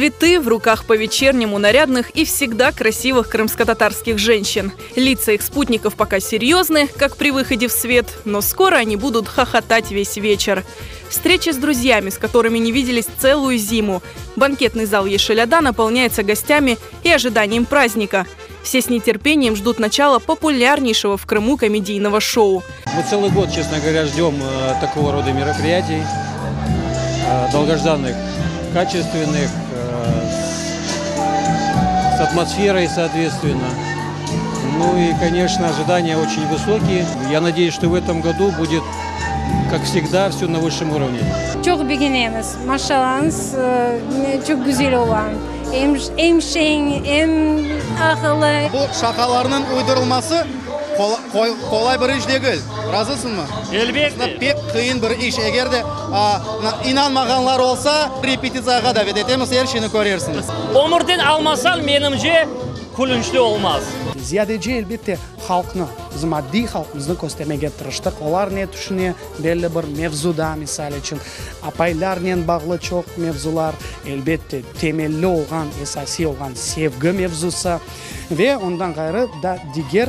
Цветы в руках по-вечернему нарядных и всегда красивых крымско-татарских женщин. Лица их спутников пока серьезны, как при выходе в свет, но скоро они будут хохотать весь вечер. Встреча с друзьями, с которыми не виделись целую зиму. Банкетный зал Ешеляда наполняется гостями и ожиданием праздника. Все с нетерпением ждут начала популярнейшего в Крыму комедийного шоу. Мы целый год, честно говоря, ждем э, такого рода мероприятий, э, долгожданных, качественных, э, с атмосферой, соответственно. Ну и, конечно, ожидания очень высокие. Я надеюсь, что в этом году будет, как всегда, все на высшем уровне. Çoq begenemiz. Maşallañız, çoq güzel ola. Em em şeñ, em aqıllı. Bu şaqalarnıñ uydurılması qolay bir iş degil. Razısıñmı? Elbette. Pek qıyın bir iş. Eger de inanmağanlar olsa, repetitsiyağa davet etemiz, er şeyni körersiñiz. Ömürden almasañ, menimce, külünçli olmaz. Ziyadece, elbette, halqnı, bizim addiy halqımıznı köstermege tırıştıq. Olar ne tüşüne belli bir mevzuda, misal içün, apaylarnen bağlı çoq mevzular, elbette, temelli olğan, esasiy olğan sevgi mevzusı ve ondan ğayrı da diger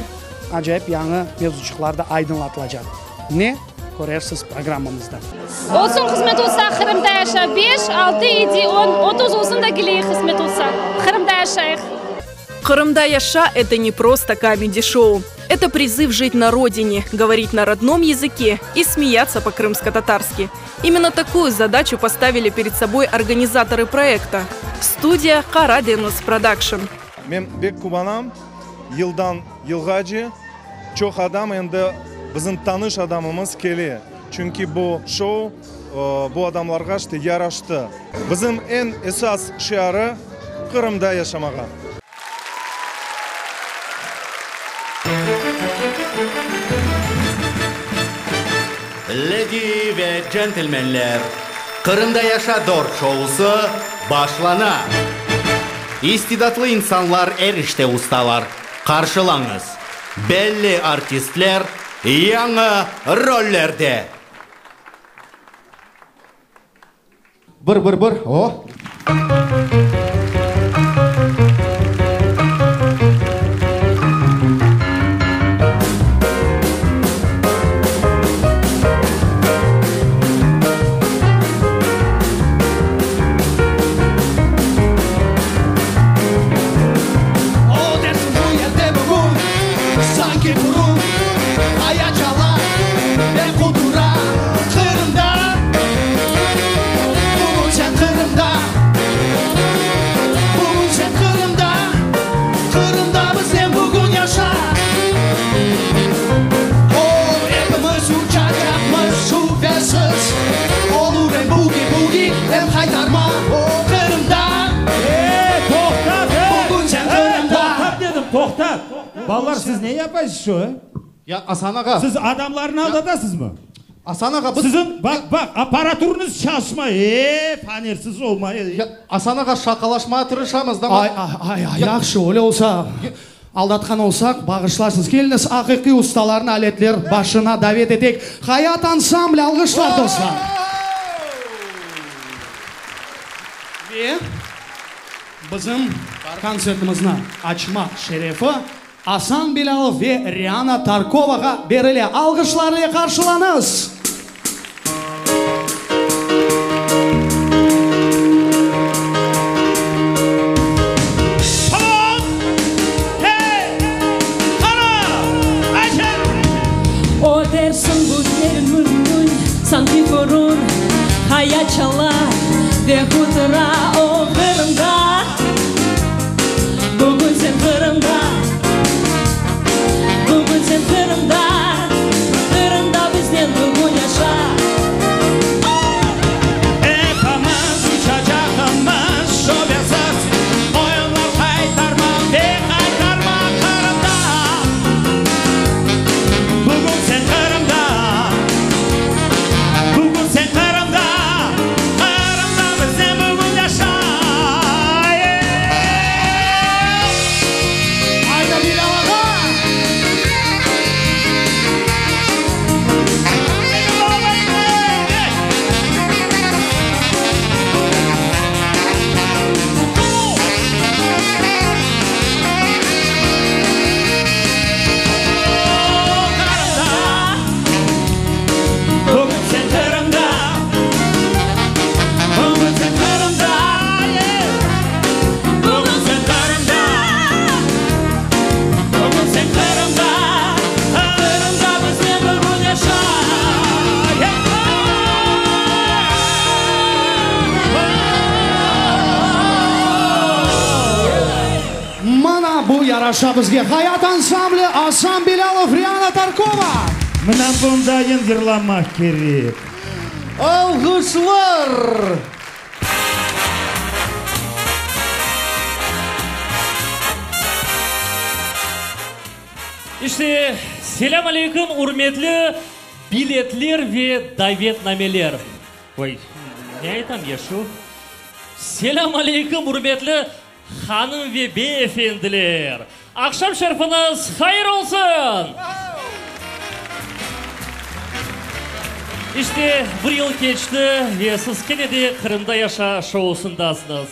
acayip yañı mevzuçıqlar da aydınlatılacaq. Ne körersiz programmamızda. Olsun qısmet olsa Qırımda yaşa beş, altı, yedi, on, 30 olsun da keleyik qısmet olsa Qırımda yaşayıq. Qırımda yaşa – это не просто камеди-шоу. Это призыв жить на родине, говорить на родном языке и смеяться по-крымско-татарски. Именно такую задачу поставили перед собой организаторы проекта. Студия «Karadeniz Продакшн». Men bek quvanam, yıldan yılğace çoq adam endi bizim tanış adamımız kele, çünki bu şou bu adamlarğa işte yaraştı. Bizim eñ esas şiarı, Qırımda yaşamağa. Ledi ve centlmenler, Qırımda yaşa dort şousı başlana! İstidatlı insanlar er işte ustalar. Qarşılañız, belli artistler yañı rollerde! Bir, bir, bir, o! O dersiñ bu yerde bugün sanki furun, Aya çala ve qudura Qırımda. Bugün sen Qırımda, bugün sen Qırımda, Qırımda biznen bugün yaşa. O, epimiz uçacaqmız, şübesiz, Olur em bugi-bugi, em haytarma, o, Qırımda. E, toqtat, e! Bugün sen E, Qırımda. toqtat dedim, toqtat! Balalar, siz ne yapaysız şu, e? Ya, Asan ağa. Siz adamlarnı aldatasızmı? Asan ağa, biz. Siziñ, baq, baq, apparaturañız çalışmay, e, fanersiz olmay. Ya, Asan ağa, şaqalaşmağa tırışamız da. Ay, ay, ay, yahşı, öyle olsa, aldatqan olsaq, bağışlarsıñız. Keliñiz, aqiqiy ustalarnı aletler başına davet eteyik. Hayat ansambli, alğışlar, dostlar! Ve bizim kontsertimizni açmaq şerefi Asan Bilâlov ve Riana Tarkovağa berile. Alğışlar ile qarşılañız! O dersiñ bu yer mümkün, sanki furun, Hayat çala ve hutura o Qırımda. Bugün sen Qırımda, bugün sen Qırımda, Qırımda biznen bugün yaşa. Epimiz uçacaqmız, şübesiz, Oyunlar qaytarma ve qaytarma Qırımda. Bugün sen Qırımda, bugün sen Qırımda, Qırımda biznen bugün yaşa. yaraşa bizge. Hayat ansambli, Asan Bilâlov, Riana Tarkova! Mına bundayın yırlamaq kerek. Alğışlar! İşte, selâm aleyküm, ürmetli biletler ve davetnameler! Oy, ne aytam ya şu? Selâm aleyküm, ürmetli hanım ve beyefendiler! Aqşam şerfiñiz hayır olsun! İşte, bir yıl keçti ve siz kene de Qırımda yaşa şousındasıñız.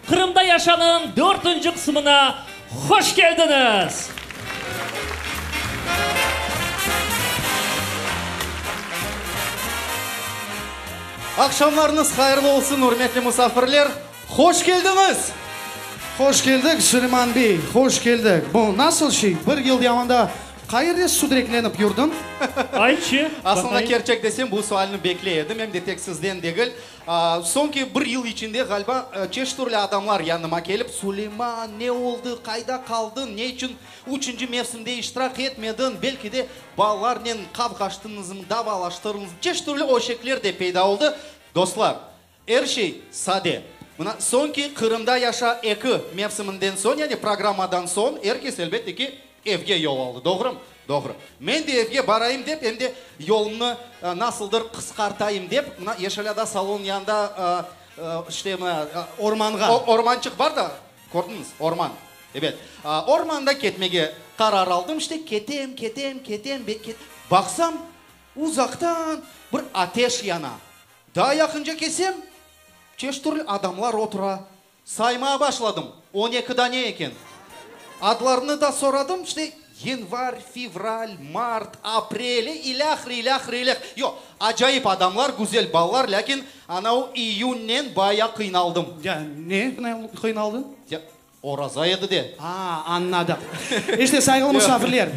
Qırımda yaşanıñ dörtünci qısmına hoş keldiñiz! Aqşamlarıñız hayırlı olsun, ürmetli musafirler! Hoş keldiñiz! Hoş keldik, Suleyman bey, hoş keldik. Bu nasıl şey, bir yıl devamında qayerde südreklenip yurdıñ? Aytçı, Aslında, baqayım. kerçek desem, bu sualni bekley edim, em de tek sizden degil. Soñki bir yıl içinde, ğaliba, çeşit türlü adamlar yanıma kelip, Suleyman, ne oldı, qayda qaldıñ, ne içün üçünci mevsimde iştirak etmediñ, belki de balalarnen qavğaştıñızmı, davalaştırıñızmı, çeşit türlü öşekler de peyda oldı. Dostlar, Er şey sade. Mına, soñki Qırımda yaşa eki mevsiminden soñ, yani programmadan soñ, er kes, elbette ki, evge yol aldı. Doğrumı? Doğru. Men de evge barayım dep, em de yolumnı nasıldır qısqartayım dep, mına, Yeşilada salon yanında, işte, mına, Ormanğa. Ormançıq bar da, kördiñiz, orman. Ebet. Ormanda ketmege qarar aldım. İşte, ketem, ketem, ketem, baqsam, uzaqtan bir ateş yana. Daa yaqınca kelsem, çeşit türlü adamlar otura. Saymağa başladım, on eki dane eken. Adlarını da soradım, işte, yanvar, fevral, mart, aprel, ilâhre, ilâhre, ilâhre. Yoq, acayip adamlar, güzel balalar, lâkin anau iyunnen bayağı qıynaldım. Ya, ne qıynaldıñ? Ya, oraza edi de. A, añladıq. İşte, sayğılı musafirler,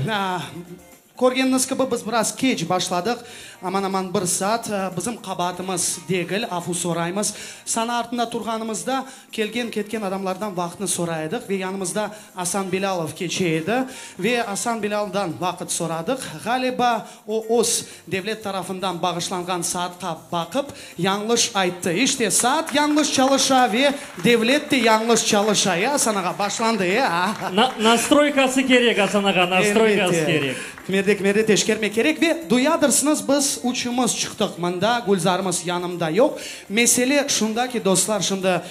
körgeniñiz kibi, biz biraz keç başladıq, aman-aman bir saat. Bizim qabaatımız degil, afu soraymız. Sana artında turğanımızda, kelgen-ketken adamlardan vaqıtnı soray edik ve yanımızda Asan Bilâlov keçe edi. Ve Asan Bilâlovdan vaqıt soradıq. Ğaliba, o öz devlet tarafından bağışlanğan saatqa baqıp, yañlış ayttı. İşte, saat yañlış çalışa ve devlet de yañlış çalışa. E, Asan ağa, başlandı, e, a? Nastroykası kerek, Asan ağa, nastroykası kerek. Kimerde, kimerde teşkermek kerek. Ve duyadırsıñız, biz üçümiz çıqtıq mında, Gülzarımız yanımda yoq. Mesele şunda ki, dostlar, şimdi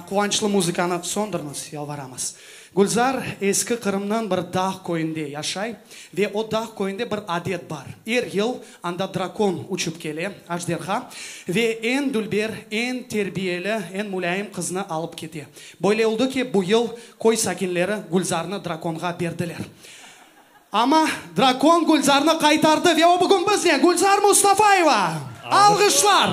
quvançlı muzıkanı söndürñiz, yalvaramız. Gülzar Eski Qırımnıñ bir dağ köyünde yaşay ve o dağ köyünde bir adet bar. Er yıl anda drakon uçıp kele, ajderha, ve eñ dülber, eñ terbiyeli, eñ mulâyim qıznı alıp kete. Böyle oldı ki, bu yıl köy sakinleri Gülzarnı drakonğa berdiler. Amma drakon Gülzarnı qaytardı ve o bugün biznen, Gülzar Mustafayeva! Alğışlar!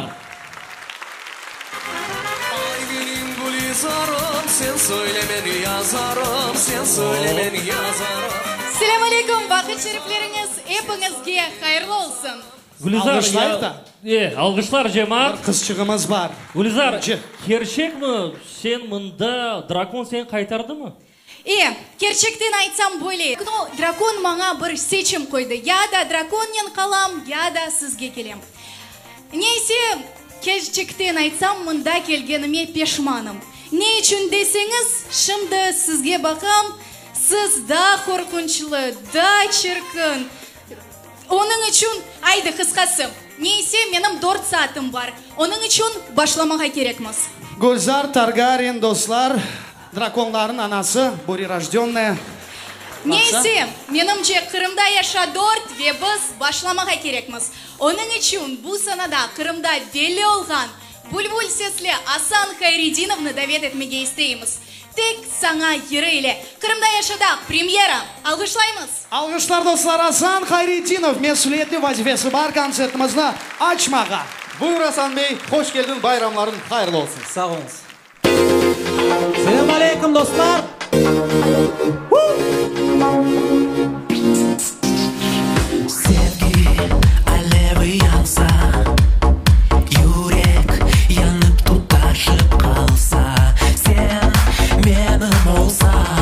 Ay menim Gülizarım, sen söyle men yazarım, sen söyle men yazarım. Selâm aleyküm, vaqıt şerifleriñiz epiñizge hayırlı olsun! Gülizar, Alğışlayıq da. E, alğışlar cemaat. Bir qızçığımız bar. Gülizar, kerçekmi, sen mında, drakon seni qaytardımı? E, kerçekten aytsam böyle, drakon maña bir seçim qoydı, ya da drakonnen qalam, ya da sizge kelem. Neyse, kerçekten aytsam, mında kelgenime peşmanım. Ne içün deseñiz, şimdi sizge baqam, siz daa qorqunçlı, daa çirkin. Onıñ içün, aydı, qısqası, neyse, menim dört saatım bar, onıñ içün başlamağa kerekmiz. Gülzar Targaryen, dostlar, drakonlarnıñ anası, burirojdönnaya. Neyse, menimce, Qırımda yaşa dört ve biz başlamağa kerekmiz. Onıñ içün bu sanada Qırımda belli olğan bülbül sesli Asan Hayredinovnı davet etmege isteymiz. Tek saña yırı ile Qırımda yaşada premyera! Alğışlaymız! Alğışlar, dostlar, Asan Hayredinov mesüliyetli vazifesi bar kontsertimizni açmağa. Buyur, Asan bey, hoş keldiñ, bayramlarıñ hayırlı olsun! Sağ oluñız. Selâm aleyküm, dostlar! Sevgi alevi yansa, yürek yanıp tutaşıp qalsa, sen menim olsañ.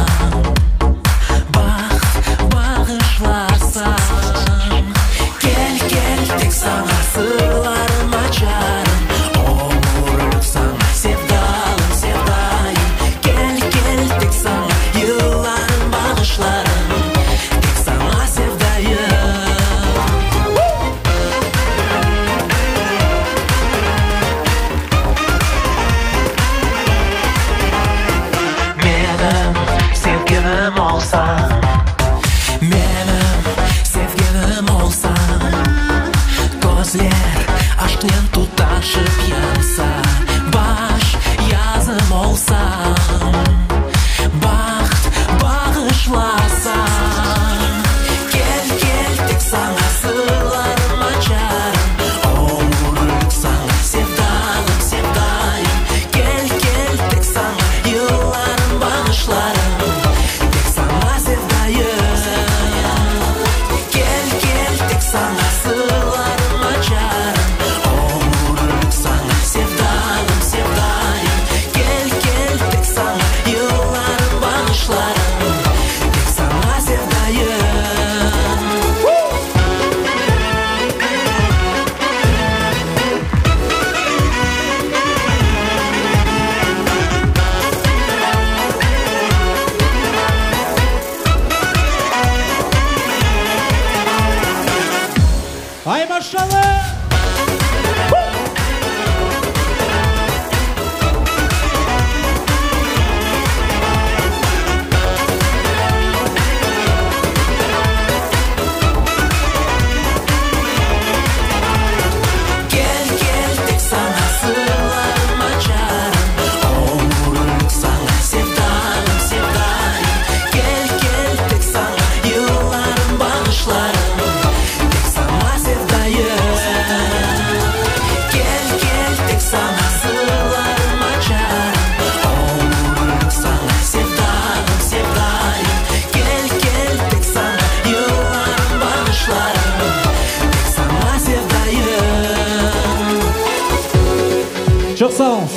Çoq sağ oluñız.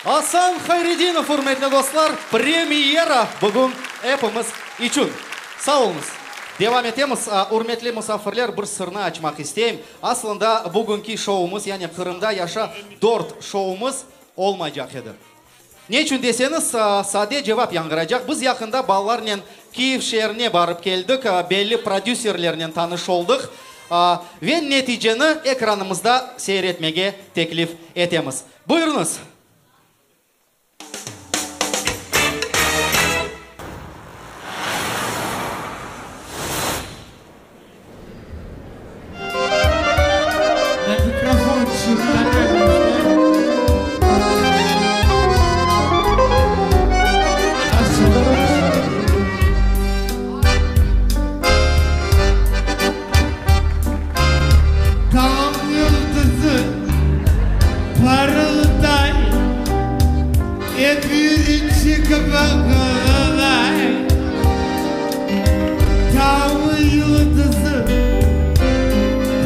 Asan Hayredinov, ürmetli dostlar, premyera bugün epimiz içün. Sağ oluñız. Devam etemiz. Ürmetli musafirler, bir sırnı açmaq isteyim. Aslında, bugünki şoumız, yani Qırımda yaşa dört şoumız olmaycaq edi. Ne içün deseñiz, sade cevap yañğıraycaq, biz yaqında balalarnen Kiyev şeerine barıp keldik, belli prodüserlernen tanış oldıq ve neticeni ekranımızda seyir etmege teklif etemiz. Buyurıñız! Tañ yıldızı parılday, E birinci kibi qılay. Tañ yıldızı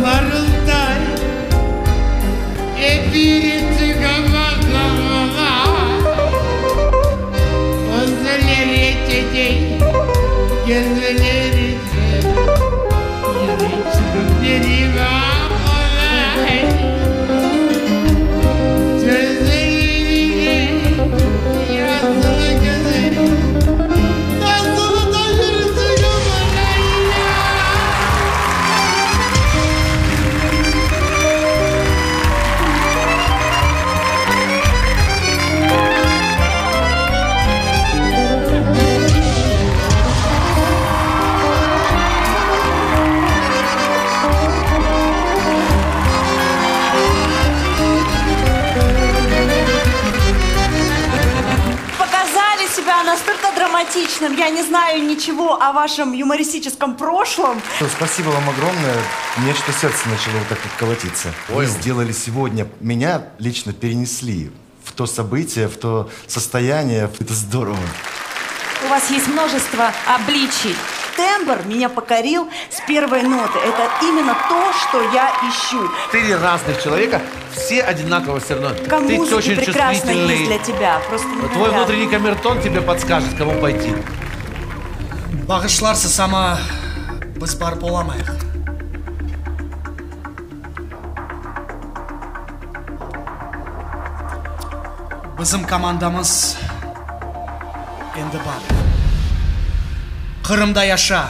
parılday, E birinci kibi qılay. Közleri çeçek, gözleri Показали себя настолько драматичным. Я не знаю ничего о вашем юмористическом прошлом. Спасибо вам огромное. Мне что-то сердце начало вот так вот колотиться. Вы сделали сегодня, меня лично перенесли в то событие, в то состояние. Это здорово. У вас есть множество обличий. Тембр меня покорил с первой ноты. Это именно то, что я ищу. Четыре разных человека, все одинаково все равно. Как Ты музыки очень прекрасно чувствительный. есть для тебя. Просто Твой невероятно. внутренний камертон тебе подскажет, кому пойти. Bağışlarsız amma biz barıp olamayıq. Bizim komandamız endi bar. Qırımda yaşa!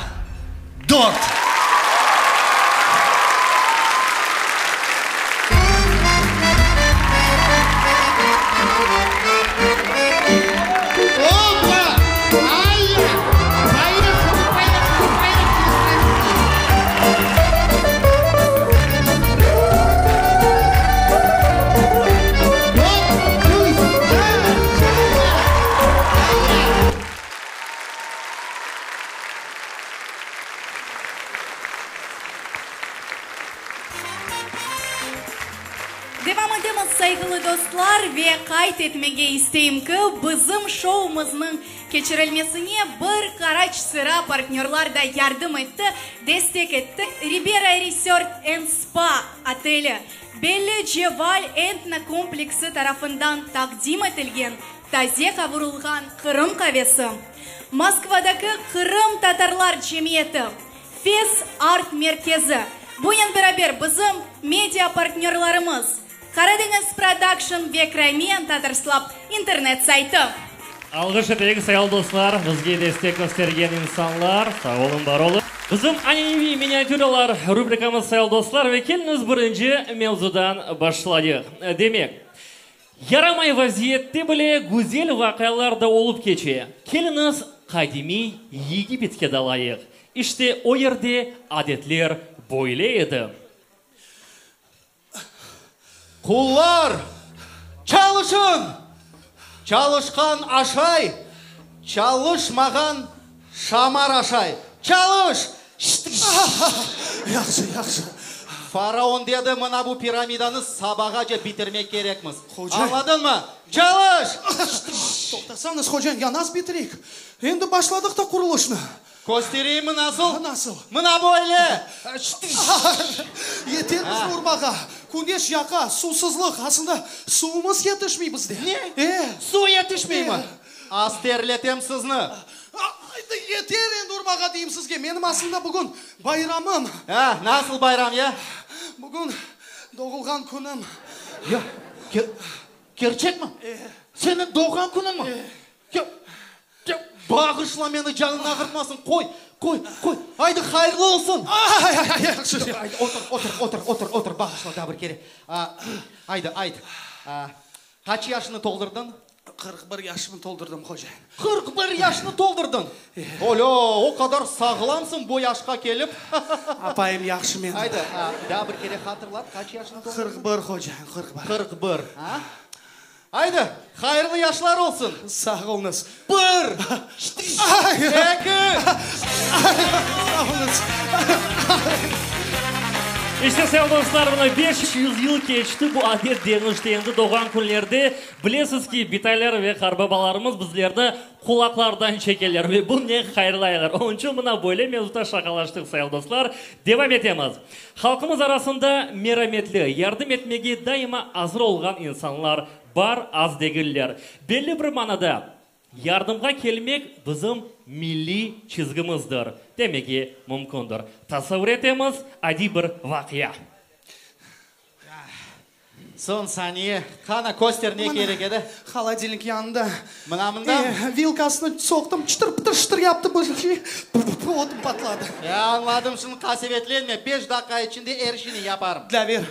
Dört! Devam etemiz, sayğılı dostlar, ve qayd etmege isteyim ki, bizim şoumıznıñ keçirilmesine bir qaraç sıra partnörlar da yardım etti, destek etti, Ribera Resort and Spa oteli, belli Ceval etno kompleksi tarafından taqdim etilgen taze qavurılğan Qırım qavesi, Moskvadaki Qırımtatarlar cemiyeti, Fes art merkezi, bunen beraber bizim media partnörlarımız, Qaradeñiz Production ve Crimean Tatars Club internet saytı. Alğış eteyik, sayğılı dostlar, bizge destek köstergen insanlar, sağ olun, bar olun. Bizim ananeviy miniatüralar rubrikamız, sayğılı dostlar, ve keliñiz birinci mevzudan başlayıq. Demek, yaramay vaziyette bile güzel vaqialar da olıp keçe. Keliñiz qadimiy Yegipetke dalayıq. İşte o yerde adetler böyle edi. Qullar, çalışıñ! Çalışqan aşay, çalışmağan şamar aşay. Çalış! Yahşı, yahşı. Faraon dedi, mına bu piramidanı sabağace bitirmek kerekmiz. Añladıñmı? Çalış! Toqtasañız, hocam, ya nasıl bitireyik? Endi başladıq ta qurulışnı. Köstereyimmi nasıl? Nasıl? Mına böyle! Yeter bizni urmağa. Küneş yaqa, suvsızlıq. Aslında suvumız yetişmey bizde. Ne? E. Suv yetişmeymi? Az terletem sizni. Yeter endi urmağa deyim sizge. Menim aslında bugün bayramım. A, nasıl bayram ya? Bugün doğulğan künüm. Ya, kerçekmi? E. Seniñ doğğan künüñmi? E. Ya, ya, bağışla meni, canıñ ağırtmasın, qoy, qoy, qoy. Aydı, hayırlı olsun. Ay, ay, ay, yahşı. Aydı, otur, otur, otur, otur, otur, bağışla daa bir kere. Aydı, ayt, qaç yaşını toldurdıñ? 41 yaşımı toldurdım, hocayın. 41 yaşını toldurdıñ? Olâ, o qadar sağlamsıñ bu yaşqa kelip. Apayım yahşı meni. Aydı, daa bir kere hatırlat, qaç yaşını toldurdıñ? 41, hocayın, 41. 41, a? Aydı, hayırlı yaşlar olsun. Sağ oluñız. Bir, eki. Sağ oluñız. İşte, sayın dostlar, mına 500 yıl keçti, bu adet deñişti. Endi doğğan künlerde, bilesiz ki, bitaylar ve qartbabalarımız bizlerni qulaqlardan çekeler ve bunen hayırlaylar. Onıñ içün mına böyle mevzuda şaqalaştıq, sayın dostlar. Devam etemiz. Halqımız arasında merametli, yardım etmege daima azır olğan insanlar bar, az degiller. Belli bir manada, yardımğa kelmek bizim milliy çizgimizdir, demege mümkündir. Tasavvur etemiz, adiy bir vaqia. Soñ saniye, qana, köster ne kerek edi? Holodilnik yanında. Mına mında? Vilkasını soqtım, çıtır-pıtır şıtır yaptı, ötüm patladı. Ya, añladım, şimdi qasevetlenme, beş daqqa içinde er şeyni yaparım. Dlâver,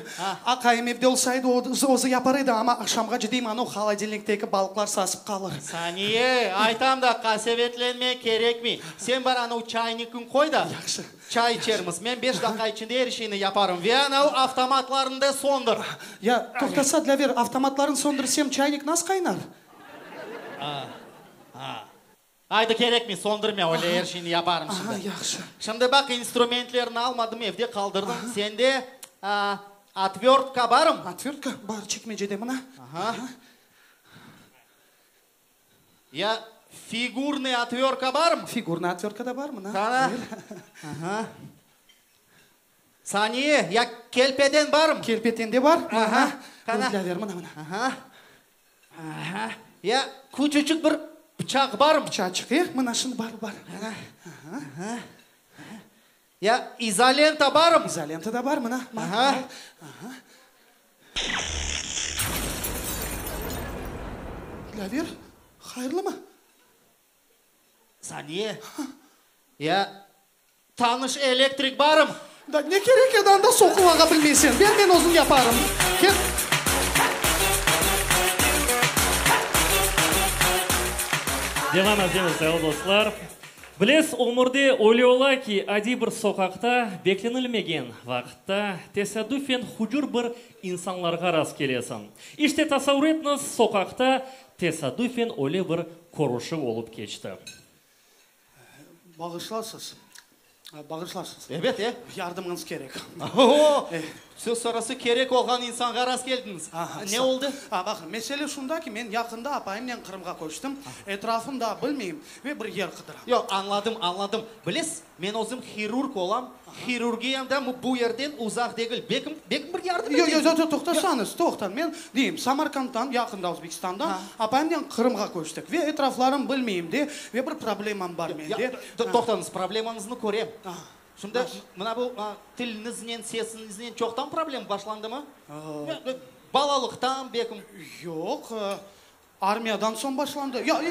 aqayım evde olsaydı, o özü yapar edi, amma aqşamğace deyim, anau holodilnikteki balıqlar sasıp qalır. Saniye, aytam da, qasevetlenme, kerekmey. Sen bar anau çaynikni qoy da. Yahşı. Çay içermiz. Men beş daqqa içinde er şeyni yaparım. Ve anau avtomatlarnı da söndür. Ya, toqtasa, Dlâver, avtomatlarnı söndürsem, çaynik nas qaynar? A, a. Aydı, kerekmey, söndürme, öyle er şeyni yaparım şimdi. Aha, yahşı. Şimdi baq, instrumentlerni almadım, evde qaldırdım. Sende, a, otvörtka barmı? Otvörtka bar, çekmecede, mına. Aha. Ya figurnıy otvörka barmı? Figurnıy otvörka da bar, mına. Qana. Aha. Saniye, ya kelpeden barmı? Kelpeten de bar. Aha. Qana. Dlâver, mına, mına. Aha. Aha. Ya küçüçik bir pıçaq barmı? Pıçaçıq, e? Mına şimdi bar, bar. Qana. Aha. Ya izolenta barmı? İzolenta da bar, mına. Aha. Aha. Dlâver, hayırlımı? Saniye, ya tanış elektrik barmı? Da ne kerek edi anda soqulmağa bilmeysen? Ber men özüm yaparım. Kel. Devam etemiz, sayılı dostlar. Bilesiz, ömürde öyle ola ki, adiy bir soqaqta beklenilmegen vaqıtta tesadüfen hucur bir insanlarğa rast kelesiñ. İşte, tasavvur etiñiz, soqaqta tesadüfen öyle bir körüşüv olıp keçti. Bağışlarsız, Bağışlarsız. Ebet, e. Yardımıñız kerek. O-o! Söz sırası kerek olğan insanğa rast keldiñiz. Ne oldı? A, baqıñ, mesele şunda ki, men yaqında apayımnen Qırımğa köçtim. Etrafım daa bilmeyim ve bir yer qıdıram. Yoq, añladım, añladım. Bilesiz, men özüm hirurg olam. Hirurgiyam da bu yerden uzaq degil. Belkim, belkim bir yardım Yoq, yoq, yoq, toqtasañız, toqtañ. Men deyim, Samarkanddan, yaqında Özbekistandan, apayımnen Qırımğa köçtik ve etraflarım bilmeyim de, ve bir problemam bar mende. Toqtañız, problemañıznı körem. Şimdi mına bu tiliñiznen, sesiñiznen çoqtan problem başlandımı? Balalıqtan belkim? Yoq, Armiyadan soñ başlandı. Ya,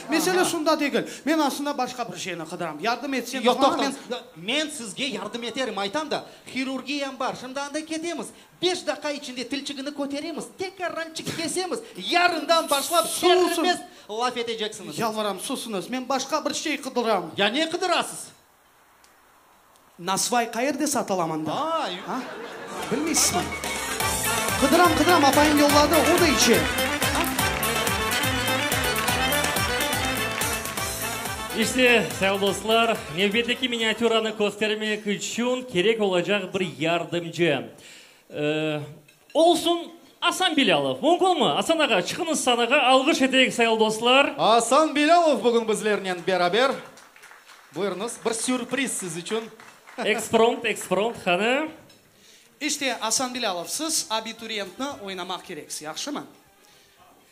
mesele şunda degil. Men aslında başqa bir şeyni qıdıram. Yardım etseñiz Yoq, maña, men. toqtañız. Men sizge yardım eterim, aytam da, hirurgiyam bar. Şimdi anda ketemiz. Beş daqqa içinde tilçigini köteremiz, tekrarrançıq kesemiz. Yarından başlap serbest laf eteceksiñiz. Yalvaram, susıñız. Men başqa bir şey qıdıram. Ya ne qıdırasız? Nasvay qayerde satıla mında? A? Bilmeysizmi? Qıdıram, qıdıram, apayım yolladı, o da içe. İşte, sayılı dostlar, nevbetteki miniatüranı köstermek içün kerek olacaq bir yardımcı. Olsun, Asan Bilâlov. Mümkünmi? Asan ağa, çıqıñız sanağa, alğış eteyik, sayılı dostlar. Asan Bilâlov bugün bizlernen beraber. Buyurıñız, bir sürpriz siz içün. Ekspromt, ekspromt, qani? İşte, Asan Bilâlov, siz abituriyentni oynamaq kereksiz, yahşımı?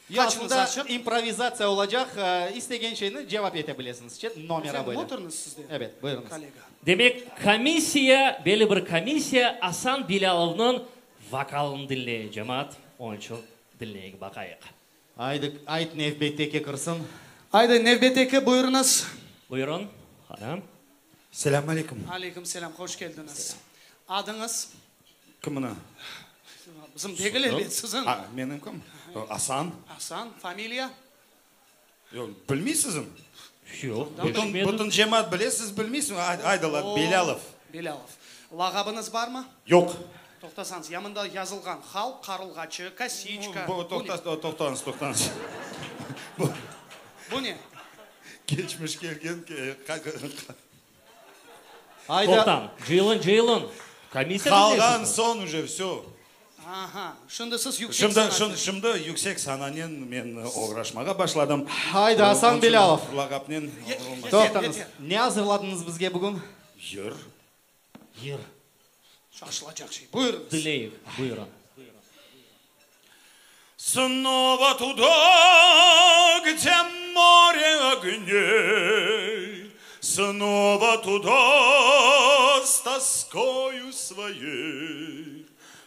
Yoq, aslında improvizatsiya olacaq, istegen şeyni cevap ete bilesiñiz, çet nomera böyle. Oturıñız siz de, Ebet, buyurıñız. kollega. Demek, komissiya, belli bir komissiya Asan Bilâlovnıñ vokalını diñley, cemaat, onıñ içün diñleyik, baqayıq. Aydı, ayt nevbetteki kirsin. Aydı, nevbetteki, buyurıñız. Buyurıñ, hanım. Selâm aleyküm. Aleyküm selâm, hoş keldiñiz. Adıñız? Kimni? Bizim degil elbet, siziñ. A, menim kim? Asan. Asan, familiya? Yoq, bilmeysizmi? Yoq, Bütün, bütün cemaat bile, siz bilmeysiñiz. Aydalar, Belâlov. Belâlov. Lağabıñız barmı? Yoq. Toqtasañız, ya mında yazılğan halq qarılğaçı, kosiçka. Bu, toqtañız, toqtañız. Bu ne? Keçmiş kelgen. Toqtañ, cıyılın, cıyılın. Komissiya Qalğan soñ uje vsö. Aha, şimdi siz yüksek Şimdi, şimdi yüksek sananen men oğraşmağa başladım. Haydi, Asan Bilâlov. Lağapnen olmaz. Toqtañız, ne azırladıñız bizge bugün? Yır. Yır. Şaşılacaq şey. Buyurıñız. Diñleyik, buyurın. Snova tuda, gde more ogney, Snova tuda s toskою svoyey.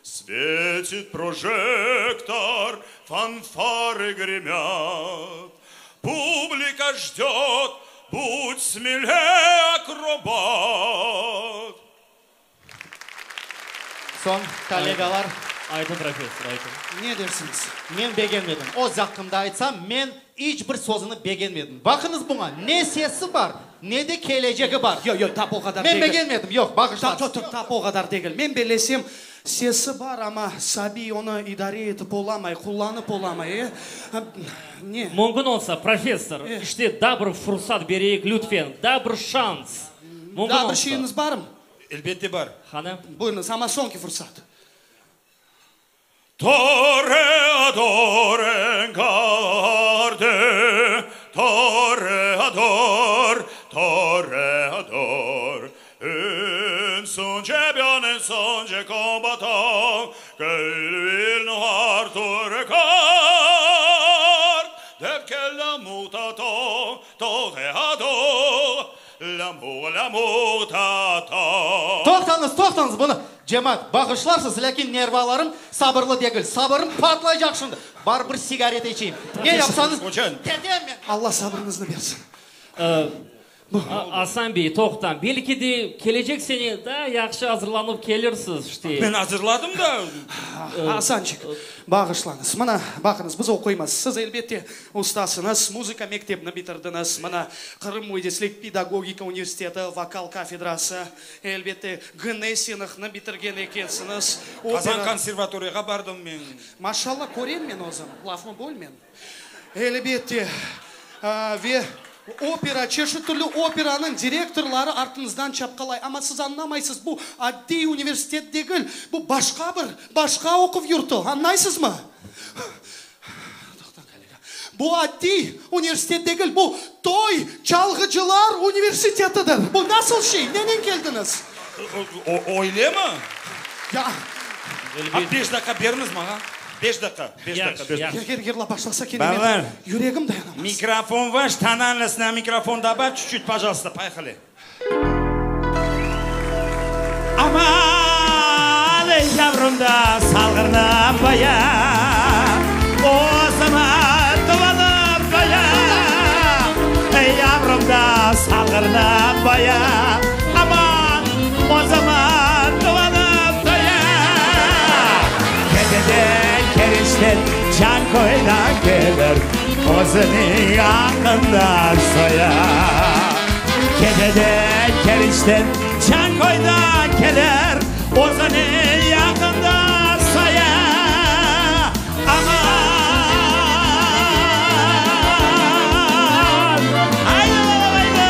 Svetit projektor, fanfarı gremyat, Publika jdet, bud smeley, akrobat. Soñ, kollegalar. Aytın, professor, aytın. Ne dersiñiz? Men begenmedim. Öz aqqımda aytsam, men iç bir sözüni begenmedim. Baqıñız buña, ne sesi bar, ne de kelecegi bar. Yoq, yoq, tap o qadar Men degil. begenmedim, yoq, bağışlañız. Tap, tap, tap o qadar degil. Men bellesem, sesi bar, amma sabiy onı idare etip olamay, qullanıp olamay, e? Ne? Mümkün olsa, professor, işte daa bir fursat bereyik, lütfen, daa bir şans. Mümkün Daa bir olsa. şeyiñiz barmı? Elbette bar. Qani? Buyurıñız, amma soñki fursat. Toreador engarde, toreador, toreador, En son champion, en son combatant, que il noir te regarde, dès que l'amour t'attend, toreador, L'amour, l'amour t'attend. Toqtañız, toqtañız bunı, cemaat, bağışlarsız, lâkin nervalarım sabırlı degil, sabırım patlaycaq şimdi. Bar bir sigaret içeyim. Ne yapsañız, ketem men. Alla sabırıñıznı bersin. Asan bey, toqtañ, belki de kelecek sene daa yahşı azırlanıp kelirsiz, işte. Men azırladım da. Asançik, bağışlañız. Mına, baqıñız, biz oquymız. Siz, elbette, ustasıñız, muzıka mektebini bitirdiñiz. Mına, Qırım müendislik pedagogika universiteti vokal kafedrası, elbette, Gnesinıhnı bitirgen ekensiñiz. Qazan konservatoriyağa bardım men. Maşalla, körem men özüm, lafımı bölmeñ. Elbette, ve opera, çeşit türlü operanıñ direktorları artıñızdan çapqalay. Amma siz añlamaysız, bu addiy universitet degil, bu başqa bir, başqa oquv yurtu, añlaysızmı? Toqtañ, kollega. Bu addiy universitet degil, bu toy çalğıcılar universitetidir. Bu nasıl şey? Nenen keldiñiz? Öylemi? Ya. A, beş daqqa beriñiz maña. Beş daqqa, beş daqqa, beş daqqa. Eger yırlap başlasa kene men Balalar, yüregim dayanamaz. Mikrofon vaş, tonalnost na mikrofon добавь чуть-чуть, пожалуйста, поехали. Aman, ey yavrum da salğırnıp qoya, Özümi tuvalıp qoya, Ey yavrum da salğırnıp qoya, Aman, özümi tuvalıp qoya. Keteden Keriçten Cankoydan kelir, Özüniñ aqqında soya. Keteden Keriçten Cankoydan kelir, Özüniñ aqqında soya. Aman, aydı balam, aydı!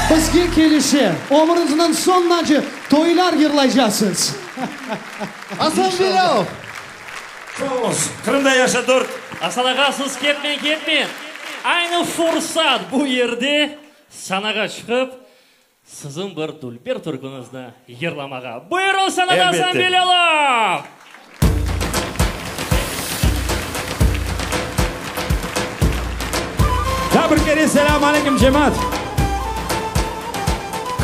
Bizge kelişe, ömüriñizniñ soñunace toylar yırlaycaqsız. Asan Bilâlov! Sağ oluñız. Qırımda yaşa dört. Asan ağa, siz ketmeñ, ketmeñ. Aynı fursat bu yerde. Sanağa çıqıp, siziñ bir dülber türküñizni yırlamağa. Buyurıñ sanada Asan Elbette. Belâlov! Daa bir kere selâm aleyküm, cemaat!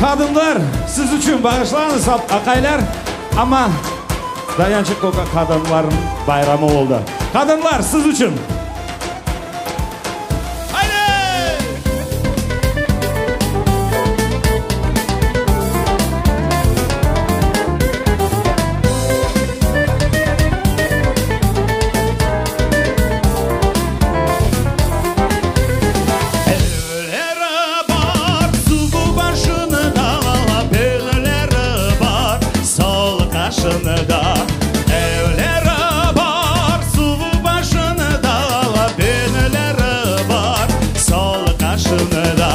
Qadınlar, siz içün bağışlañız, aqaylar, amma dayançıq toka qadınlarnıñ bayramı oldı. Qadınlar, siz içün! Evleri bar, suvu başında, Belleri bar, sol qaşında. Evleri bar, suvu başında, Belleri bar, sol qaşında.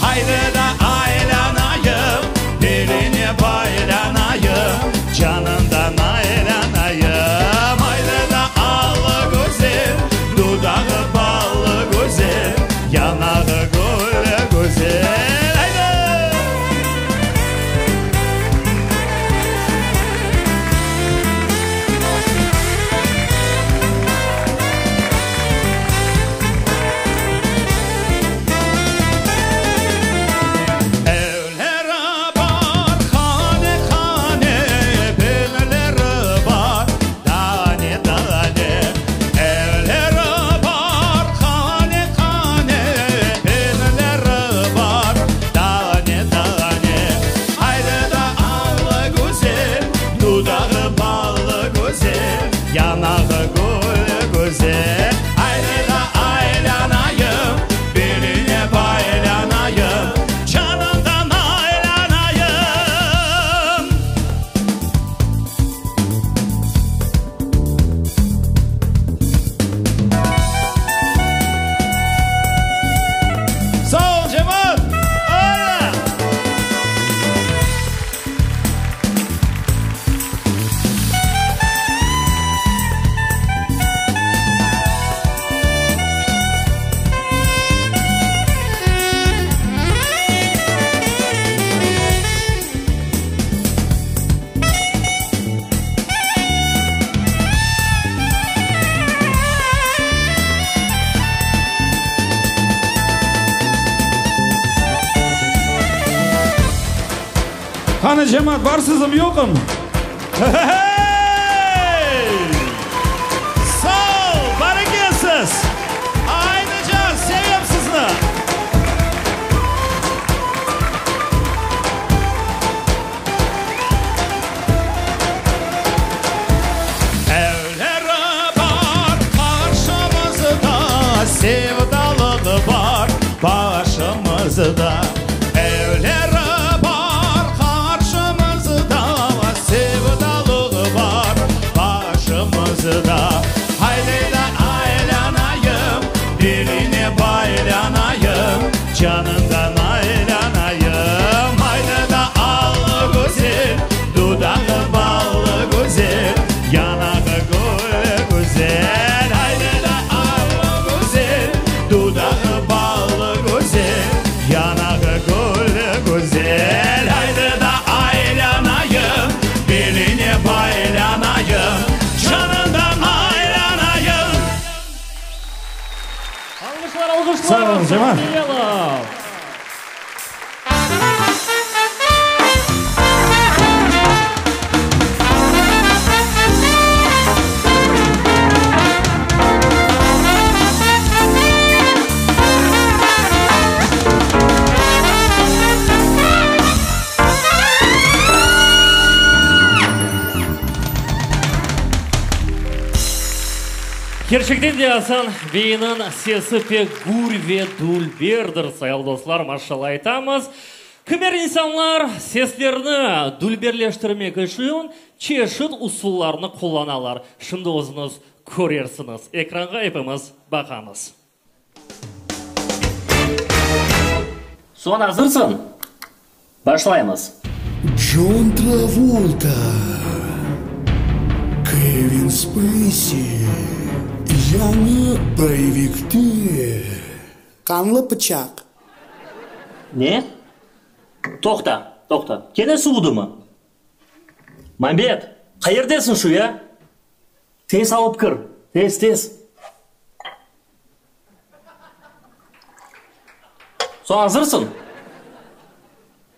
Haydi da aylanayım, beline baylanayım, Canından aylanayım. Haydi da allı güzel, dudağı ballı güzel, Yanağı gül güzel. Haydi! Evleri bar, hane-hane, Belleri bar, dane-dane. Evleri bar, hane-hane, Belleri bar, dane-dane. Haydi da allı güzel, dudağı ballı güzel, Yanağı gül güzel. Haydi da aylanayım, beline baylanayım, Canından aylanayım. Sağ ol, cemaat! Öyle! Qani, cemaat, barsızmı, yoqmı? Hey! Sağ ol, barekesiz! Aynıca sevem sizni! Evleri bar qarşımızda, Sevdalığı bar başımızda. Evleri bar qarşımızda, Sevdalığı bar başımızda. Haydi da aylanayım, beline baylanayım, Canından aylanayım. Haydi da allı güzel, dudağı ballı güzel, Yanağı gül güzel. Haydi da allı güzel, dudağı ballı güzel, Yanağı gül güzel. Haydi da aylanayım, beline baylanayım, Canından aylanayım. Alğışlar, alğışlar, Sağ olun, Asan cemaat. Belâlov. Kerçekten de Asan beyniñ sesi pek gür ve dülberdir, sayılı dostlar, maşalla aytamız. Kimer insanlar seslerini dülberleştirmek içün çeşit usullarnı qullanalar. Şimdi özüñiz körersiñiz. Ekranğa epimiz baqamız. Soñ azırsıñ? Başlaymız. Con Travolta, Kevin Speysi yañı boyevikte. Qanlı pıçaq. Ne? Toqta, toqta, kene suvudımı? Mambet, qayerdesiñ şu ya? Tez alıp kir, tez, tez. Soñ azırsıñ?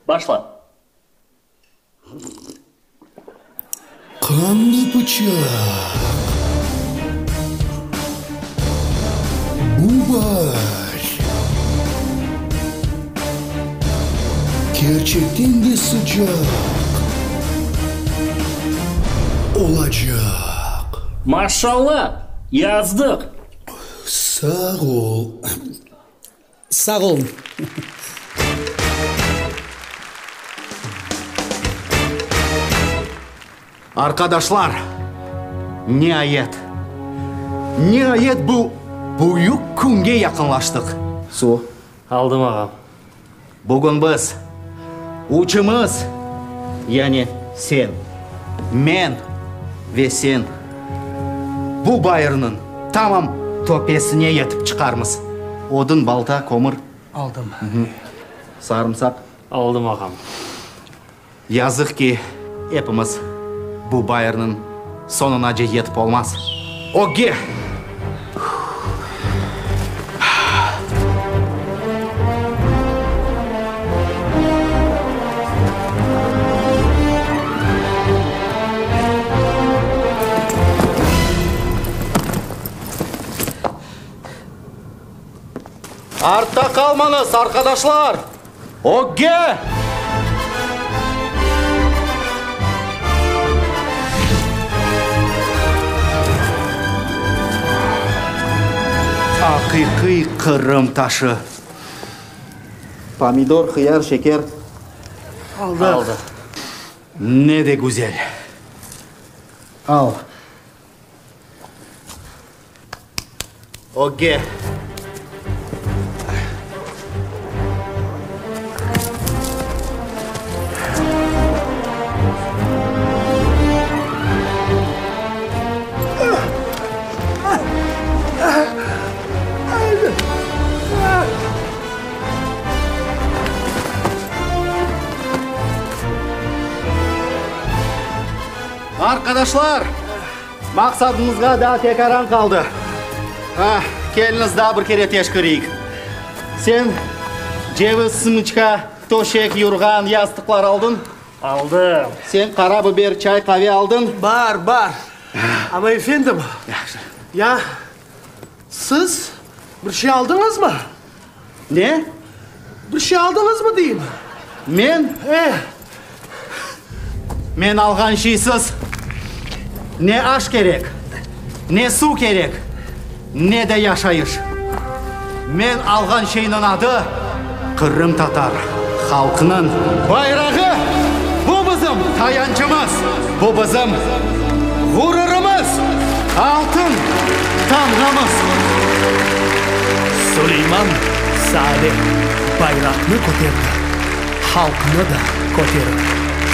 Başla. Qanlı pıçaq. Bu baar kerçekten de sıcaq olacaq. Maşalla, yazdıq! Sağ ol. Sağ olun. Arqadaşlar, niayet, niayet bu büyük künge yaqınlaştıq. Su. Aldım, ağam. Bugün biz, üçümiz, yani sen, men ve sen, bu bayırnıñ tamam töpesine yetip çıqarmız. Odun, balta, kömür. Aldım. Sarımsaq. Aldım, ağam. Yazıq ki, epimiz bu bayırnıñ soñunace yetip olmaz. Ögge! Artta qalmañız, arqadaşlar! Ögge! Aqiqiy Qırım taşı. Pomidor, hıyar, şeker. Aldıq. Aldıq. Ne de güzel. Al. Ögge. Arqadaşlar! Maqsadımızğa daa tekaran qaldı. Ah, keliñiz daa bir kere teşkireyik. Sen ceviz, sımıçka, töşek, yurğan, yastıqlar aldıñ? Aldım. Sen qara biber, çay, qave aldıñ? Bar, bar. Amma, efendim, ya siz bir şey aldıñızmı? Ne? Bir şey aldıñızmı deyim? Men? E. Men alğan şeysiz ne aş kerek, ne suv kerek, ne de yaşayış. Men alğan şeyniñ adı, qırımtatar halqınıñ bayrağı! Bu bizim tayançımız, bu bizim ğururımız, altın tamğamız! Suleyman Sale bayraqnı köterdi, halqnı da köterir.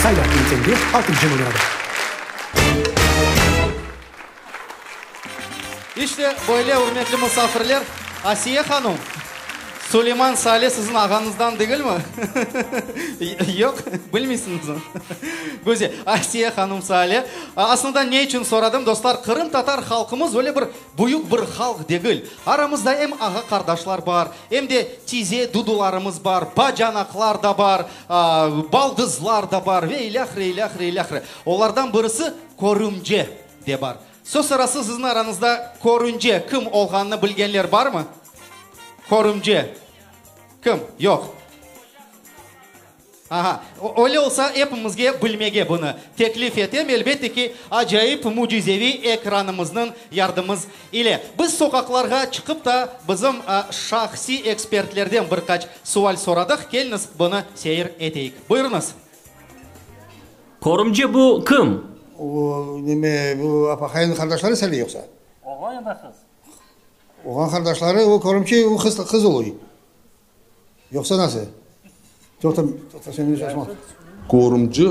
Saylav bültende altıncı numerada. İşte, böyle, ürmetli musafirler, Asiye hanum, Suleyman Sale siziñ ağañızdan degilmi? Yoq, bilmeysiñizmi? Güzel. Asiye hanum Sale. Aslında, ne içün soradım, dostlar, qırımtatar halqımız öyle bir büyük bir halq degil. Aramızda em ağa-qardaşlar bar, em de tize dudularımız bar, bacanaqlar da bar, baldızlar da bar ve ilâhre, ilâhre, ilâhre. Olardan birisi körümce de bar. Söz sırası siziñ arañızda körünce kim olğanını bilgenler barmı? Körümce. Kim? Yoq. Aha. Öyle olsa epimizge bilmege bunı teklif etem, elbette ki, acayip mücizeviy ekranımıznıñ yardımız ile. Biz soqaqlarğa çıqıp da bizim şahsiy ekspertlerden bir qaç sual soradıq. Keliñiz, bunı seyir eteyik. Buyurıñız. Körümce bu kim? O, neme, bu apaqaynıñ qardaşları sende yoqsa? Oğlan ya da qız? Oğlan qardaşları, o körümce, o qız, qız oluy. Yoqsa nasıl? Toqta, toqta, sen meni şaşma. Körümci,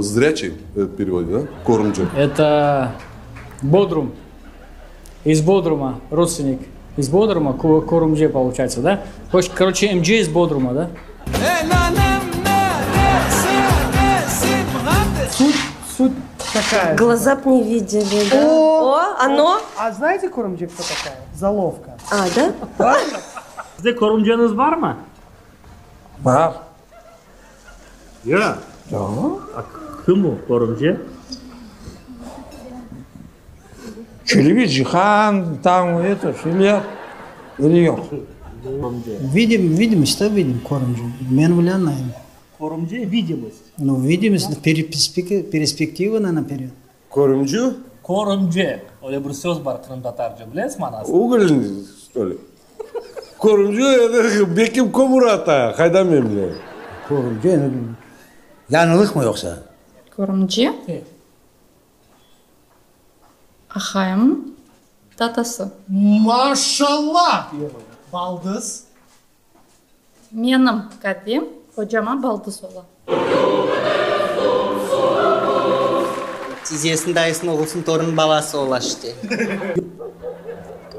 zryaçiy в переводе, да? Körümci. Это Бодрум. Из Бодрума, родственник. Из Bodruma, Körümce получается, да? Короче, МЧ из Bodruma, да? Суть, суть такая. Глаза б не видели, да? О, О, оно? А знаете, Körümce кто такая? Золовка. А, да? Sizde körümceñiz barmı? Bar. Ya? A kim o körümce? Çelebi Cihan, tam eto, şeyler, öyle yoq. Vidim, vidimost, da, vidim, körümce. Men bilâmayım. Körümce, vidimost. Nu, vidimost, perspektiva naперед. Körümci? Körümce. Öyle bir söz bar qırımtatarca, bilesiz manasını? Уголь, что ли? Körümci, endi belki kömür ata, qaydan men bileyim. Körümce, endi yañılıqmı yoqsa? Körümce? Aqayım tatası. Maşalla! Baldız. Menim kadem qocama baldız ola. Tizesiniñ, dayısınıñ, oğlusınıñ, torunıñ balası ola işte.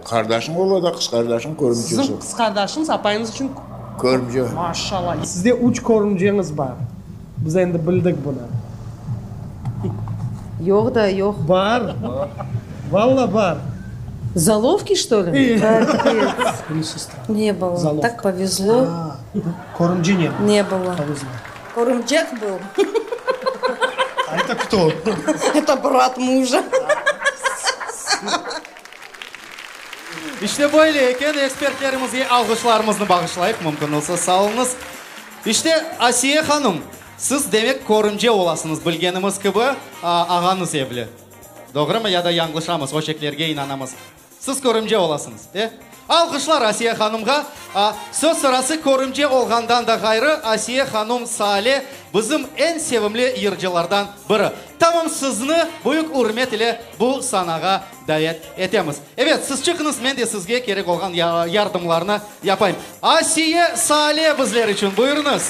Qardaşıñ ola da, qız qardaşıñ körümcesi. Siziñ qız qardaşıñız apayıñız içün Körümce. Maşalla. Sizde üç körümceñiz bar. Biz endi bildik bunı. Yoq da, yoq. Bar. Valla bar. Золовки, что ли? Капец. Или сестра. Не было. Золовка. Так повезло. Körümce не было. Не было. Повезло. Körümcek был. А это кто? Это брат мужа. İşte böyle eken, ekspertlerimizge alğışlarımıznı bağışlayıq, mümkün olsa sağ oluñız. İşte, Asiye hanım, siz, demek, körümce olasıñız, bilgenimiz kibi, ağañız evli. Doğrumı ya da yañlışamız, o şeklerge inanamız? Siz körümce olasıñız, e? Alğışlar Asiye hanımğa. Söz sırası, körümce olğandan da ğayrı, Asiye hanum Sale bizim eñ sevimli yırcılardan biri. Tamam sizni büyük ürmet ile bu sanağa davet etemiz. Ebet, siz çıqıñız, men de sizge kerek olğan yardımlarnı yapayım. Asiye Sale bizler içün, buyurıñız.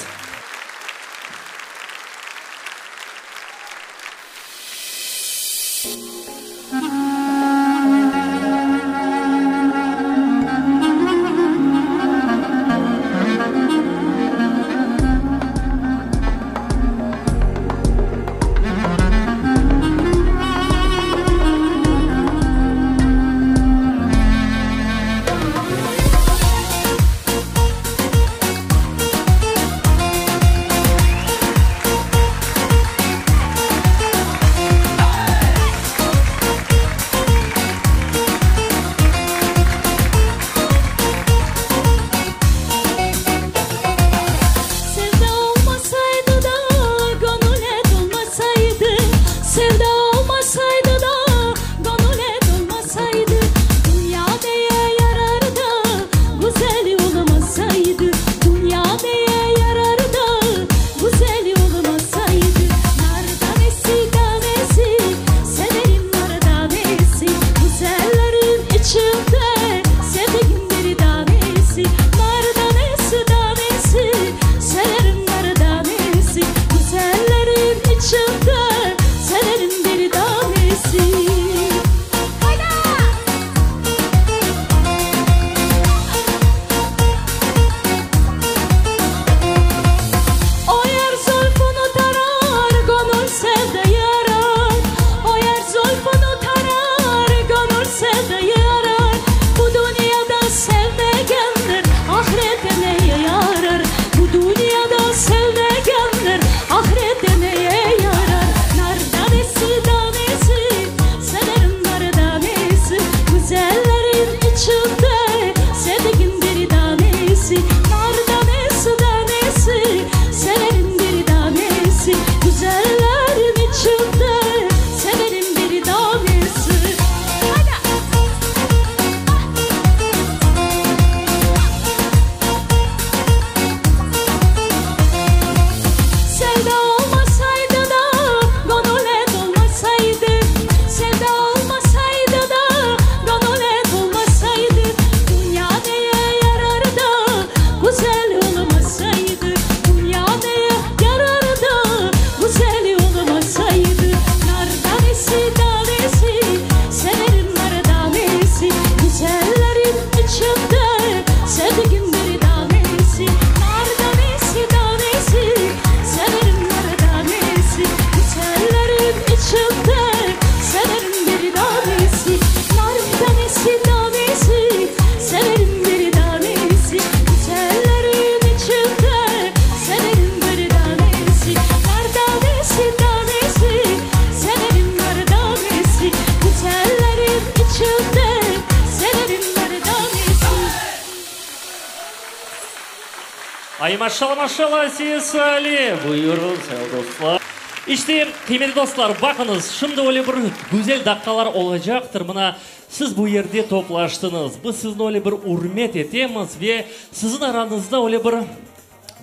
Ay, maşalla, maşalla, Asiye Sali! Buyurıñ, sayılı dostlar. İşte, qıymetli dostlar, baqıñız, şimdi öyle bir güzel daqqalar olacaqtır. Mına, siz bu yerde toplaştıñız. Biz sizni öyle bir ürmet etemiz ve siziñ arañızda öyle bir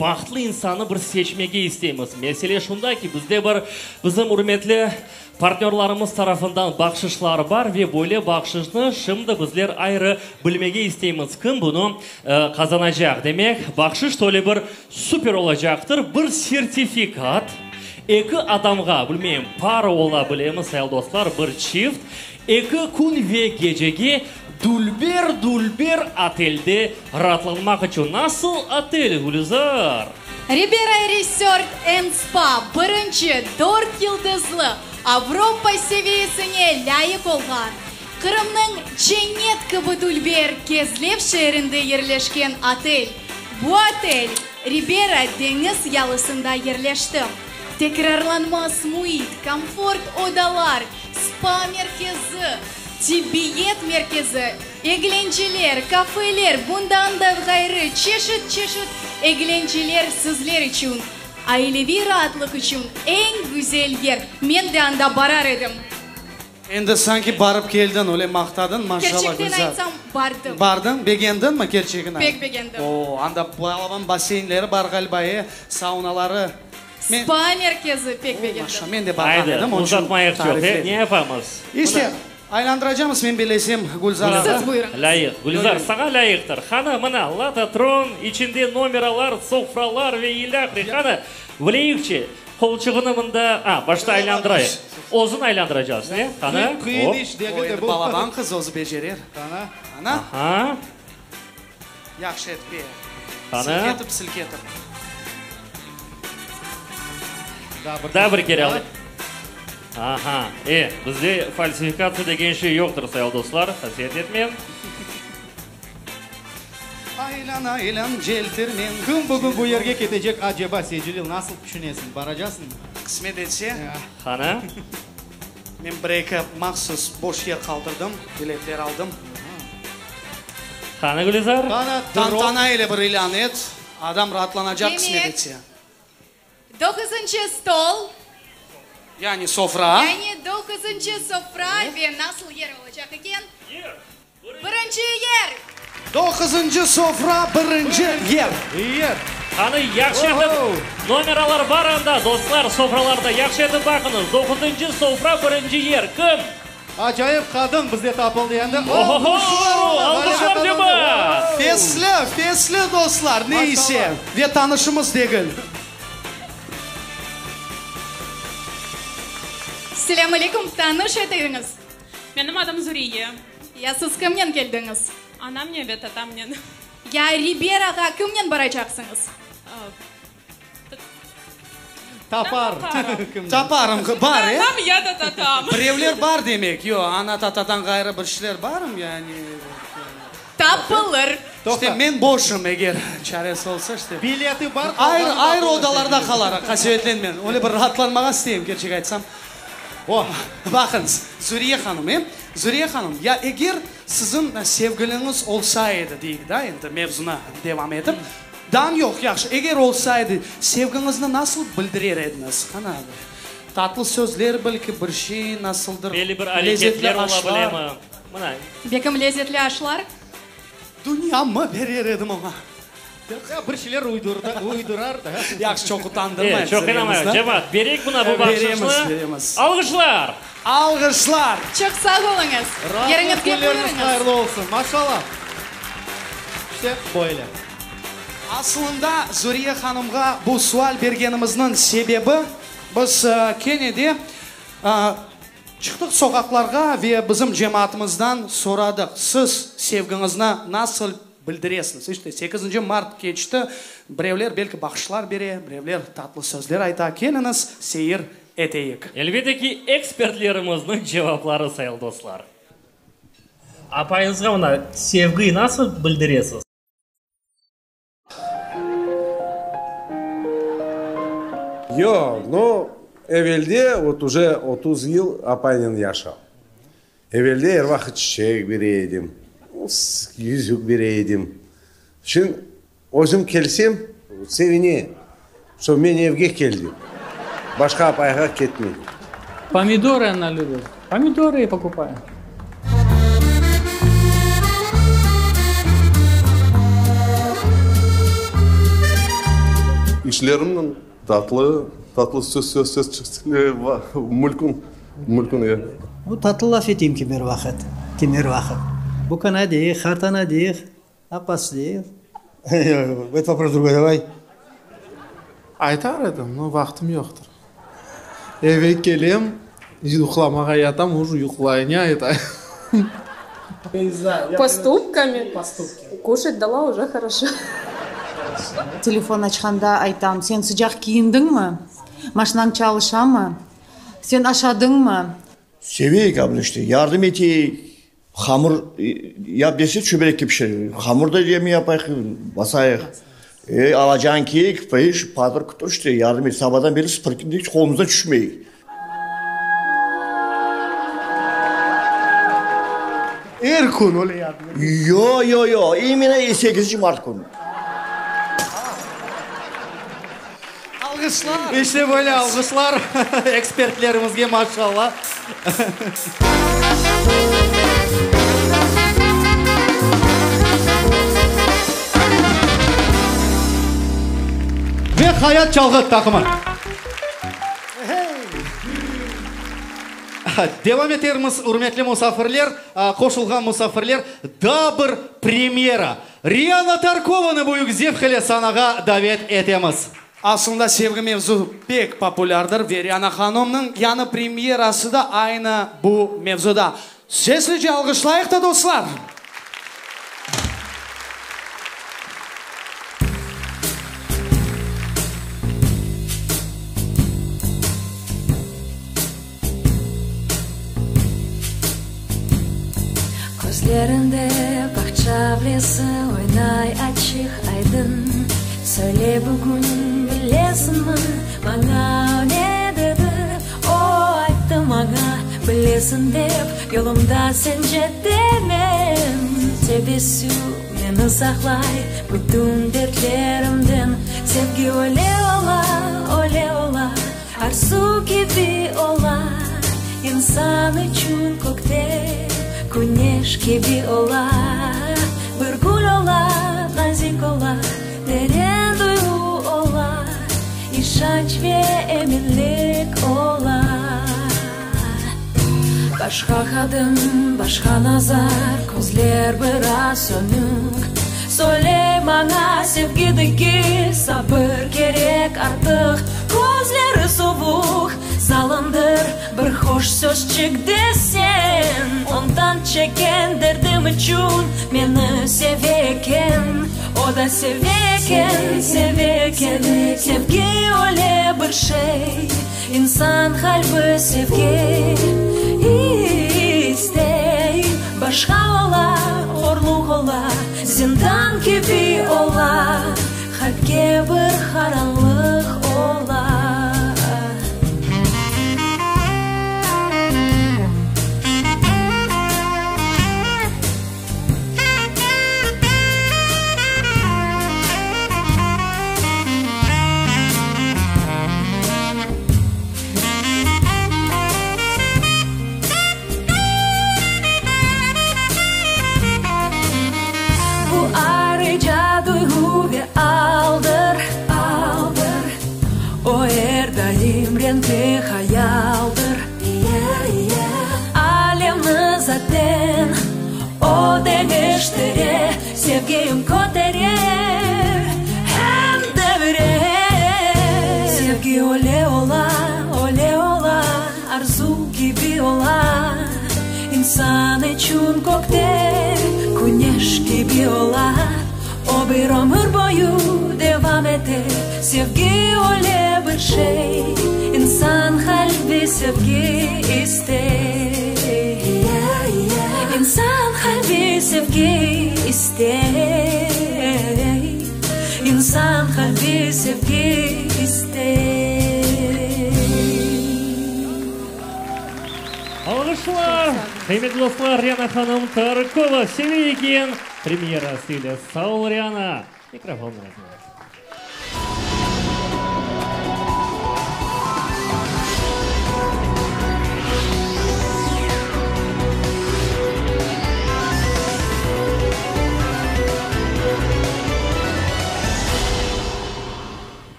Bahtlı insannı bir seçmege isteymiz. Mesele şunda ki, bizde bir bizim ürmetli partnörlarımız tarafından bahşışlar bar ve böyle bahşışnı şimdi bizler ayrı bilmege isteymiz, kim bunı qazanacaq. Demek, bahşış da öyle bir super olacaqtır, bir sertifikat eki adamğa, bilmeyim, para ola bilemi, sayılı dostlar, bir çift, eki kün ve gecege Dülber-dülber otelde raatlanmaq içün nasıl otel, Gülizar? Ribera Resort and Spa birinci dört yıldızlı Avropa seviyesine lâyıq olğan, Qırımnıñ cennet kibi dülber Kezlev şeerinde yerleşken otel. Bu otel Ribera deñiz yalısında yerleşti. Tekrarlanmaz müit, komfort odalar, spa merkezi, Tibbiyet merkezi, eglenceler, kafeler, bundan da ğayrı çeşit-çeşit eglenceler sizler içün. Aileviy raatlıq içün eñ güzel yer. Men de anda barar edim. Endi sanki barıp keldiñ, öyle maqtadıñ, maşallah, Kerçekten Gülzar. aytsam, bardım. Bardıñ, begendiñmi, kerçegini ayt? Pek begendim. O, anda balaban basseynleri bar ğaliba, e, saunaları. Spa merkezi pek begendim. Men de barğan Aydı, edim, onıñ içün uzatmayıq çoq, tarif e, edim. ne yapamız? İşte, aylandıracamız, men bellesem, Gülzar ağa. Siz buyurıñız. Lâyıq, Gülzar, saña lâyıqtır. Qani, mına, lototron, içinde nomeralar, sofralar ve ilâhre. Qani, bileyikçi, qolçuğını mında, a, başta aylandırayıq. Özün aylandıracağız, ne? Qani, Qıyın hop. iş degil O de endi bu. balaban qız, özü becerer. Qana. Ana. Aha. Yahşı etip, e. Qani. Silketip, silketip. Daa bir kere alayıq. Aha, e, bizde falsifikatsiya degen şey yoqtır, sayılı dostlar, qasevet etmeñ. Aylan, aylan, celtirmen. Kim bugün bu yerge ketecek aceba, Seycilil, nasıl tüşünesiñ, baracasıñmı? Qısmet etse. Qani? Men bir-eki mahsus boş yer qaldırdım, biletler aldım. Qani, Gülizar? Tantana ile bir ilân et, adam raatlanacaq, qısmet etse. Demek, doquzıncı stol. Yani sofra. Yani doquzıncı sofra ve nasıl yer olacaq eken? Birinci yer! Doquzıncı sofra, birinci yer. Yer. Qani, yahşı etip, nomeralar bar anda, dostlar, sofralarda, yahşı etip baqıñız. Doquzıncı sofra, birinci yer. Kim? Acayip qadın bizde tapıldı endi. Ohoho! Alqışlar, cemaat! Fesli, fesli dostlar, ne ise, ve tanışımız degil. Selâm aleyküm, tanış etiñiz. Menim adım Zuriye. Ya siz kimnen keldiñiz? Anamnen ve tatamnen. Ya Riberağa kimnen baracaqsıñız? Tapar. Taparım, bar, e? Anam ya da tatam. Birevler bar demek. Yoq, ana-tatadan ğayrı bir şeyler barmı, yani? Tapılır. İşte, men boşım, eger çaresi olsa, işte. Bileti bar, Ayrı, ayrı odalarda qalarıq, qasevetlenmeñ. Öyle bir raatlanmağa isteyim, kerçek aytsam. O, baqıñız, Zuriye hanım, e? Zuriye hanım, ya eger siziñ sevgiliñiz olsa edi, deyik da, endi mevzunı devam etip, Dan yoq, yahşı, eger olsa edi, sevgiñizni nasıl bildirer ediñiz? Qana, tatlı sözler, belki, bir şey, nasıldır, Belli bir lezetli areketler ola aşlar. bilemi? Mına. Bekim lezetli aşlar? Dünyamı berer edim oña. Ya bir şeyler uydurar da. Yahşı, çoq utandırmayıq E, çoq inanmayıq. Cemaat, bereyik buna bu Beremiz, bahşışnı. beremiz. Alğışlar! Alğışlar! Çoq sağ oluñız. Rahatlıq Yeriñizge künleriniz buyurıñız. hayırlı olsun. Maşallah. İşte böyle. Aslında, Zuriye hanımğa bu sual bergenimizniñ sebebi, biz kene de çıqtıq soqaqlarğa ve bizim cemaatımızdan soradıq, siz sevgiñizni nasıl bildiresiñiz? İşte, sekizinci mart keçti, birevler belki bahşışlar bere, birevler tatlı sözler ayta, keliñiz, seyir eteyik. Elbette ki, ekspertlerimizniñ cevapları, sayılı dostlar. Apayıñızğa mına sevgi nasıl bildiresiz? Yoq, no, evelde, vot uje 30 yıl apaynen yaşam. Evelde er vaqıt çiçek bere edim, yüzük bere edim. Şimdi özüm kelsem. Sevine, şo men evge keldim, başqa apayğa ketmedim. Pomidorı ona lübit. Pomidorı ey pokupayım. İşlerimniñ tatlı, tatlı söz, söz, söz çıqsın, mülkün, mülkün, e. Bu tatlı laf eteyim kimer vaqıt, kimer vaqıt. Bu kana deyik, qartana deyik, apası deyik. Этот вопрос другой давай. Aytar edim, no vaqtım yoqtır. Eve kelem, yuqlamağa yatam, uje yuqlayım, ne aytayım. Поступками. Кушать дала уже хорошо. Telefon açqanda aytam, sen sıcaq kiyindiñmi? Maşinañ çalışamı? Sen aşadıñmı? Seveyik abla işte, yardım eteyik, hamur yap dese çöberekke pişireyik, hamur da yemi yapayıq, basayıq. E, alacağın keyik, pış, patır kütür işte, yardım et, sabadan beri sıpırki hiç qolumızdan tüşmey. Er kün öyle yardım et. Yo, yo, yo, imенно sekizinci mart künü. Alğışlar! İşte böyle alğışlar ekspertlerimizge, maşallah. Ve Hayat çalğı taqımı. Devam etermiz, ürmetli musafirler, qoşulğan musafirler, daa bir premyera. Riana Tarkovanı büyük zevq ile sanağa davet etemiz. Aslında sevgi mevzu pek populârdır ve Riana hanımnıñ yañı premyerası da aynı bu mevzuda. Seslice alğışlayıq da, dostlar! Közlerinde bağça avlesi oynay açıq aydın. Söyle bugün bilesiñmi, maña o ne dedi? O ayttı maña, bilesiñ dep, yolumda sen cetemem. Tebessüm meni saqlay bütün dertlerimden. Sevgi öyle ola, öyle ola. Arzu kibi ola, insan içün kökte küneş kibi ola, bir gül ola, nazik ola, teren duyğu ola, işanç ve eminlik ola. Başqa qadın, başqa nazar, közler biraz sönük, Söyle maña, sevgi degil, sabır kerek artıq. Közleri suvuq, zalımdır, bir hoş sözçik desen, Ondan çekken derdim içün meni seve eken. O da seve eken, seve eken, sevgi öyle bir şey, İnsan qalbi sevgi istey. Başqa ola, horluq ola, zindan kibi ola, Qalpke bir qaranlıq ola. Bu ayrıca duyğu ve aldır, aldır. O er daim renkli hayaldır, Alemni zaten o deñiştire, Sevgim kötere hem devire. Sevgi öyle ola, öyle ola, Arzu kibi ola, İnsan içün kökte küneş kibi ola. O bir ömür boyu devam ete, Sevgi öyle bir şey, İnsan qalbi sevgi istey. İnsan qalbi sevgi istey. İnsan qalbi sevgi istey. Alğışlar! Qıymetli dostlar, Riana hanım Tarkova Seve eken premyerası ile. Sağ ol, Riana! Mikrofon özüñde.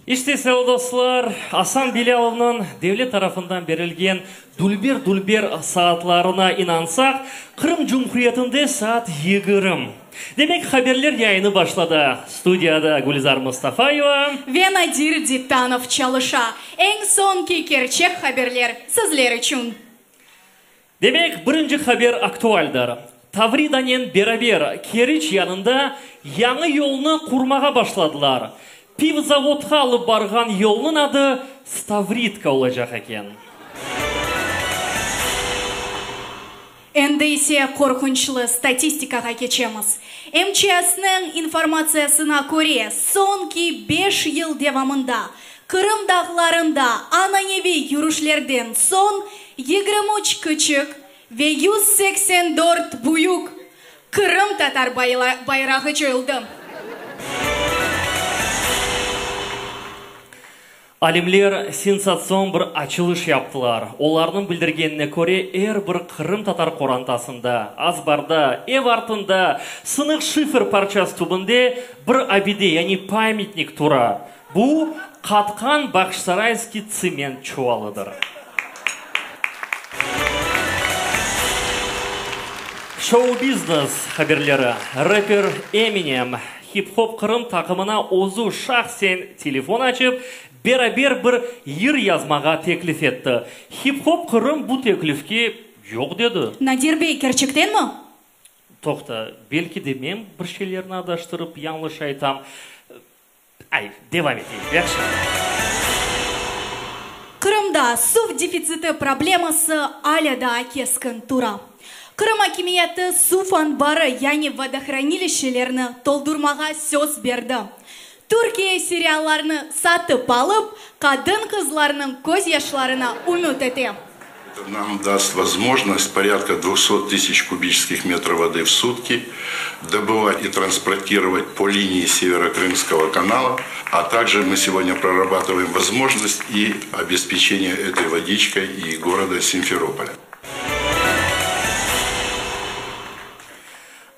İşte, sayılı dostlar, Asan Bilâlovnıñ devlet tarafından berilgen dülber-dülber saatlarına inansaq, Qırım Cumhuriyetinde saat 20. Demek, haberler yayını başladı. Studiyada Gülizar Mustafayeva. Ve Nadir Dittanov çalışa. Eñ soñki kerçek haberler sizler içün. Demek, birinci haber aktualdir. Tavridanen beraber Keriç yanında yañı yolnı qurmağa başladılar. Pivzavodqa alıp barğan yolnıñ adı Stavridka olacaq eken. Endi ise qorqunçlı statistikağa keçemiz. MÇSniñ informatsiyasına köre, soñki beş yıl devamında Qırım dağlarında ananeviy yürüşlerden soñ 23 küçük ve 184 büyük qırımtatar bayrağı coyuldı. Alimler sensatsion bir açılış yaptılar. Olarnıñ bildirgenine köre, er bir qırımtatar qorantasında, azbarda, ev artında, sınıq şifer parçası tübünde bir abide, yani pamyatnik tura. Bu, qatqan Bağçasarayskiy tsement çuvalıdır. Şou-biznes haberleri, Reper Eminem, Hip-hop Qırım taqımına özü şahsen telefon açıp, beraber bir yır yazmağa teklif etti. Hip-hop Qırım bu teklifke yoq dedi. Nadir bey, kerçektenmi? Toqta, belki de men bir şeylerni adaştırıp yañlış aytam. Ay, devam eteyik, yahşı. Qırımda suv defitsiti probleması alâ daa keskin tura. Qırım akimiyeti suv anbarı, yani vodohranilişçelerni toldurmağa söz berdi. Türkiye seriallarnı satıp alıp, qadın-qızlarnıñ közyaşlarına ümüt ete. Это нам даст возможность порядка 200 тысяч кубических метров воды в сутки добывать и транспортировать по линии Северо-Крымского канала, а также мы сегодня прорабатываем возможность и обеспечение этой водичкой и города Симферополя.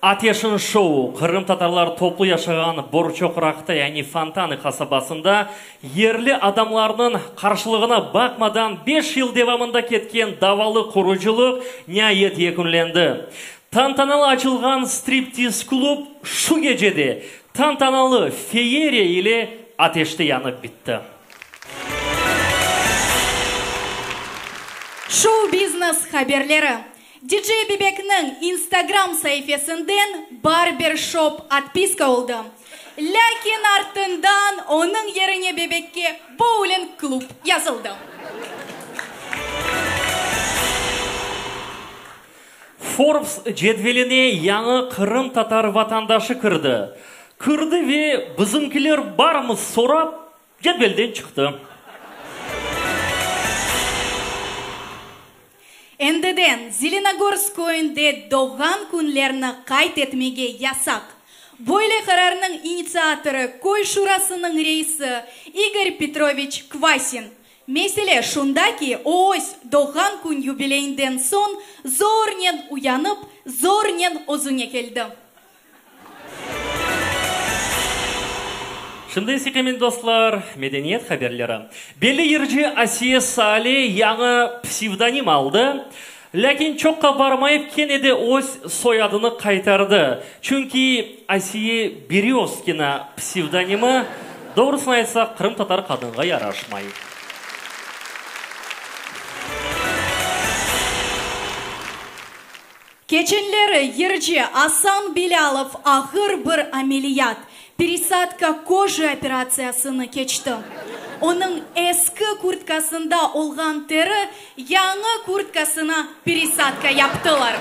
Ateşin şou, qırımtatarlar toplu yaşağan Borçoqraqta, yani Fontanı qasabasında yerli adamlarnıñ qarşılığına baqmadan beş yıl devamında ketken davalı qurucılıq niayet yekünlendi. Tantanalı açılğan striptiz-klub şu gece de tantanalı feyeriya ile ateşte yanıp bitti. Şou-biznes haberleri. DJ Bebekniñ Instagram saifesinden Barbershop otpiska oldı. Lâkin artından onıñ yerine Bebekke Bowling Club yazıldı. Forbes cedveline yañı qırımtatar vatandaşı kirdi. Kirdi ve bizimkiler barmı sorap, cedvelden çıqtı. Endiden Zelenogorsk köyünde doğğan künlerni qayd etmege yasaq. Böyle qararnıñ initsiatorı köy şurasınıñ reisi İgor Petroviç Kvasin. Mesele şunda ki, o öz doğğan kün yubileyinden soñ zornen uyanıp, zornen özüne keldi. Şimdi ise, qıymetli dostlar, medeniyet haberleri. Belli yırcı Asiye Sale yañı psevdonim aldı, lâkin çoqqa barmayıp kene de öz soyadını qaytardı, çünki Asiye Berezkina psevdonimi, doğrusını aytsaq, qırımtatar qadınğa yaraşmay. Keçenleri yırcı Asan Bilâlov ağır bir ameliyat, peresadka koji operatsiyasını keçti. Onıñ eski kurtkasında olğan teri yañı kurtkasına peresadka yaptılar.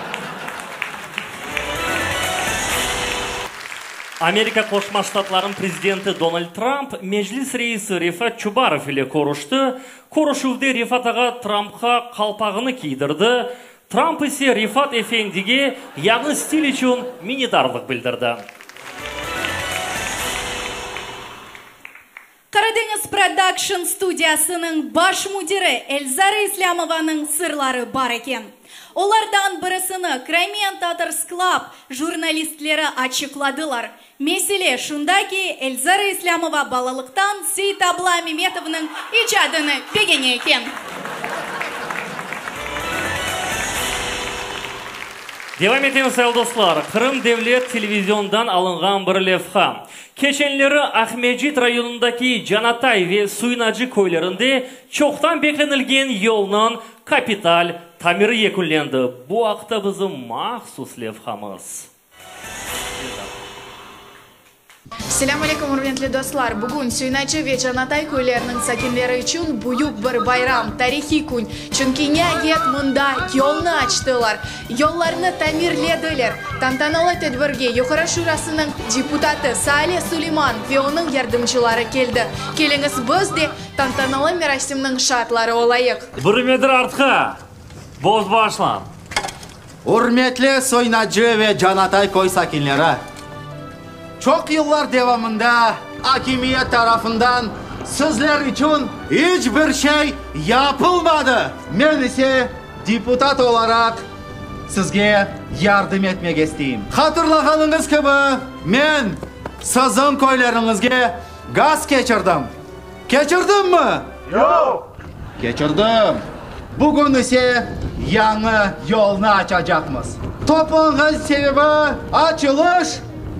Amerika Qoşma Ştatlarınıñ prezidenti Donald Trump Meclis reisi Refat Çubarov ile körüşti. Körüşüvde Refat ağa Trumpqa qalpağını kiydirdi, Trump ise Refat efendige yañı stil içün minnetdarlıq bildirdi. Qaradeñiz Production studiyasınıñ baş müdiri Elzara İslâmovanıñ sırları bar eken. Olardan birisini Crimean Tatars Club jurnalistleri açıqladılar. Mesele şunda ki, Elzara İslâmova balalıqtan Seytabla Memetovnıñ icadını begene eken. Devam etemiz, sayılı dostlar. Qırım devlet televizionından alınğan bir levha. Keçenleri Aqmescit rayonındaki Canatay ve Suyunacı köylerinde çoqtan beklenilgen yolnıñ kapital tamiri yekünlendi. Bu aqta bizim mahsus levhamız. Selâm aleyküm, ürmetli dostlar! Bugün Süynaçı ve Canatay köyleriniñ sakinleri içün büyük bir bayram, tarihiy kün. Çünki niayet mında yolnı açtılar, yollarnı tamirlediler. Tantanalı tedbirge Yuqarı Şurasınıñ deputatı Saale Suleyman ve onıñ yardımcıları keldi. Keliñiz, biz de tantanalı merasimniñ şaatları olayıq. Bir metr artqa, boz başlan. Ürmetli Soynacı ve Canatay köy sakinleri! Çoq yıllar devamında akimiyet tarafından sizler içün iç bir şey yapılmadı. Men ise deputat olaraq sizge yardım etmege isteyim. Hatırlağanıñız kibi, men siziñ köyleriñizge gaz keçirdim. Keçirdimmi? Yoq! Keçirdim. Bugün ise yañı yolnı açacaqmız. Toplanğan sebebi açılış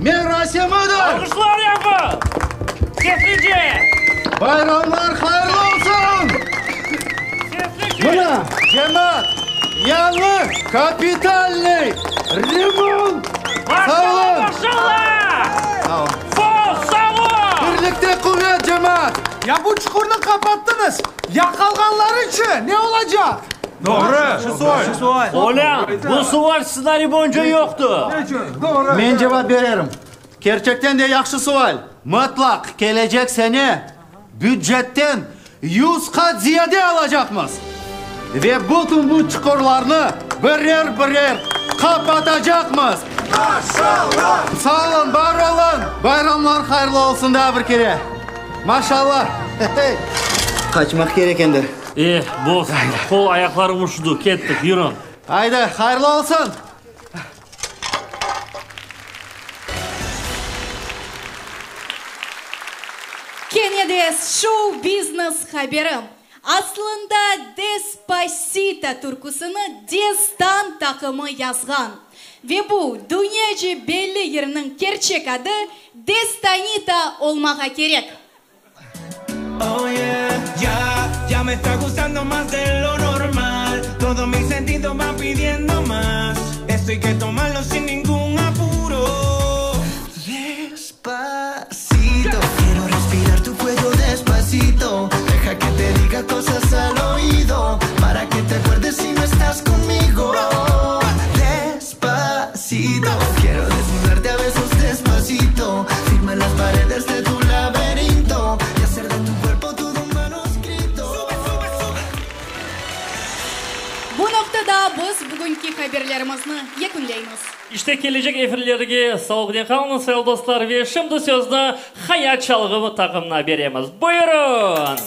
merasimidir! Alqışlar yapın! Seslice! Bayramlar hayırlı olsun! Seslice! Mına, cemaat, yañı kapitalnıy remont! Sağ olun! Maşalla, maşalla! Sağ olun. Sağ, sağ ol! Birlikte quvet, cemaat! Ya bu çuqurnı qapattıñız, ya qalğanlarıçı, ne olacaq? Doğru. Yahşı sual. Olân, bu sual stsenariy boyunca yoqtı. Doğru. Men cevap bererim. Kerçekten de yahşı sual. Mıtlaq kelecek sene bücetten yuz qat ziyade alacaqmız. Ve bütün bu çuqurlarnı birer-birer qapatacaqmız. Maşallah! Sağ olun, bar olun! Bayramlar hayırlı olsun daa bir kere! Maşallah! Hey! Qaçmaq kerek endi. Eh, boz, qol-ayaqlarım üşüdi, kettik, yürüñ. Aydı, hayırlı olsun! Kene de şou-biznes haberi. Aslında Despasito türküsini Destan taqımı yazğan. Ve bu dünyaca belli yırnıñ kerçek adı Destanita olmağa kerek. Bu noqtada biz bugünki haberlerimizni yekünleymiz. İşte, kelecek efirlerge sağlıqnen qalıñız, sayılı dostlar, ve şimdi sözni Hayat çalğı taqımına beremiz. Buyurın!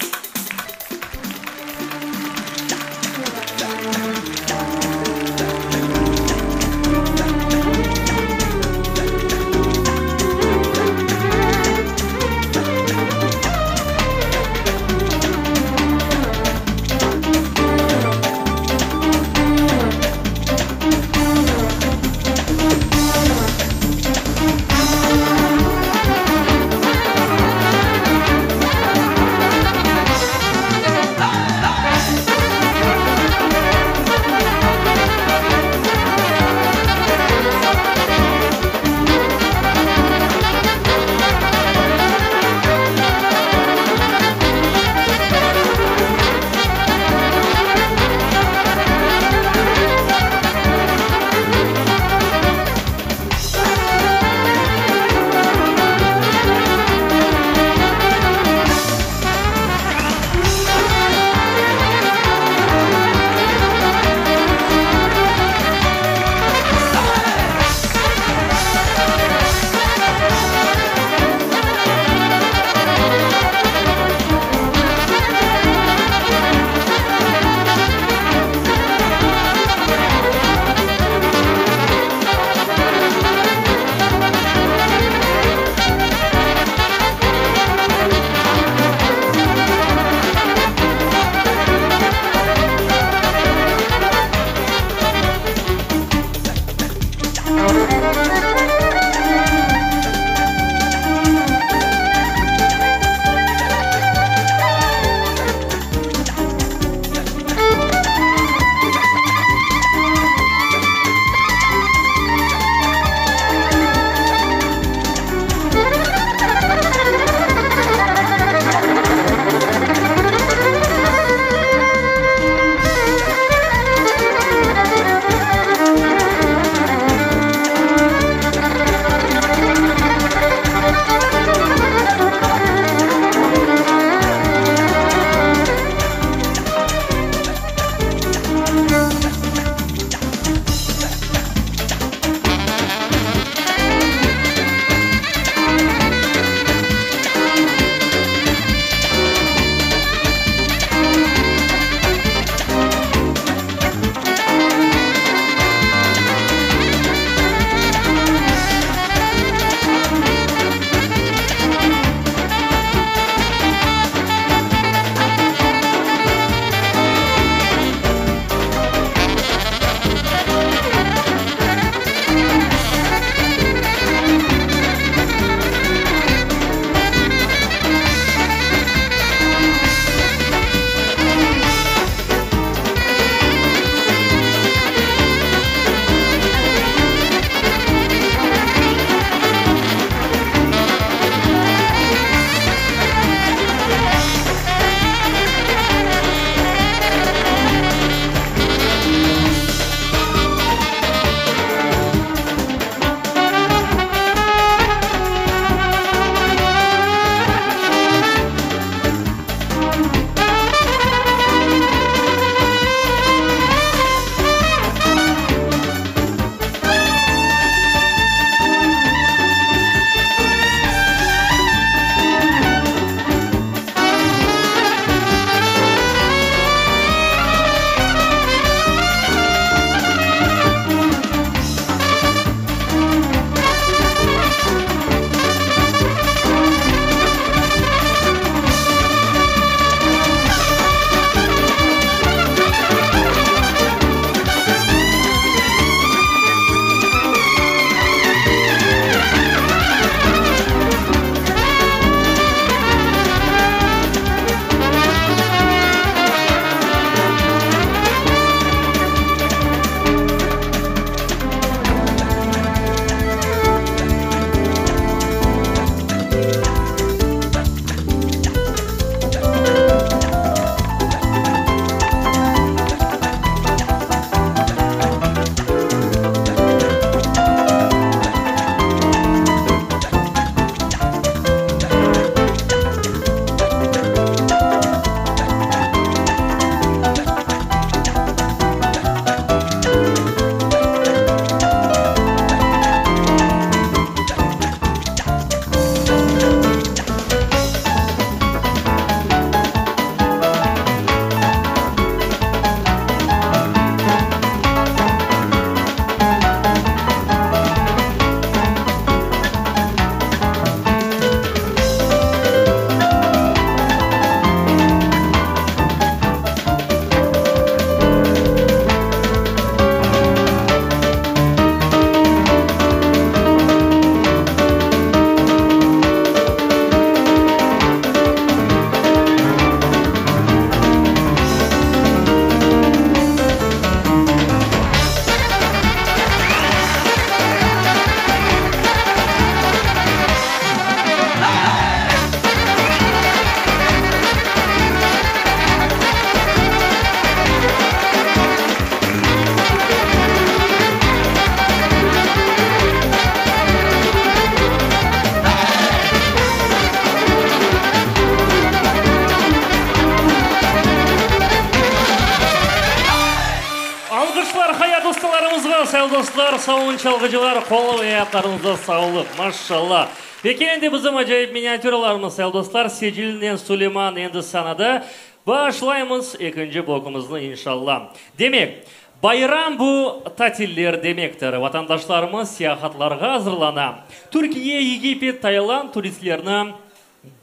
Bravo, sağ olun çalğıcılar, qol ve ayaqlarıñıza sağlıq, maşallah. Ve kene de bizim acayip miniatüralarımız, sayılı dostlar, Secilnen Suleyman endi sanada. Başlaymız ekinci blokumıznı inşallah. Demek, bayram bu tatiller demektir. Vatandaşlarımız seyahatlarğa azırlana. Türkiye, Egipet, Tayland turistlerni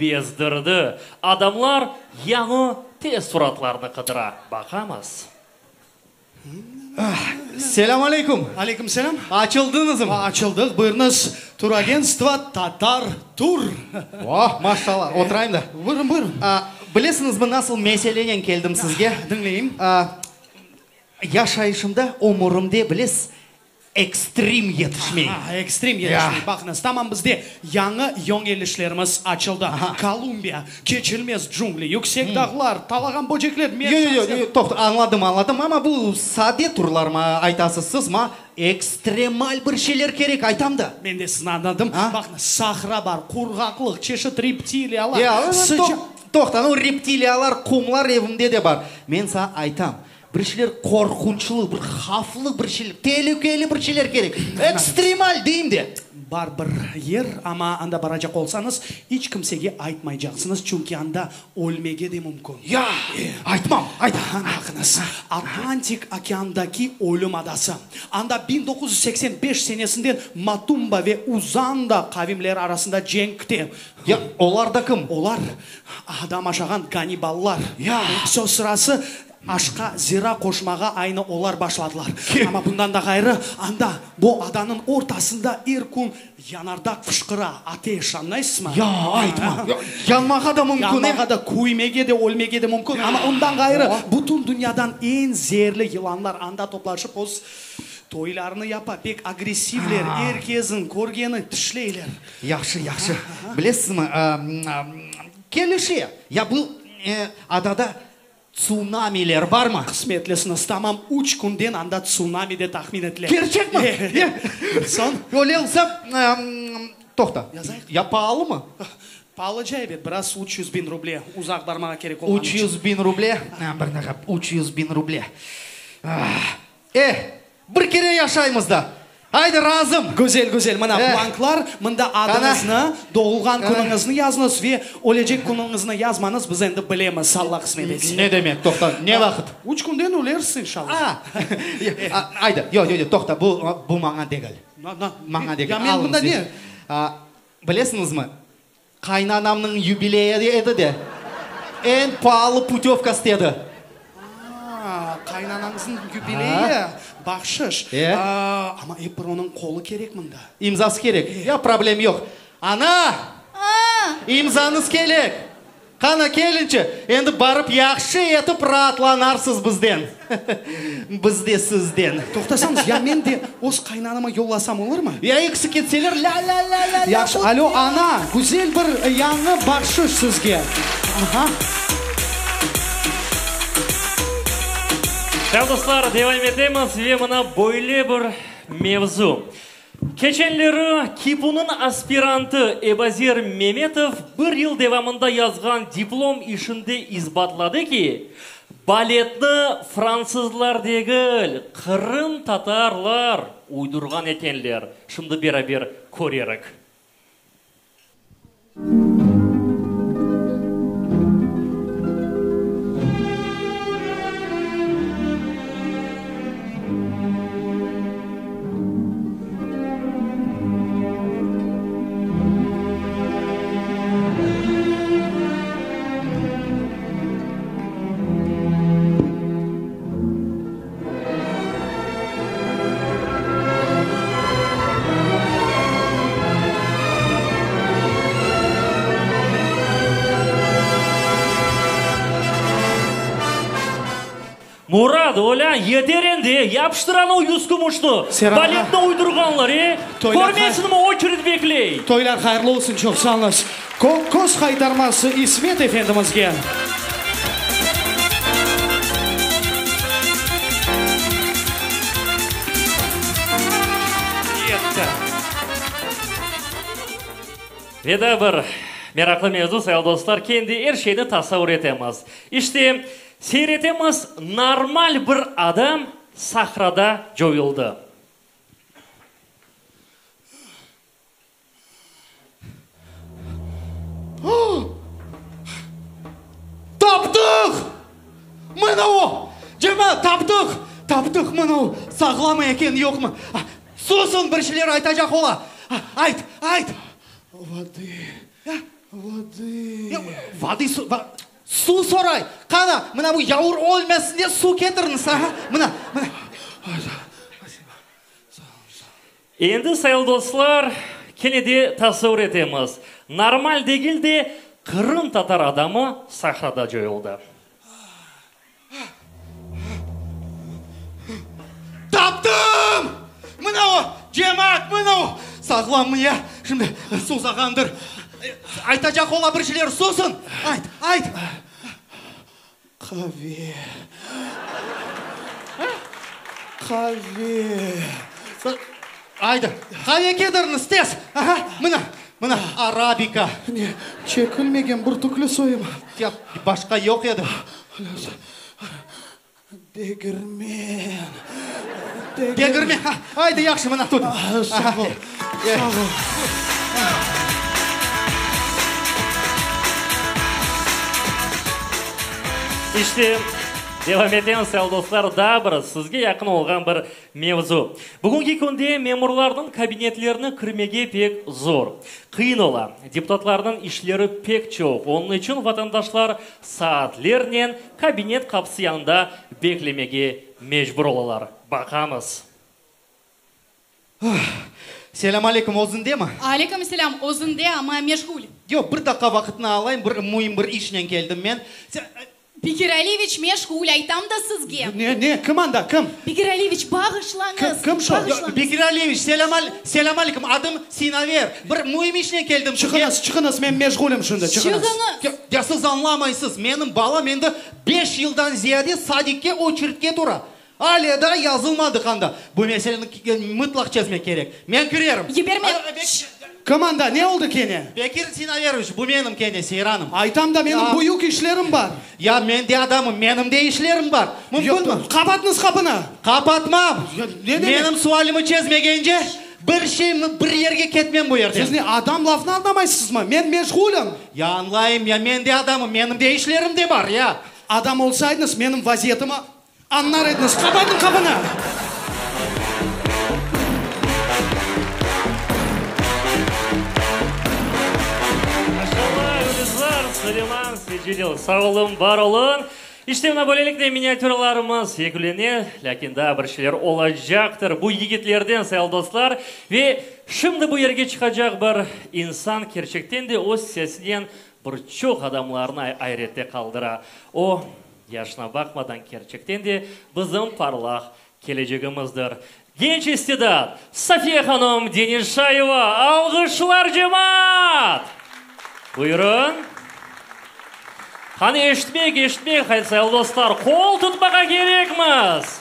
bezdirdi. Adamlar yañı teessuratlarnı qıdıra. Baqamız. Selâm aleyküm. Aleyküm selâm. Açıldıñızmı? Açıldıq. Buyurıñız, turagentstvo Tatar Tur. Oh, maşallah. Oturayım da. Buyurın, buyurın. Bilesiñizmi, nasıl meselenen keldim sizge? Diñleyim. Yaşayışımda, ömürimde, bilesiz, Ekstrim yetişmey. Aha, ekstrim yetişmey. Baqıñız, tamam bizde yañı yöñelişlerimiz açıldı. Kolumbiya, keçilmez cungli, yüksek dağlar, talağan böcekler, Yoq, yoq, yoq, toqta, añladım, añladım, amma bu sade turlar mı aytasız siz, ma ekstremal bir şeyler kerek, aytam da. Men de sizni añladım. Baqıñız, sahra bar, qurğaqlıq, çeşit reptiliyalar, sıca. Toqta, nu reptiliyalar, qumlar evimde de bar. Men saña aytam, Bir şeyler qorqunçlı, bir havflı bir şeyler, telükeli bir şeyler kerek. Ekstremal deyim de. Bar bir yer, amma anda baracaq olsañız, iç kimsege aytmaycaqsıñız, çünki anda ölmege de mümkün. Ya, aytmam, ayt. Baqıñız, Atlantik okeandaki Ölüm adası. Anda 1985 senesinden Matumba ve Uzanda qavimleri arasında cenk kite. Ya, olar da kim? Olar, adam aşağan ganniballar. Ya! Söz sırası, aşqa zira qoşmağa aynı olar başladılar. Amma bundan da ğayrı, anda, bu adanıñ ortasında er kün yanardağ fışqıra, ateş, añlaysızmı? Ya, aytma! Yanmağa da mümkün, e? Yanmağa da, küymege de, ölmege de mümkün. Amma ondan ğayrı, bütün dünyadan eñ zeerli yılanlar anda toplaşıp, öz toylarını yapa. Pek agressivler, er kesin körgeni tişleyler. Yahşı, yahşı. Bilesizmi, kelişe. Ya bu adada tsunamiler barmı? Qısmetlisiñiz, tamam üç künden anda tsunami de tahmin etile. Kerçekmi? Soñ? Öyle olsa, toqta. Yazayıq. Ya paalımı? Paalıca, ebet, biraz, 300 biñ ruble, uzaq barmağa kerek olğanı içün. 300 biñ ruble? Bir daqiqa, 300 biñ ruble. Eh, bir kere yaşaymız da. Aydı, razım. Güzel, güzel. Mına, blanklar, mında adıñıznı, doğulğan künüñizni yazıñız ve ölecek künüñizni yazmañız, biz endi bilemiz, Alla qısmet etse. Ne demek, toqta, ne vaqıt? Üç künden ölersiz, inşallah. A, aydı, yoq, yoq, yoq, toqta, bu, bu maña degil. Maña degil, Ya men bunda ne? Bilesiñizmi, Qaynanamnıñ yubileyi edi de, eñ paalı putövka istedi. A, qaynanañıznıñ yubileyi, bahşış. E. Amma ep bir onıñ qolu kerek mında. İmzası kerek. Ya, problem yoq. Ana! İmzañız kerek. Qana, kelinçi, endi barıp yahşı etip raatlanarsız bizden. Biz de sizden. Toqtasañız, ya men de öz qaynanama yollasam olurmı? Ya ekisi ketseler, lâ-lâ-lâ-lâ-lâ. Yahşı, alo, ana, güzel bir yañı bahşış sizge. Aha. Sayın dostlar, devam etemiz ve mına böyle bir mevzu. Keçenleri KİPUnıñ aspirantı Ebazer Memetov bir yıl devamında yazğan diplom işinde isbatladı ki, baletni fransızlar degil, qırımtatarlar uydurğan ekenler. Şimdi beraber körerik. Murat, olân, yeter endi, yapıştır anau yüzkümüşni, baletni uydurğanlar, e? Körmeysiñmi, oçered bekley. Toylar hayırlı olsun, çoq sağ oluñız. Köz qaytarması İsmet efendimizge. Yetti. Ve daa bir meraqlı mevzu, sayılı dostlar, kendi er şeyni tasavur etemiz. İşte, seyir etemiz, normal bir adam sahrada coyuldı. Cemaat, taptıq! Taptıq mına o, sağlamı eken, yoqmı? Susıñ, bir şeyler aytacaq ola. Ayt, ayt! Vodı, vodı. Vodı, suv soray. Qana, mına bu yavur ölmesin dep suv ketiriñiz, aha, mına, mına. Endi, sayılı dostlar, kene de tasavur etemiz, normal degil de, qırımtatar adamı sahrada coyuldı. Taptım! Mına o, cemaat, mına o! Sağlammı ya? Şimdi suzağandır. Aytacaq ola bir şeyler, susıñ! Ayt, ayt! Qave. Qave. Aydı, qave ketiriñiz, tez! Aha, mına, mına, arabika. Ne, çekilmegen bürtükli soyumı? Ya, başqa yoq edi. Degirmen. Degirmen, ha, aydı, yahşı, mına, tut. Sağ ol, sağ ol. İşte, devam etemiz, sayılı dostlar, daa bir sizge yaqın olğan bir Mevzu. Bugünki künde memurlarnıñ kabinetlerine kirmege pek zor, qıyın ola. Deputatlarnıñ işleri pek çoq, onıñ içün vatandaşlar saatlernen kabinet qapısı yanında beklemege mecbur olalar. Baqamız. Selâm aleyküm, özündemi? Aleyküm selâm, özünde, amma meşğul. Yoq, bir daqqa vaqıtını alayım, bir müim bir işnen keldim men. Bekir Aliyeviç meşğul, aytam da sizge. Ne, ne, kim anda, kim? Bekir Aliyeviç, bağışlañız, Kim, kim şu? bağışlañız. Bekir Aliyeviç, selâm, selâm aleyküm, adım Sinaver, bir müim işnen keldim sizge. Çıqıñız, çıqıñız, men meşğulim şimdi, çıqıñız. Çıqıñız. Ya siz añlamaysız, menim balam endi beş yıldan ziyade sadikke oçeritke tura. Ale daa yazılmadıq anda. Bu meseleni mıtlaq çezmek kerek. Men kirerim. Yiberme. Kim anda? Ne oldı kene? Bekir Sinaveroviç, bu menim kene, Seyranım. Aytam da, menim büyük işlerim bar. Ya men de adamım, menim de işlerim bar. Mümkünmi? Qapatıñız qapını! Qapatmam! Ne demek? Menim sualimi çezmegence, bir şey, bir yerge ketmem bu yerden. Siz ne, adam lafını añlamaysızmı? Men meşğulim. Ya añlayım, ya men de adamım, menim de işlerim de bar, ya. Adam olsaydıñız, menim vaziyetimi Añlar ediñiz, qapatıñ qapını! Maşallah, Gülizar, Suleyman, Secelil, sağ oluñ, bar oluñ. İşte, mına böylelikle miniatüralarımız yekünlene, lâkin daa bir şeyler olacaqtır bu yigitlerden, sayılı dostlar. Ve şimdi bu yerge çıqacaq bir insan kerçekten de öz sesinen bir çoq adamlarnı ayrette qaldıra. O, Yaşına baqmadan kerçekten de bizim parlaq kelecegimizdir. Genç istidat, Safiye hanım Denişayeva, alğışlar cemaat! Buyurın. Qani eşitmeyik, eşitmeyik, haydi sayılı dostlar, qol tutmağa kerekmiz!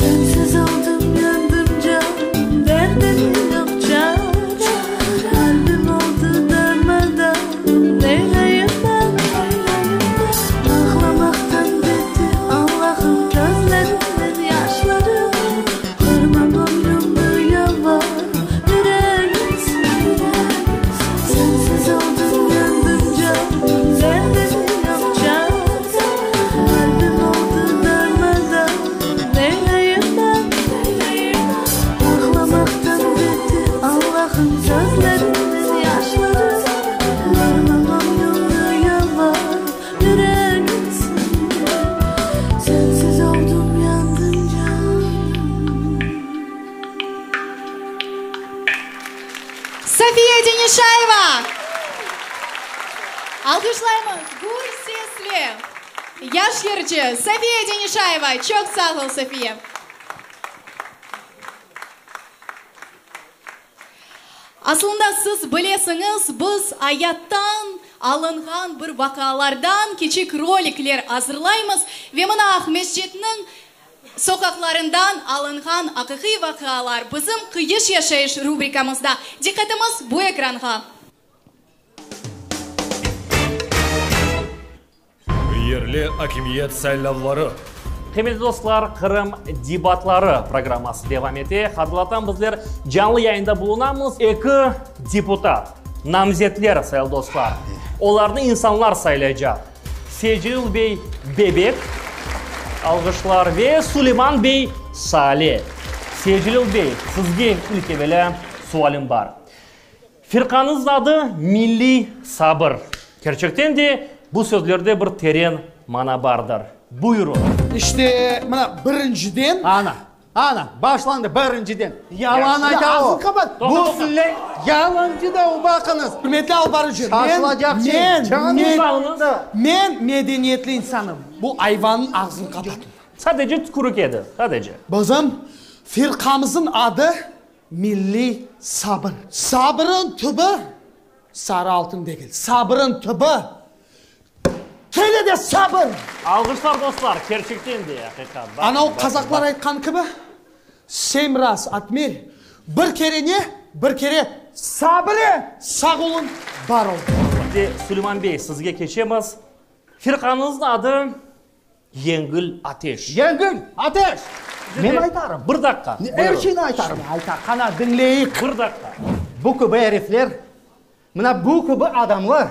Sensiz oldım yandım canım, Derdime yoq çare. Qalbim oldı darma-dağın, Neyleyim ben, neyleyim ben? Ağlamaqtan bitti, Allahım, Közlerimniñ yaşları. Qırmam ömrümni, yalvarım, Yüregim sende. Sensiz oldım yandım canım, Derdime yoq çare. Qalbim oldı darma-dağın, Neyleyim ben, neyleyim ben? Ağlamaqtan bitti, Allahım, Közlerimniñ yaşları. Qırmam ömrümni, yalvarım, Yüregim sende. Sensiz oldım yandım canım. Safiye Denişayeva! Alğışlaymız gür sesle yaş yırcı Safiye Denişayeva! Çoq sağ ol, Safiye! Aslında siz bilesiñiz, biz ayattan alınğan bir vaqialardan kiçik rolikler azırlaymız ve mına Aqmescitniñ soqaqlarından alınğan aqiqiy vaqialar bizim Qıyış yaşayış rubrikamızda. Diqqatımız bu ekranğa. Yerli akimiyet saylavları. Qıymetli dostlar, Qırım debatları programması devam ete. Hatırlatam, bizler canlı yayında bulunamız. Eki deputat, namzetler, sayılı dostlar. Olarnı insanlar saylaycaq. Secelil bey Bebek, alğışlar, ve Suleyman bey Sale. Secelil bey, sizge ilk evelâ sualim bar. Firqañıznıñ adı Milliy sabır. Kerçekten de, bu sözlerde bir teren mana bardır. Buyurıñ. İşte, mına, birinciden. Ana, ana, başlandı, birinciden. Yalan ayta o. Ağzını qapat. Bu sizle yalancı da o, baqıñız. Ürmetli alıp barıcı, men, Şaşılacaq şey. men, Canı men, men medeniyetli insanım. Bu ayvannıñ ağzını qapatıñ. Sadece tükürik edi, sadece. Bizim firqamızın adı Milliy sabır. Sabırın tübü sarı altın degil. Sabırın tübü kene de sabır! Alğışlar dostlar, kerçekten de aqiqat. Anau qazaqlar aytqan kibi, Sem raz otmer, bir kere ne, bir kere sabır e! Sağ olun, bar olun. Şimdi Suleyman bey, sizge keçemiz. Firqañıznıñ adı Yengil ateş. Yengil ateş! Men aytarım. Bir daqqa. Er şeyni aytarım. Ayta, qana, diñleyik. Bir daqqa. Bu kibi erifler, mına bu kibi adamlar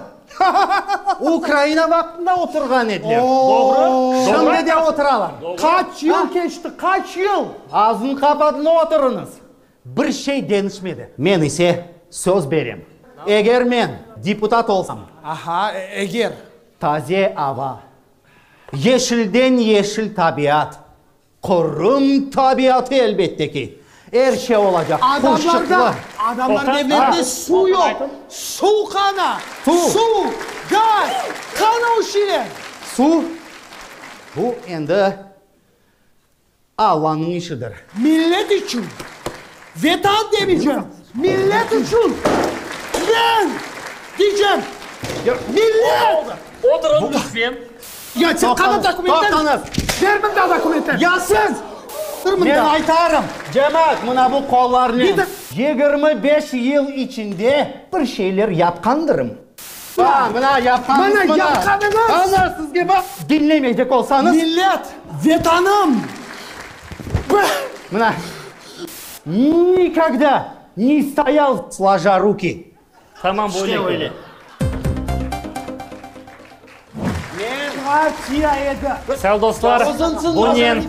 Ukraina vaqtında oturğan ediler. Doğru. Şimdi de oturalar. Qaç yıl keçti, qaç yıl? Ağzını qapatıñ, oturıñız. Bir şey deñişmedi. Men ise söz berem, eger men deputat olsam. Aha, eger. Taze ava, Yeşilden yeşil tabiat, Qırım tabiatı elbette ki, er şey olacaq, qurşıqlı. Adamlarda evlerinde suv yoq, suv qana, suv, gaz, qana o şeyler. Suv, bu endi Allanıñ işidir. Millet içün, Vetan demeycem, millet içün men deycem, millet! Oturıñ lütfen. Ya sen qana dokumentler? Toqtañız! Ber mında dokumentler! Ya siz! Dur mında! Men aytarım, cemaat, mına bu qollarnen 25 yıl içinde bir şeyler yapqandırım. Ha, mına yapqanıñız Mına mına. yapqanıñız! Ana sizge baq! Diñlemeycek olsañız. Millet, Vetanım! Mına, nikogda ne stoyal sложа ruki. Tamam, böyle öyle. Partiya edi. Sayılı dostlar, bunen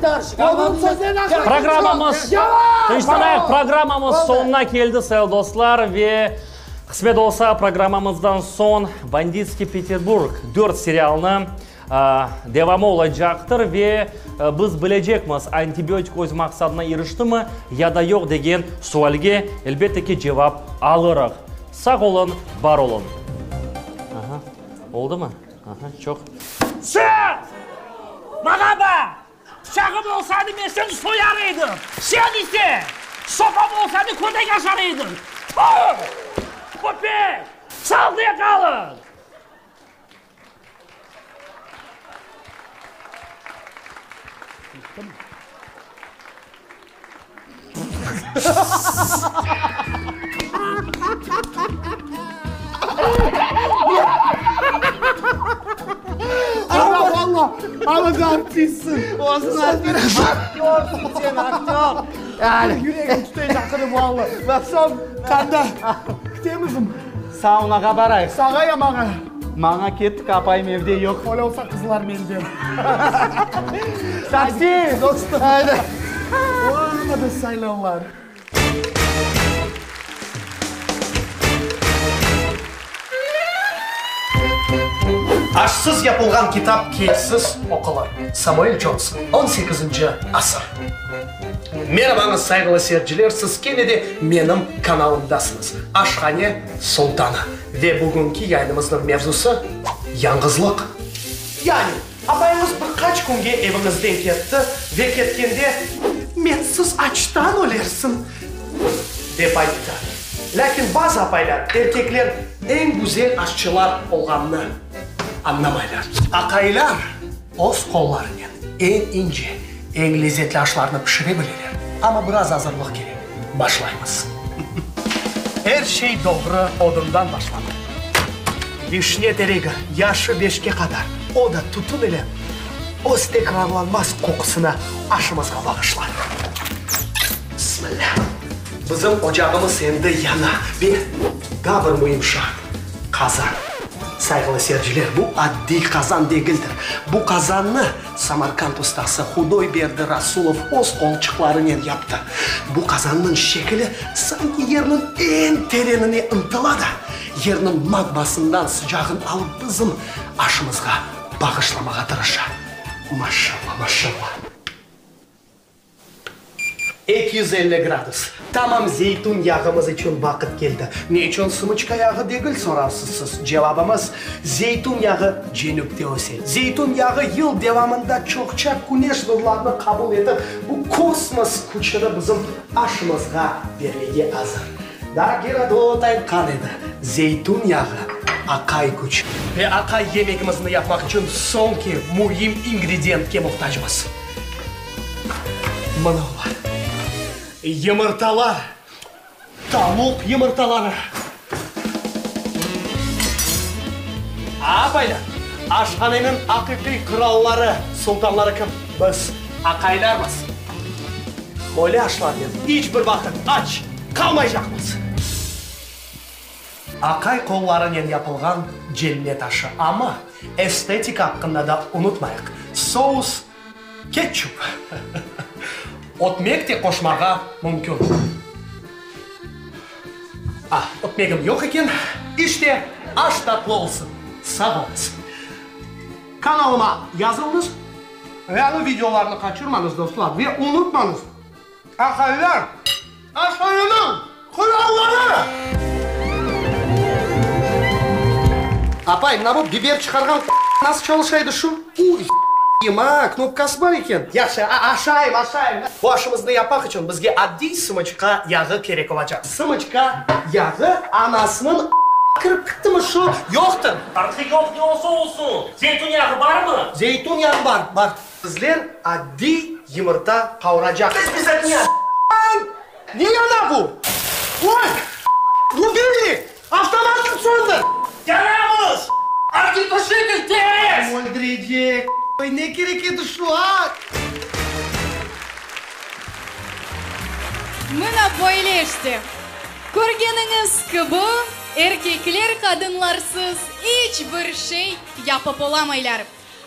programmamız, tınçlanayıq, programmamız soñuna keldi, sayılı dostlar, ve qısmet olsa, programmamızdan soñ Banditskiy Peterburg dört serialını devamı olacaqtır ve biz bilecekmiz, antibiotik öz maqsadına iriştimi ya da yoq degen sualge, elbette ki, cevap alırıq. Sağ olun, bar olun. Aha, oldumı? Aha, çoq. Sus! Maña baq! Pıçağım olsaydı, men seni soyar edim! Sen ise, sopam olsaydı, kötek aşar ediñ! Tüh! Köpek! Sağlıqnen qalıñ! Ana, valla, ana da artistsiñ. Olsun, artist. Aktörsıñ sen, aktör. Yani. Yüregim tutaycaq qıdım, valla. Soñ, qanda? Kitemizmi? Saunağa barayıq. Saña ya maña? Maña kettik, apayım evde yoq. Öyle olsa qızlar menden. Taksi! Dostum. Haydi. Olmadı saylavlar. Aşsız yapılğan kitap keyfsiz oqulır. Samuel Conson, on sekizinci asır. Merabañız, sayğılı seyirciler, siz kene de menim kanalımdasıñız, Aşhane Sultanı. Ve bugünki yayınımıznıñ mevzusı, yañğızlıq. Yani, apayıñız bir qaç künge eviñizden ketti ve ketkende, Mensiz açtan ölersiñ, dep ayttı. Lâkin bazı apaylar, erkekler eñ güzel aşçılar olğanını añlamaylar. Aqaylar öz qollarınen eñ ince, eñ lezetli aşlarnı pişire bileler, amma biraz azırlıq kerek. Başlaymız. Er şey doğru odundan başlana. Vişne teregi yaşı beşke qadar, o da tütün ile öz tekrarlanmaz qoqusını aşımızğa bağışlar. Bismillâ! Bizim ocağımız endi yana ve daa bir müim şart, qazan. Sayğılı seyirciler, bu addiy qazan degildir. Bu qazannı Samarkand ustası Hudoyberdi Rasulov öz qolçıqlarınen yaptı. Bu qazannıñ şekili sanki yerniñ eñ terenine ıntıla da, yerniñ magmasından sıcağın alıp bizim aşımızğa bağışlamağa tırışa. Maşalla, maşalla! 250 gradus. Tamam zeytün yağımız içün vaqıt keldi. Ne içün sımıçka yağı degil, sorarsız siz. Cevabımız, zeytün yağı cenüpte öse. Zeytün yağı yıl devamında çoqça küneş nurlarını qabul etip, bu kosmos küçüni bizim aşımızğa bermege azır. Daa Gerodot aytqan edi, zeytün yağı, aqay küç. Ve aqay yemegimizni yapmaq içün soñki müim ingrediyentke muhtacmız. Mına olar, yımırtalar, tavuq yımırtaları. Apaylar, aşhaneniñ aqiqiy qıralları, sultanları kim? Biz, aqaylarmız. Böyle aşlarnen iç bir vaqıt aç qalmaycaqmız. Aqay qollarınen yapılğan cennet aşı, amma estetika aqqında da unutmayıq, sous Ketçup. Ötmek de qoşmağa mümkün. Ah, ötmegim yoq eken. İşte, aş tatlı olsun. Sağ oluñız. Kanalıma yazılıñız, yañı videolarnı qaçırmañız, dostlar, ve unutmañız, aqaylar aşhaneniñ quralları! Apay, mına bu biber çıqarğan nasıl çalışa edi şu? Uy, a, knopkası bar eken. Yahşı, aşayım, aşayım. Bu aşımıznı yapmaq içün bizge adiy sımıçka yağı kerek olacaq. Sımıçka yağı anasınıñ kirip kittimi şu? Yoqtır. Farqı yoq, ne olsa olsun. Zeytun yağı barmı? Zeytun yağı bar, bar. Bizler adiy yımırta qavuracaqmız. Ne yana bu? Oy! Ubili! Avtomatnı söndür! Yanamız! Ognetuşitel, tez! Öldürecek! Ne kerek edi şu, a? Mına böyle işte. Körgeniñiz kibi, erkekler qadınlarsız iç bir şey yapıp olamaylar.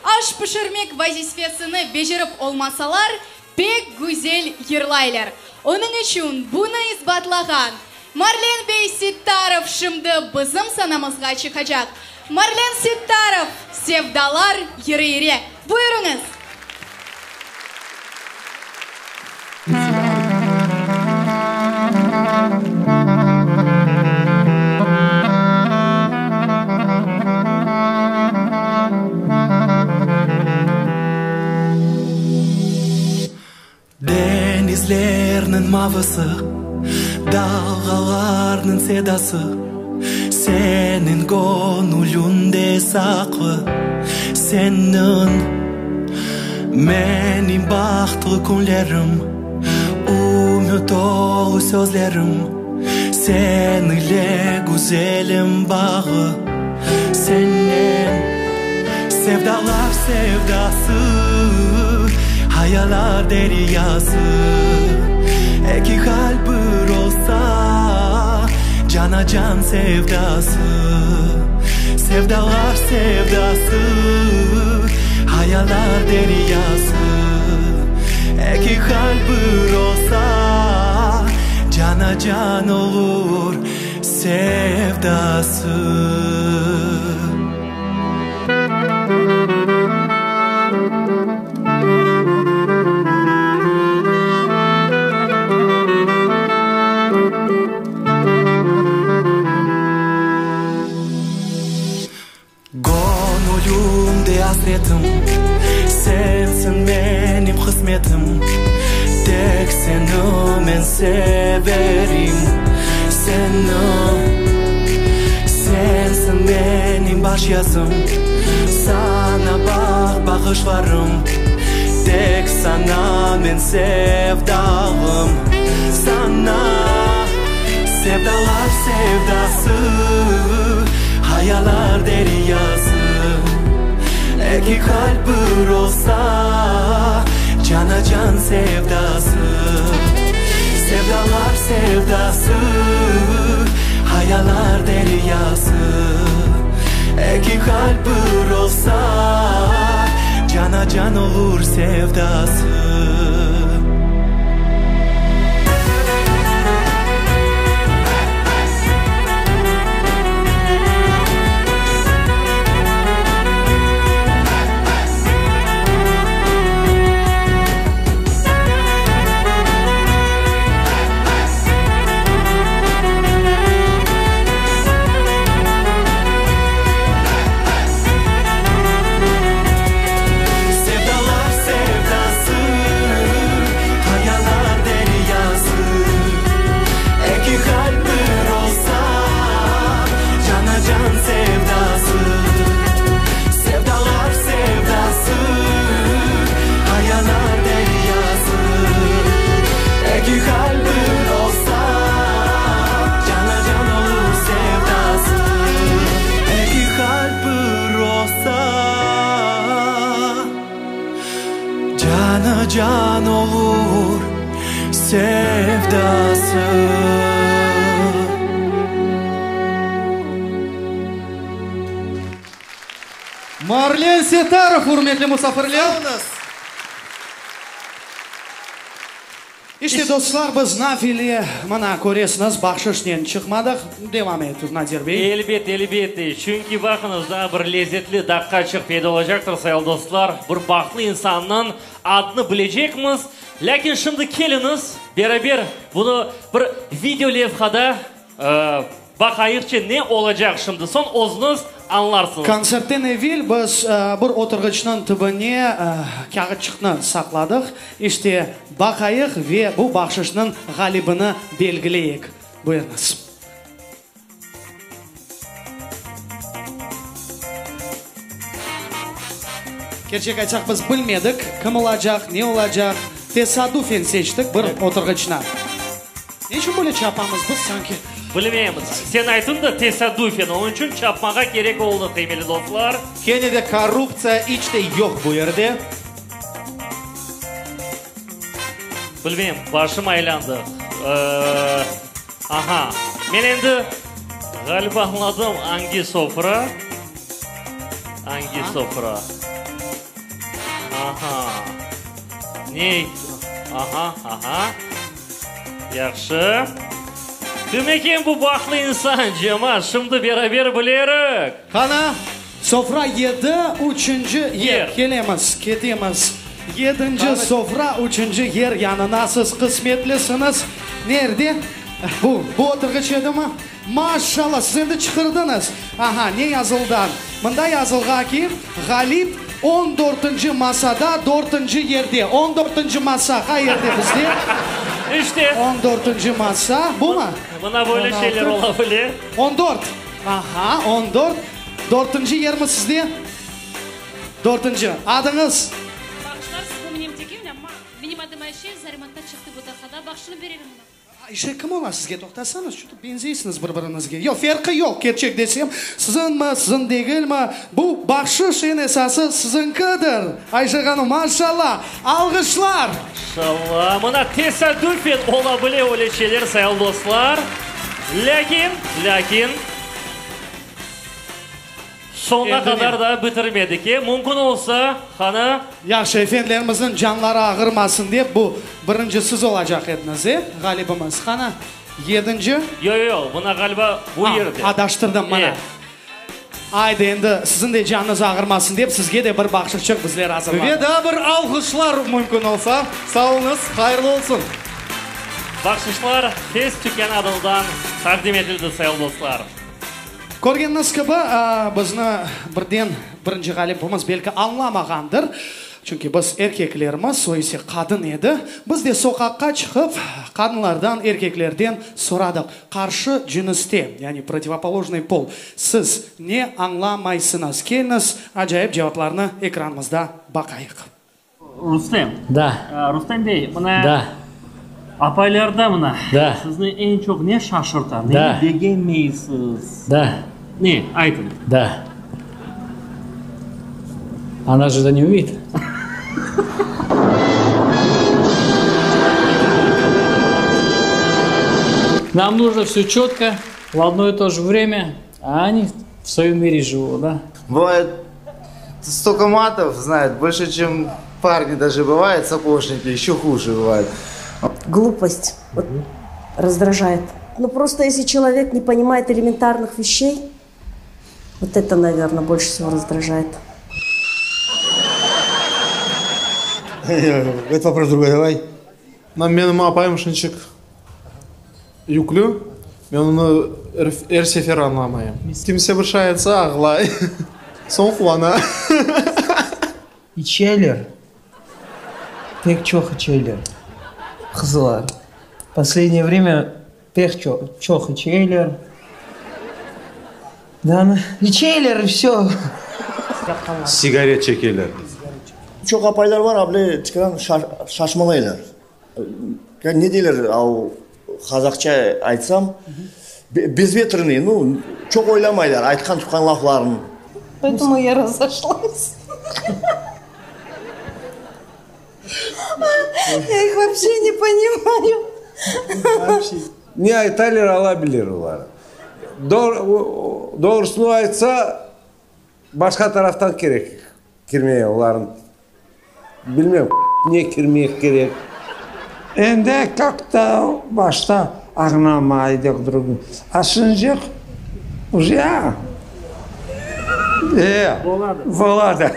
Aş pişirmek vazifesini becerip olmasalar, pek güzel yırlaylar. Onıñ içün bunı isbatlağan Marlen bey Sittarov şimdi bizim sanamızğa çıqacaq. Marlen Sittarov, Sevdalar yırı ire. Buyurıñız! Deñizlerniñ mavısı, dalğalarnıñ sedası Seniñ göñülüñde saqlı, seniñ Menim bahtlı künlerim. Tolu sözlerim Seninle güzelim bağı Senen sevdalar sevdası Hayallar deryası Eki qalp bir olsa Cana can sevdası Sevdalar sevdası Hayallar deryası Eki qalp bir olsa Cana can olur sevdası. Göñlümde asretim, Sensiñ menim qısmetim, Tek seni men severim, Seni, Sensiñ menim baş yazım, Saña baht bağışlarım, Tek saña men sevdalım, Saña, Sevdalar sevdası, Hayallar deryası, Eki qalp bir olsa, Cana can sevdası. Sevdalar sevdası, Hayallar deryası, Eki qalp bir olsa, Cana can olur sevdası. Sevdalar sevdası, hayallar deryası, Eki qalp bir olsa, cana can sevdası. Sevdalar sevdası, hayallar deryası, Eki qalp bir olsa, cana can olur sevdası. Eki qalp bir olsa, cana can olur sevdası. Marlen Setarov, ürmetli musafirler! İşte, dostlar, biz nafile, mına, köresiñiz, bahşışnen çıqmadıq. Devam et, Nadir bey. Elbet, elbette. Çünki, baqıñız, daa bir lezetli daqqaçıq peyda olacaqtır, sayılı dostlar. Bir bahtlı insannıñ adını bilecekmiz. Lâkin şimdi keliñiz, beraber bunı bir video levhada Baqayıqçı, ne olacaq şimdi soñ, özüñiz añlarsıñız. Kontsertten evel biz bir oturğıçnıñ tübüne kâğıtçıqnı saqladıq. İşte, baqayıq ve bu bahşışnıñ ğalibini belgileyik. Buyurıñız. Kerçek aytsaq, biz bilmedik, kim olacaq, ne olacaq. Tesadufen seçtik bir oturğıçnı. Ne içün böyle çapamız biz sanki? Bilmeymiz. Sen aytıñ da, tesadufen, onıñ içün çapmağa kerek oldı, qıymetli dostlar. Kene de korruptsiya iç te yoq bu yerde. Bilmeyim, başım aylandı. Aha, men endi ğaliba añladım, angi sofra, angi sofra. Aha, ne, aha, aha. Yahşı. Kim eken bu bahtlı insan, cemaat, şimdi beraber bilerik. Qana, sofra yedi, üçünci yer. Kelemiz, ketemiz. Yedinci sofra, üçünci yer yanına. Siz qısmetlisiñiz. Nerde? Bu, bu oturğıç edimi? Maşallah, siz endi çıqırdıñız. Aha, ne yazıldı? Mında yazılğa ki, ğalip on dörtünci masada, dörtünci yerde. On dörtünci masa qayerde bizde? İşte. On dörtünci masa, bumı? Mına böyle şeyler ola bile. On dört. Aha, on dört. Dörtünci yermi sizde? Dörtünci. Adıñız? Bağışlarsız, bu menim degil, amma menim adım. Ayşe Zarematta çıqtı bu daqada. Bahşışnı berelim mına. Ayşe, kim ola sizge? Toqtasañız, şu beñzeysiñiz bir-biriñizge. Yoq, ferqı yoq, kerçek desem, siziñmi, siziñ degilmi, bu bahşış eñ esası siziñkidir, Ayşe hanım, maşallah! Alğışlar! Maşallah! Mına tesadüfen ola bile öyle şeyler, sayılı dostlar. Lâkin, lâkin. Soñuna qadar da bitirmedik, e? Mümkün olsa, qani. Yahşı, efendilerimizniñ canları ağırmasın dep, bu birinci siz olacaq ediñiz, e, ğalibimiz. Qani, yedinci? Yoq, yoq, mına ğaliba bu yerde. A, adaştırdım, mına. Aydı, endi siziñ de canıñız ağırmasın dep, sizge de bir bahşışçıq bizler azırladıq. Ve daa bir alğışlar mümkün olsa. Sağ oluñız, hayırlı olsun. Bahşışlar Tez tükânı adından taqdim etildi, sayılı dostlar. Körgeniñiz kibi, bizni birden birinci ğalibimiz belki añlamağandır, çünki biz erkeklermiz, o ise qadın edi. Biz de soqaqqa çıqıp, qadınlardan, erkeklerden soradıq, qarşı cınıste, yani protivopolojnıy pol, siz ne añlamaysıñız? Keliñiz, acayip cevaplarnı ekranımızda baqayıq. Rustem. Da. Rustem bey, mına. Da. Apaylarda mına. Da. Sizni eñ çoq ne şaşırta? Da. Neni begenmeysiz? Da. Ne? Aytıñ. Da. Ona же не увидит. Нам нужно все четко, в одно и то же время, а они в своем мире живут, да? Бывает, столько матов знает, больше, чем парни даже бывает, сапожники, еще хуже бывает. Глупость вот, раздражает. Ну просто если человек не понимает элементарных вещей, вот это, наверное, больше всего раздражает. Этот вопрос другой давай. Mına menim apayım şunçıq yüklü, men onı er sefer añlamayım. Kimse bir şey aytsa, ağlay, soñ quvana. İçeler, pek çoq içeler, qızlar. Posledneye vremya pek çoq içeler. İçeyler i vsö. Sigaret çekeler. Çoq apaylar var, able çıqaran şaşmalaylar. Ne deyler, av qazaqça aytsam, bezvetrnıy, nu, çoq oylamaylar aytqan-tutqan lafların. Poetomu ya razошлась. Я их вообще не понимаю. Ne aytaler ala bilir olar. Doğrusını aytsa, başqa taraftan kerek kirmeye olarnıñ. Bilmem, ne kirmek kerek. Endi kak-to başta añlamaydıq drug, a şıncıq uje e, boladı.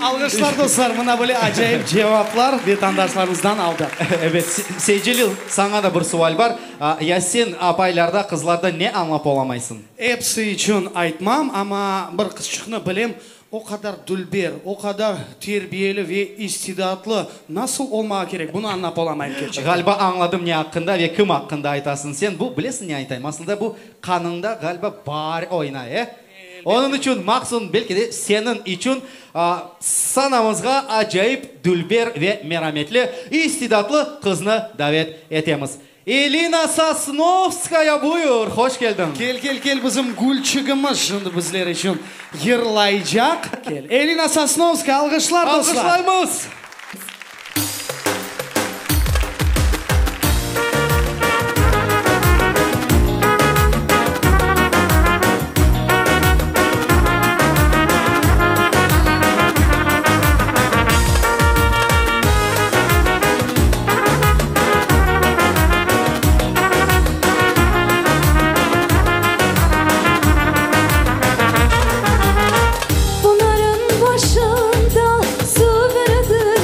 Alğışlar, dostlar, mına böyle acayip cevaplar vetandaşlarımızdan aldıq. Ebet, Seycelil, saña da bir sual bar. Ya sen apaylarda, qızlarda ne añlap olamaysıñ? Episi içün aytmam, amma bir qızçıqnı bilem, o qadar dülber, o qadar terbiyeli ve istidatlı nasıl olmağa kerek, bunı añlap olamayım kerçekten. Ğaliba añladım ne aqqında ve kim aqqında aytasıñ sen. Bu, bilesiñ ne aytayım, aslında bu qanıñda ğaliba bar oynay, e? Onıñ içün, mahsun, belki de seniñ içün sanamızğa acayip dülber ve merametli, istidatlı qıznı davet etemiz. Elina Sosnovskaya, buyur, hoş keldiñ! Kel, kel, kel, bizim gülçigimiz şimdi bizler içün yırlaycaq. Kel, Elina Sosnovskaya, alğışlar, dostlar! Alğışlaymız! Pınarıñ başında su berdi.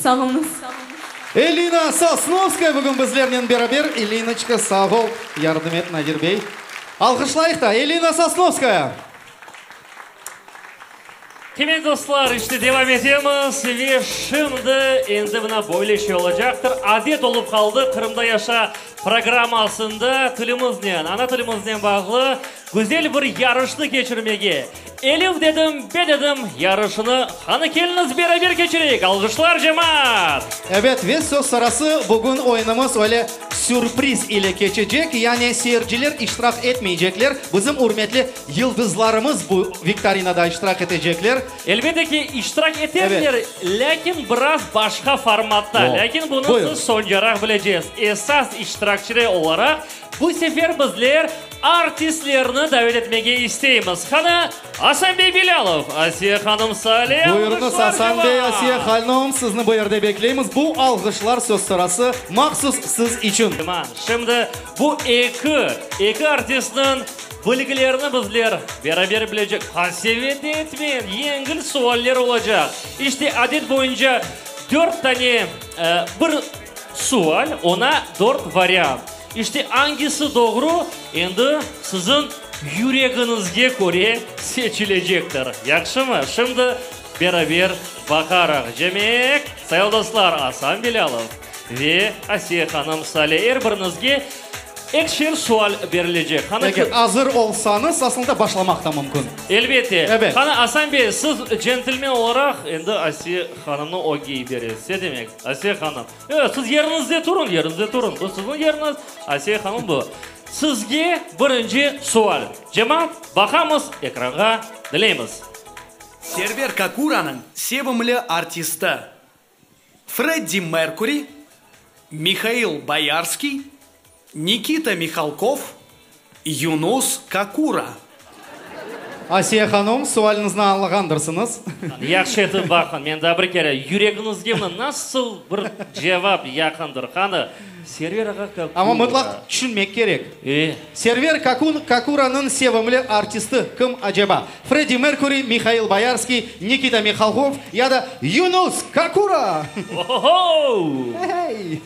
Sağ oluñız. Elina Sosnovskaya bugün bizlernen beraber. Elinoçka, sağ ol. Yardım et, Nadir bey. Alğışlayıq da, Elina Sosnovskaya! Qıymetli dostlar, işte devam etemiz ve şimdi endi mına böyle şey olacaqtır. Adet olıp qaldı, Qırımda yaşa programmasında tilimiznen, ana tilimiznen bağlı güzel bir yarışnı keçirmege. Elif dedim, be dedim yarışını qani keliñiz beraber keçireyik, alğışlar cemaat! Ebet, ve söz sırası, bugün oyunımız öyle sürpriz ile keçecek, yani seyirciler iştirak etmeycekler, bizim ürmetli yıldızlarımız bu viktorinada iştirak etecekler. Elbette ki, iştirak eterler, lâkin biraz başqa formatta. Lâkin bunı siz soñcaraq bilecegiz. Esas iştirakçiler olaraq Bu sefer bizler artistlerni davet etmege isteymiz. Qani, Asan bey Bilâlov, Asiye hanım Sale, Buyurıñız, alğışlar Asan bey, cemaat! Asiye hanım, sizni bu yerde bekleymiz. Bu alğışlar söz sırası mahsus siz içün. Cemaat, şimdi bu eki, eki artistniñ bilgilerini bizler beraber bilecek. Qasevet etmeñ, yengil sualler olacaq. İşte, adet boyunca dört tane, bir sual, oña dört variant. İşte, angisi doğru, endi siziñ yüregiñizge köre seçilecektir. Yahşımı? Şimdi beraber baqarıq. Demek, sayılı dostlar, Asan Bilâlov ve Asiye hanım Sale, er biriñizge ekişer sual berilecek. Qani, Eger azır olsañız, aslında başlamaq da mümkün. Elbette. Ebet. Qani, Asan bey, siz centlmen olaraq, endi Asiye hanımnı ögge yiberesiz, demek, Asiye hanım. Yoq, siz yeriñizde turuñ, yeriñizde turuñ. Bu siziñ yeriñiz, Asiye hanım bu. Sizge birinci sual. Cemaat, baqamız ekranğa, diñleymiz. Server Kakuranıñ sevimli artisti, Freddi Merkuri, Mihail Boyarskiy, Nikita Mihalkov, Yunus Kakura. Asiye hanım, sualiñizni añlağandırsıñız. Yahşı etip baqıñ, men daa bir kere, yüregiñizge mına nasıl bir cevap yaqındır? Qani, Server ağa Kakura. Amma mıtlaq tüşünmek kerek. E. Server Kakun, Kakuranıñ sevimli artisti kim aceba? Freddi Merkuri, Mihail Boyarskiy, Nikita Mihalkov ya da Yunus Kakura? Oho-ho! Hey!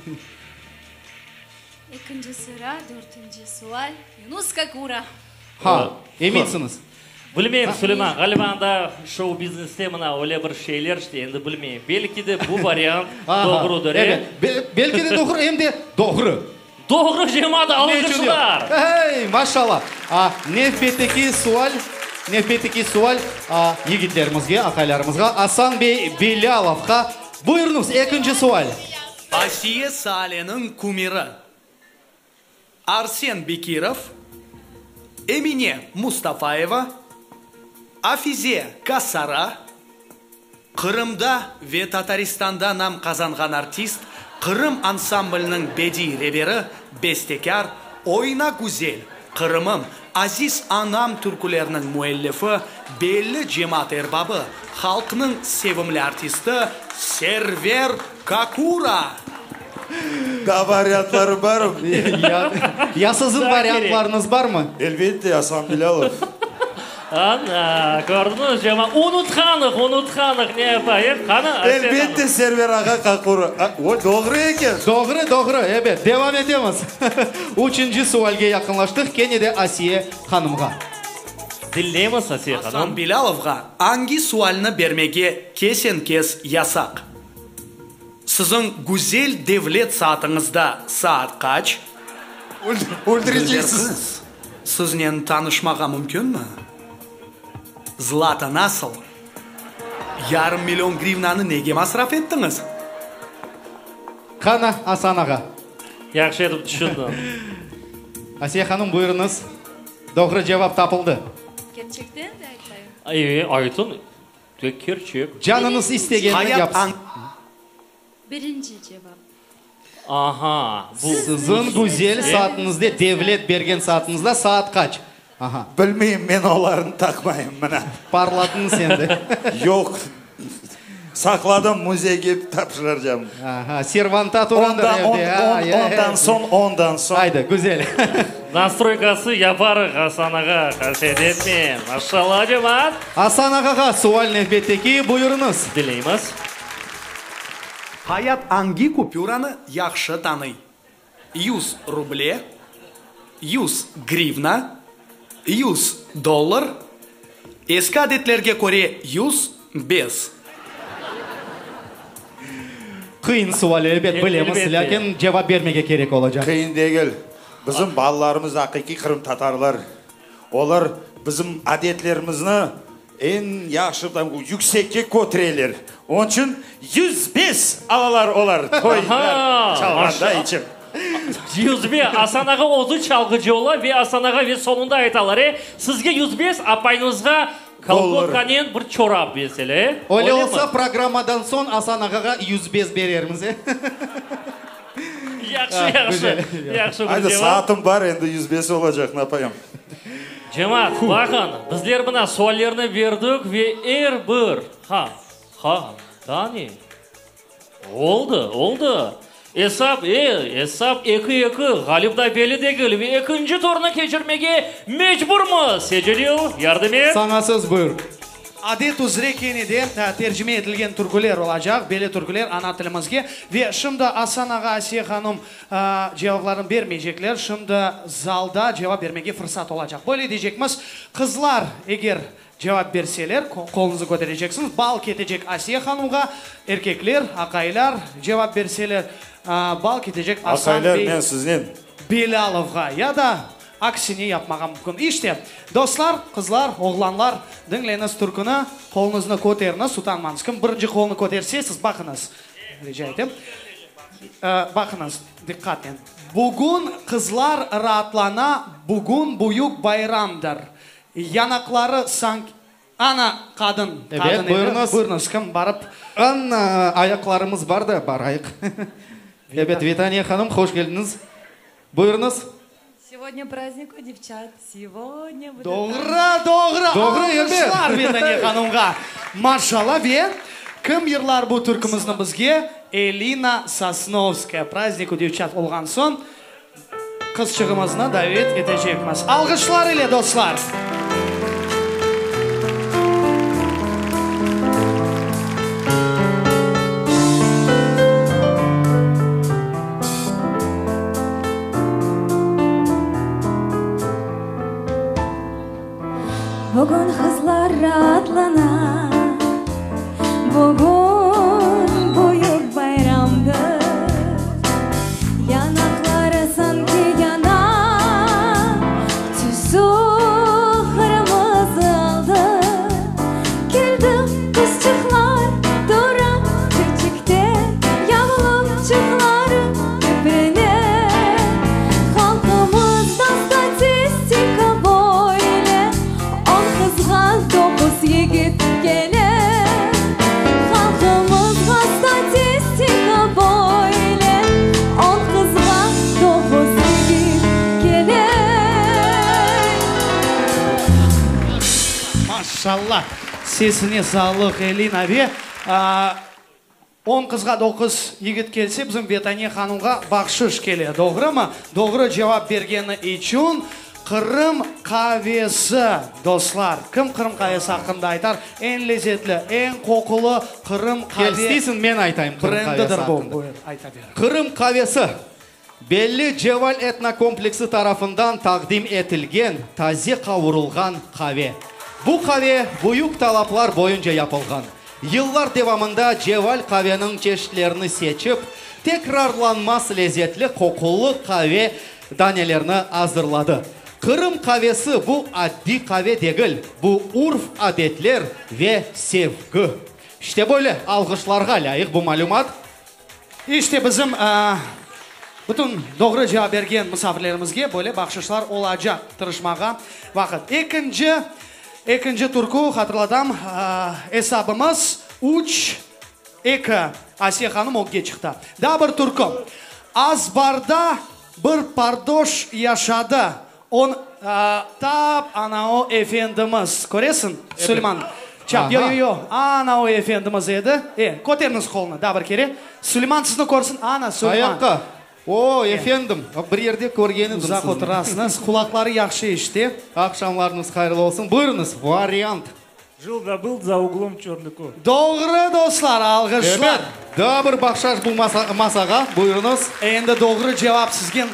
Ekinci sıra, dörtünci sual, Yunus Kakura. Ha, eminsiñiz? Bilmeyim, Suleyman, ğaliba anda şou-bizneste mına öyle bir şeyler işte, endi bilmeyim. Belki de bu variant doğrudır, e? Evet, belki de doğru, em de doğru. Doğru, cemaat, alğışlar! Hey, maşallah! A, nevbetteki sual, nevbetteki sual, a, yigitlerimizge, aqaylarımızğa, Asan bey Bilâlovqa. Buyurıñız, ekinci sual. Asiye Saleniñ kumiri, Arsen Bekirov, Emine Mustafayeva, Afize Kasara, Qırımda ve Tataristanda nam qazanğan artist, Qırım ansambliniñ bediy reberi, bestekâr, Oyna güzel, Qırımım, Aziz anam türküleriniñ müellifi, belli cemaat erbabı, halqnıñ sevimli artisti Server Kakura! Daa variantları barmı? Ya siziñ variantlarıñız barmı? Elbette, Asan Bilâlov. Ana, kördiñiz, cemaat, unutqanıq, unutqanıq, ne yapayıq, qani, Asen hanım. Elbette, Server ağa Kakura. O, doğru eken. Doğru, doğru, ebet, devam etemiz. Üçünci sualge yaqınlaştıq, kene de Asiye hanımğa. Diñleymiz, Asiye hanım. Asan Bilâlovğa angi sualni bermege kesen-kes yasaq? Siziñ güzel devlet saatıñızda saat qaç? Öldüreceksiz. Dülber qız, siznen tanışmağa mümkünmi? Zlata nasıl? Yarım million grivnanı nege masraf ettiñiz? Qana, Asan ağa? Yahşı etip tüşündim. Asiye hanım, buyurıñız. Doğru cevap tapıldı. Kerçekten de aytayım? E, aytıñ. Tek kerçek. Canıñız istegenini yapsın. Birinci cevap. Aha, bu. Siziñ güzel saatıñızda, devlet bergen saatıñızda saat qaç? Aha. Bilmeyim, men olarnı taqmayım, mına. Parladıñ sen de. Yoq, saqladım, müzeyge tapşıracağım. Aha, servanta turandır evde. Ondan soñ, ondan soñ. Aydı, güzel. Nastroykası yaparıq, Asan ağa, qasevet etmeñ. Maşallah, cemaat. Asan ağağa sual nevbetteki, buyurıñız. Diñleymiz. Ayat angi kupüranı yahşı tanıy? Yuz ruble, yuz grivna, yuz dollar, eski adetlerge köre 105. Qıyın sual, elbet, bilemiz, lâkin cevap bermege kerek olacaq. Qıyın degil. Bizim balalarımız aqiqiy qırımtatarlar. Olar bizim adetlerimizni eñ yahşı, yüksekke kötüreler. Onıñ içün 105 alalar olar toylar çalğanda içün. 105. Asan ağa özü çalğıcı ola ve Asan ağa ve soñunda aytalar, e, sizge 105, apayıñızğa kolgotkanen bir çorap meselâ, e? Öyle olsa, programmadan soñ Asan ağağa 105 berermiz, e? Yahşı, yahşı. Yahşı bir Aydı, cevap. saatım bar, endi 105 olacaq, napayım. Cemaat, baqın, bizler mına suallerni berdik ve er bir, ha, ha, daa ne? Oldı, oldı. Esap, e, esap eki-eki, ğalip da belli degil ve ekinci turnı keçirmege mecburmız. Secelil, yardım et. Saña söz, buyur. Adet üzre kene de tercime etilgen türküler olacaq, belli türküler ana tilimizge. Ve şimdi Asan ağa, Asiye hanım cevaplarını bermeycekler, şimdi zalda cevap bermege fırsat olacaq. Böyle deycekmiz, qızlar eger cevap berseler, qoluñıznı kötereceksiñiz, bal ketecek Asiye hanımğa, erkekler, aqaylar cevap berseler, bal ketecek Asan Aqaylar, bey men siznen. Belâlovğa ya da Aksini yapmağa mümkün. İşte, dostlar, qızlar, oğlanlar, diñleñiz türküni, qoluñıznı köteriñiz, utanmañız. Kim birinci qolunı köterse, siz baqıñız, rica etem. Baqıñız diqqatnen. Bugün qızlar raatlana, bugün büyük bayramdır. Yanaqları sanki. Ana, qadın, Ebet, qadın edi. buyurıñız. Buyurıñız, kim barıp. Ana, ayaqlarımız bar da, barayıq. Ebet, Vitaniya hanım, hoş keldiñiz. Buyurıñız. Segodnya prazdnik u devçat, segodnya bude Doğru, doğru, Doğru, ebet. alqışlar Vitaniya hanımğa. Maşallah, ve kim yırlar bu türkümizni bizge? Elina Sosnovskaya. Prazdnik u devçat olğan soñ, qızçığımıznı davet etecekmiz. Alğışlar ile, dostlar! Bugün qızlar raatlana, Bugün büyük bayramdır. Yanaqları sanki yana, Tüsü qırmızı aldı. Keldi qızçıqlar, tura çeçekte, Yavluqçıqları teprene. Halqımızda statistika böyle, On qızğa doquz yigit kele. Halqımızğa statistika böyle, On qızğa doquz yigit kele. Maşallah! Sesine sağlıq, Elina ve On qızğa doquz yigit kelse, bizim Vetaniye hanımğa bahşış kele, doğrumı? Doğru cevap bergeni içün Qırım qavesi, dostlar. Kim Qırım qavesi aqqında aytar? Eñ lezetli, eñ qoqulı Qırım Kel, qave isteysiñ, men aytayım Qırım qavesi brendidir bu. aqqında. Buyur, ayta ber. Qırım qavesi, belli Ceval etnokompleksi tarafından taqdim etilgen taze qavurılğan qave. Bu qave büyük talaplar boyunca yapılğan. Yıllar devamında Ceval qaveniñ çeşitlerini seçip, tekrarlanmaz lezetli qoqulı qave danelerini azırladı. Qırım qavesi bu addiy qave degil, bu urf-adetler ve sevgi. İşte böyle, alğışlarğa lâyıq bu malümat. İşte bizim bütün doğru cevap bergen musafirlerimizge böyle bahşışlar olacaq. Tırışmağa vaqıt. Ekinci, ekinci türkü, hatırlatam, esabımız üç, eki. Asiye hanım ögge çıqtı. Daa bir türkü. Azbarda bir pardoş yaşadı. On, tap ana o efendimiz, köresiñ, Suleyman, çap, yo, yo, yo, ana o efendimiz edi. E, köteriñiz qolunı daa bir kere. Suleyman sizni körsin, ana, Suleyman. Ayaqqa. O, efendim, bir yerde körgen edim Uzaq sizni. oturasıñız, qulaqları yahşı eşite. Aqşamlarıñız hayırlı olsun. Buyurıñız, variant. Жил да был за углом черный кот. Doğru, dostlar, alğışlar. Ebet, daa bir bahşaş bu masağa, buyurıñız. Endi doğru cevap sizge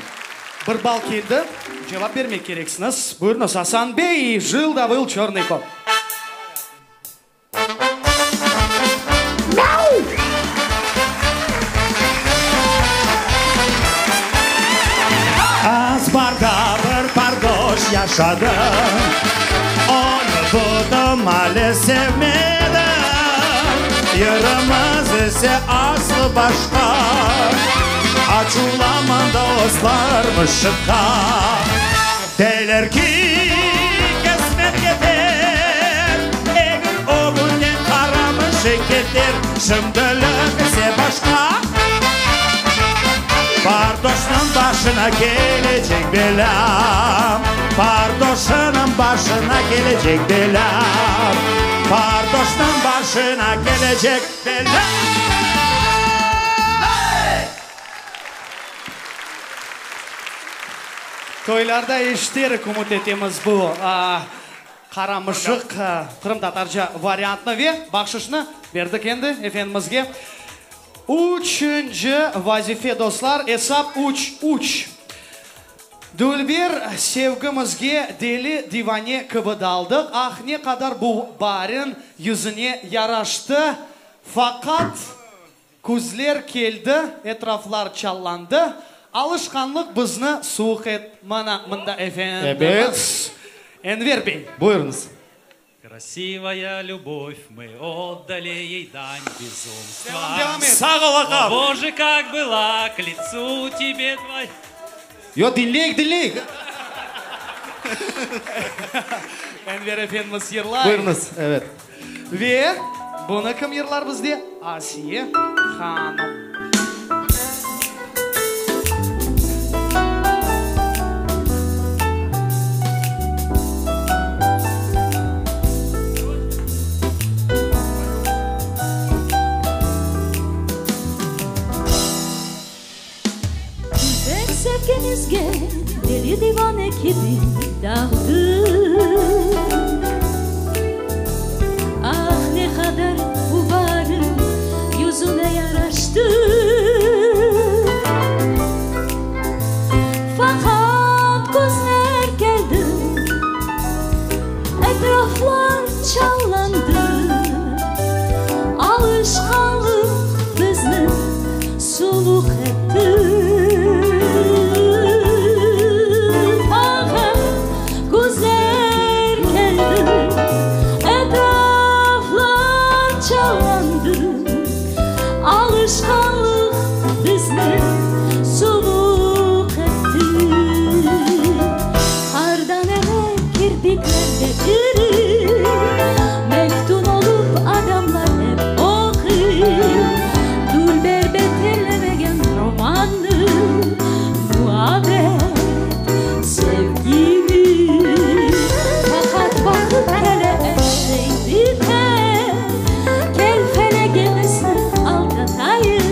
bir bal keldi. Cevap bermek kereksiñiz. Buyurıñız, Asan bey, Jil da bıl çörnıy kot. Azbarda bir pardoş yaşadı, Onı bütün male sevmedi. Yırımız ise aslı başqa, Açuvlanmañ, dostlar, mışıqqa. Deyler ki, kesmek keter, Egir ögünden qara mışıq keter, Şimdilik ise başqa. Pardoşnıñ başına kelecek belâ, Pardoşınıñ başına kelecek belâ, Pardoşnıñ başına kelecek belâ. Toylarda eşiterik, ümüt etemiz, bu Qara mışıq qırımtatarca variantnı ve bahşışnı berdik endi efendimizge. Üçünci vazife, dostlar, esap üç, üç. Dülber sevgimizge deli divane kibi daldıq, ah, ne qadar bu baarin yüzüne yaraştı, faqat Küzler keldi, etraflar çallandı, Alışqanlıq bizni suvuq et. Mana mında efendimiz Enver bey. Buyurıñız. Krasivaya lübov, mı otdali ey dань bezumstva. Devam, devam et. Sağ ol, ağam. O Boje, kak byla k litsu tebe tvoya. Yo, diñleyik, diñleyik. Enver efendimiz yırlay. Buyurıñız, evet. Ve bunı kim yırlar bizde? Asiye hanım. Ben sevgimizge deli divane kibi daldım. Ah, ne qadar bu baarıñ yüzüne yaraştı. Faqat küzler keldi, etraflar çallandı. Alışqanlıq bizni Suluq etti faqat küzler keldi, Etraflar çallandı, Alışqanlıq bizni suluq etti. Qardan ele kirpikler de iri, Meftun olıp adamlar ep oquy. Dülber beterlemegen romannı, Muabbet, sevgini. Faqat vaqıt kele, er şey biter, Kel felegimizni aldatayıq,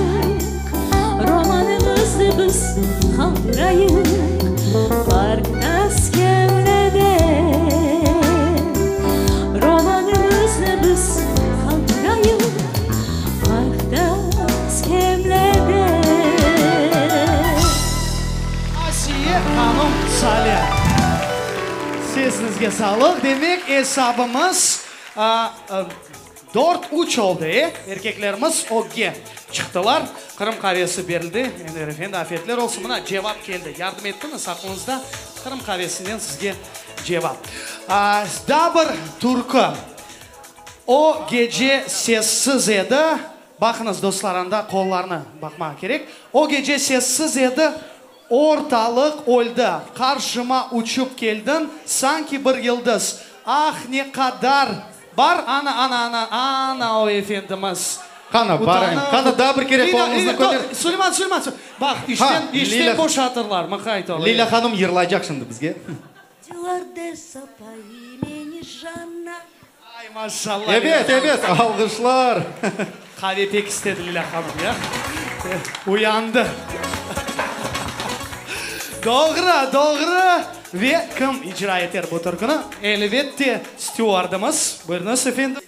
Romanımıznı biz qaldırayıq, Parkta, skemlede. Romanımıznı biz qaldırayıq, Parkta, skemlede. Asiye hanım Sale. Sesiñizge sağlıq. Demek, esabımız dört, üç oldı, e? Erkeklerimiz ögge çıqtılar. Qırım qavesi berildi. Enver efendi, afiyetler olsun. Mına, cevap keldi. Yardım ettiñiz, aqlıñızda Qırım qavesinden sizge cevap. Daa bir türkü. O gece sessiz edi. Baqıñız, dostlar, anda qollarnı baqmağa kerek. O gece sessiz edi. Ortalıq öldi. Qarşıma uçıp keldiñ, sanki bir yıldız. Ah, ne qadar Bar, ana, ana, ana, ana o efendimiz. Qana, barayım. Qana, daa bir kere qoluñıznı köter. Suleyman, Suleyman, baq, işten, işten boşatırlar, mıqayt ol. Lilâ hanım yırlaycaq şimdi bizge. Stюардесса по имени Жанна. Ay, maşallah. Ebet, ebet, alğışlar. Qave pek istedi Lilâ hanım, ya. Uyandı. Doğru, doğru. Ve kim icra eter bu türküni? Elbette, stüardımız. Buyurıñız, efendim.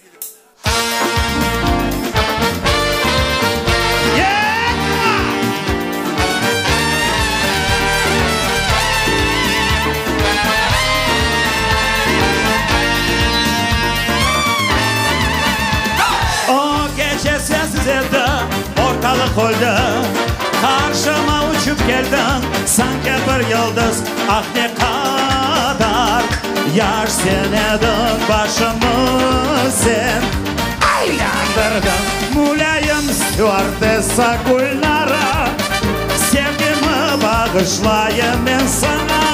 O gece sensiz edi, ortalıq öldi. Qarşıma uçıp keldiñ, sanki bir yıldız. Ah, ne qadar yaş sen ediñ, başımı sen aylandırdıñ. Mulâyim stüardessa Gülnara, sevgimi bağışlayım men saña.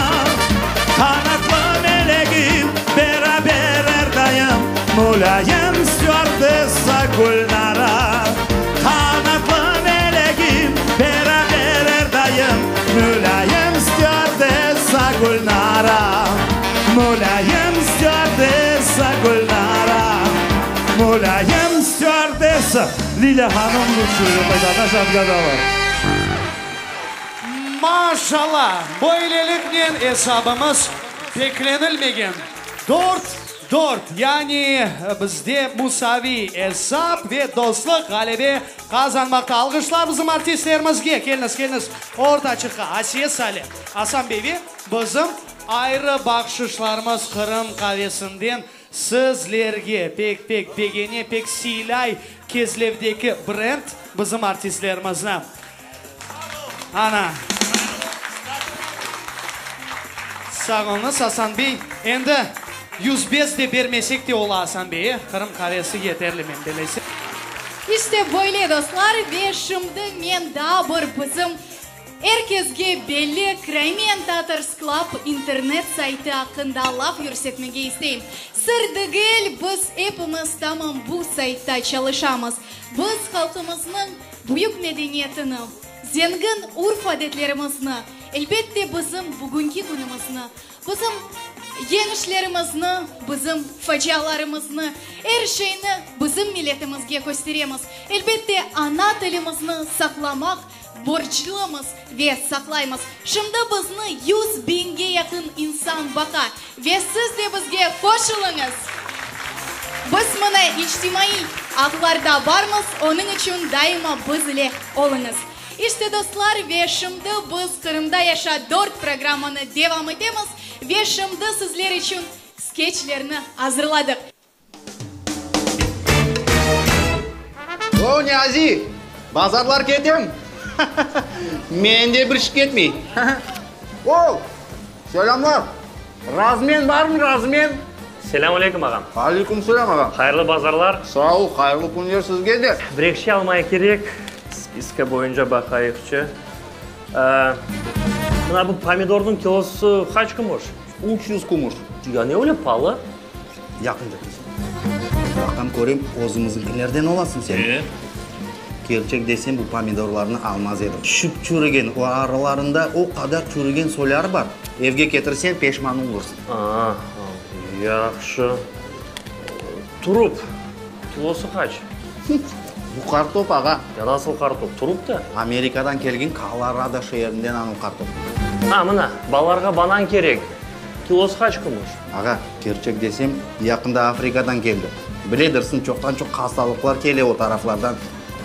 Qanatlı melegim, beraber er daim, Mulâyim stüardessa Gülnara. Qanatlı melegim, beraber er daim, Mulâyim stüardessa Gülnara. Mulâyim stüardessa Gülnara. Mulâyim stüardessa. Lilâ hanım lütfen, отгадала. Maşalla! Böyleliknen esabımız beklenilmegen dört, dört, yani bizde musaviy esap ve dostluq ğalebe qazanmaqta. Alğışlar bizim artistlerimizge! Keliñiz, keliñiz ortaçıqqa, Asiye Sale, Asan bey ve bizim ayrı bahşışlarımız Qırım qavesinden sizlerge. Pek, pek begene, pek siylay Kezlevdeki brend bizim artistlerimizni. Ana. Sağ oluñız, Asan bey. Endi 105 de bermesek de ola, Asan bey, e? Qırım qavesi yeterli, men belesem. İşte böyle, dostlar, ve şimdi men daa bir bizim er kesge belli Crimean Tatars Club internet saytı aqqında laf yürsetmege isteyim. Sır degil, biz epimiz tamam bu saytta çalışamız. Biz halqımıznıñ büyük medeniyetini, zengin urf-adetlerimizni, elbette bizim bugünki künümizni, bizim yeñişlerimizni, bizim facialarımıznı, er şeyni bizim milletimizge kösteremiz. Elbette, ana tilimizni saqlamaq borclumız ve saqlaymız. Şimdi bizni 100 biñge yaqın insan baqa ve siz de bizge qoşulıñız! Biz mına içtimaiy ağlarda barmız, onıñ içün daima biz ile oluñız. İşte, dostlar, ve şimdi biz Qırımda yaşa dört programmanı devam etemiz ve şimdi sizler içün skeçlerni azırladıq. O, Niyazi, bazarlar ketem. Mende bir iş ketmey. O, selâmlar. Razmen barmı, razmen? Selâm aleyküm, ağam. Aleyküm selâm, ağam. Hayırlı bazarlar. Sağ ol, hayırlı künler sizge de. Bir eki şey almaya kerek. Spiska boyunca baqayıqçı. Mına bu pomidornıñ kilosı qaç kumuş? 300 kumuş. Ya ne öyle palı? Yaqınca kelsin. Baqam körem, özümiziñkilerden olasıñ sen. E. Kerçek desem, bu pomidorlarnı almaz edim. Şıp çürügen, o aralarında o qadar çürügen soyları bar. Evge ketirseñ, peşman olursıñ. A, yahşı. Turup, kilosı qaç? Bu qartop, ağa. Ya nasıl qartop? Turup da? Amerikadan kelgen Kolorado şeerinden anav qartop. A, mına, balalarğa banan kerek. Kilosı qaç kumuş? Ağa, kerçek desem, yaqında Afrikadan keldi. Biledirsiñ, çoqtan-çoq hastalıqlar kele o taraflardan.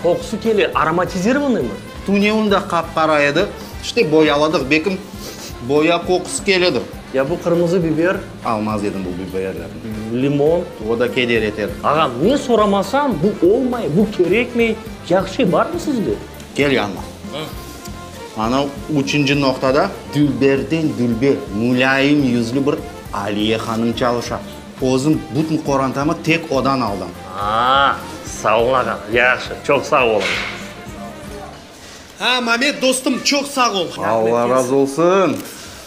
Qoqusı kele, aromatizirovanıy mı? Tünevin de qap-qara edi. İşte, boyaladıq. Belkim, boya qoqusı keledir. Ya bu qırmızı biber? Almaz edim bu biberlerni. Limon? O da keder eter. Ağam, ne soramasam, bu olmay, bu kerekmey. Yahşı barmı sizde? Kel yanıma. Ana üçünci noqtada dülberden dülber, mulâyim yüzlü bir Aliye hanım çalışa. Özüm bütün qorantamı tek odan aldım. A, sağ ol, ağam, yahşı, çoq sağ oluñ. Ha, Mamet dostum, çoq sağ ol. Alla razı olsun.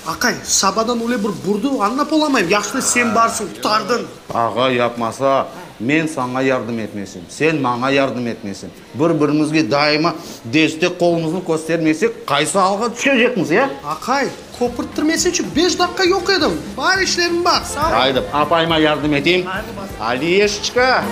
Aqay, sabadan öyle bir burdı, añlap olamayım. Yahşı sen barsıñ, qurtardıñ. Ağa, yapmasa, men saña yardım etmesem, sen maña yardım etmesen, bir-birimizge daima destek qolumıznı köstermesek, qaysı alğa tüşecekmiz, ya? Aqay, köpürttirmeseçi, beş daqqa yoq edim. Bar işlerim bar, sağ ol. Aydı, apayıma yardım eteyim. Aliyeşçka!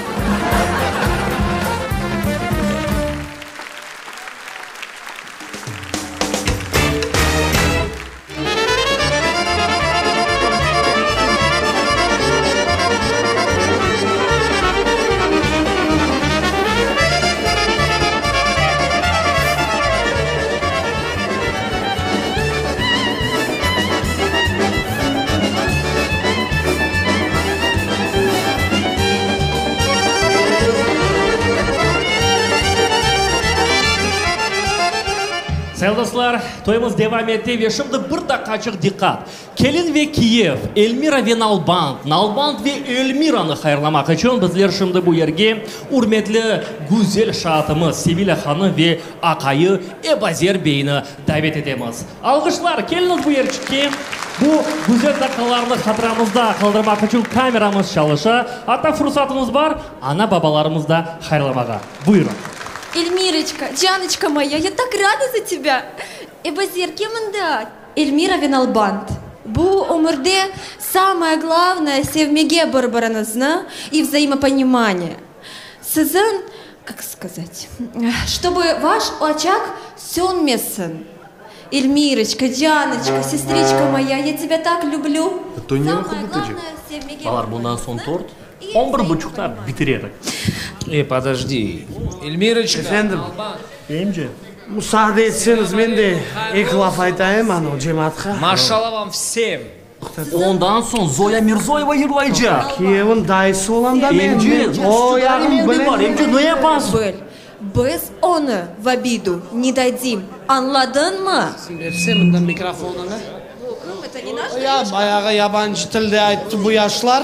Sayılı dostlar, toyumız devam ete ve şimdi bir daqqaçıq diqqat! Kelin ve kiyev, Elmira ve Nalband, Nalband ve Elmiranı hayırlamaq içün bizler şimdi bu yerge ürmetli güzel şaatımız Sevilâ hanım ve aqayı Ebazer beyni davet etemiz. Alğışlar, keliñiz bu yerçikke! Bu güzel daqqalarnı hatıramızda qaldırmaq içün kameramız çalışa, atta fursatımız bar, ana-babalarımız da hayırlamağa. Buyurıñ. Elmiroçka, canoçka moya, ya tak rada za tebâ! Ebazer, kel mında! Elmira ve Nalband, bu ömürde samoye glavnoye sevmege bir-biriñizni i vzaimoponimaniye. Siziñ, kak skazat, ştoby vaş oçaq sönmesin. Elmiroçka, canoçka, sestriçka moya, ya tebâ tak lüblü. Samoye glavnoye sevmege Balalar, bundan soñ tort on bir buçuqta bitirerik. E, podojdi, Elmiroçka, Efendim? Nalband. Emce. Musaade etseñiz, men de eki laf aytayım anavı cemaatqa. Maşallah vam vsem! Ondan soñ Zoya Mirzoyeva yırlaycaq. Kiyevniñ dayısı olam da men. Emce, O yağın bilem. Emce, ne yapasıñ? Bil, biz onı v obidu ne dadim, añladıñmı? Sen berse mından mikrofonını. Ya, bayağı yabancı tilde ayttı bu yaşlar.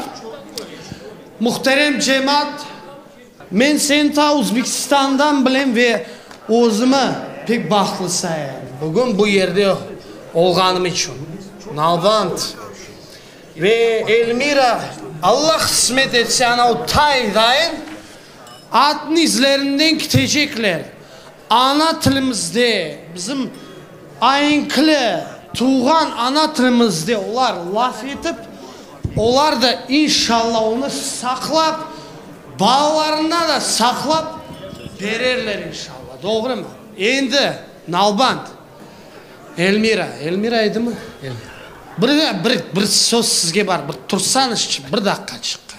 Muhterem cemaat! Men seni ta Uzbekistandan bilem ve özümi pek bahtlı sayayım, bugün bu yerde olğanım içün. Nalband ve Elmira, Allah qısmet etse, ana o taydayın atnıñ izlerinden kitecekler. Ana tilimizde, bizim aenkli, tuvğan ana tilimizde olar laf etip, olar da inşalla onı saqlap, Balalarına da saqlap bererler inşalla, doğrumı? Endi, Nalband, Elmira, Elmira edimi? Elmira. Bir, bir, bir söz sizge bar, bir tursañızçı, bir daqqaçıqqa.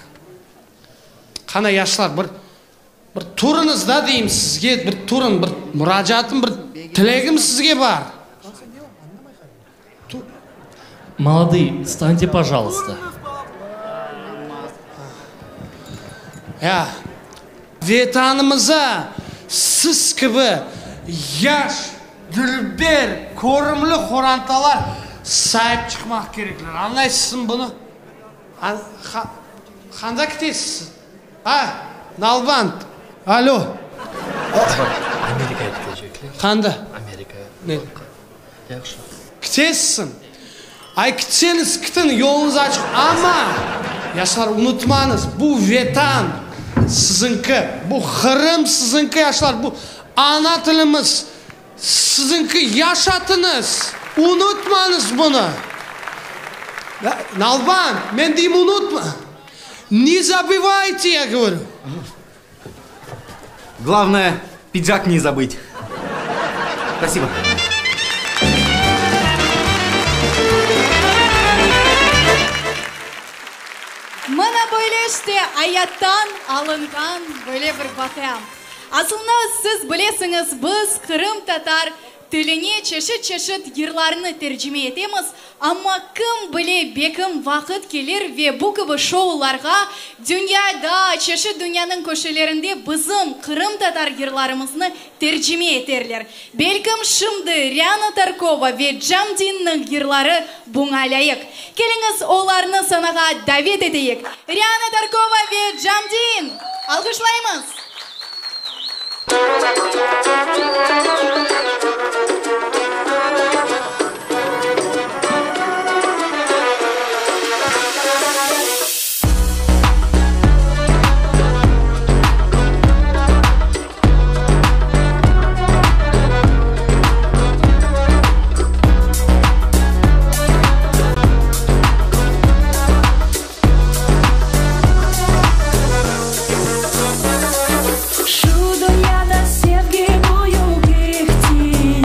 Qana, yaşlar, bir, bir turıñız da deyim sizge, bir turıñ, bir muracaatım, bir tilegim sizge bar. Molodые, vstante, pojaluysta. Ya, Vetanımıza siz kibi yaş, dülber, körümli qorantalar saip çıqmaq kerekler. Añlaysızmı bunı? Qanda ketesiz siz? A, Nalband, alo. Amerikaya ketecekler. Qanda? Amerikaya. Ne? Yahşı. Kitesizñ. Ay, kitseñiz, kitiñ, yoluñız açıq. Amma, yaşlar, unutmañız, bu Vetan siziñki, bu Qırım siziñki, yaşlar, bu ana tilimiz siziñki, yaşatıñız, unutmañız bunı. Nalband, men deyim, unutma, ne zabıvayte, ya govoryu. Glavnoye, pidžak ne zabıtь. Spasibo. Mına böyle işte ayattan alınğan böyle bir vaqia. Aslında siz bilesiñiz, biz qırımtatar tiline çeşit-çeşit yırlarnı tercime etemiz, Amma kim bile, bekim vaqıt kelir ve bu kibi şoularğa dünyada, çeşit dünyanıñ köşelerinde bizim qırımtatar yırlarımıznı tercime eterler. Belkim şimdi Riana Tarkova ve Camdinniñ yırları buña lâyıq. Keliñiz, olarnı sanağa davet eteyik. Riana Tarkova ve Camdin! Alğışlaymız! Şu dünyada sevgi büyük ihtiyac.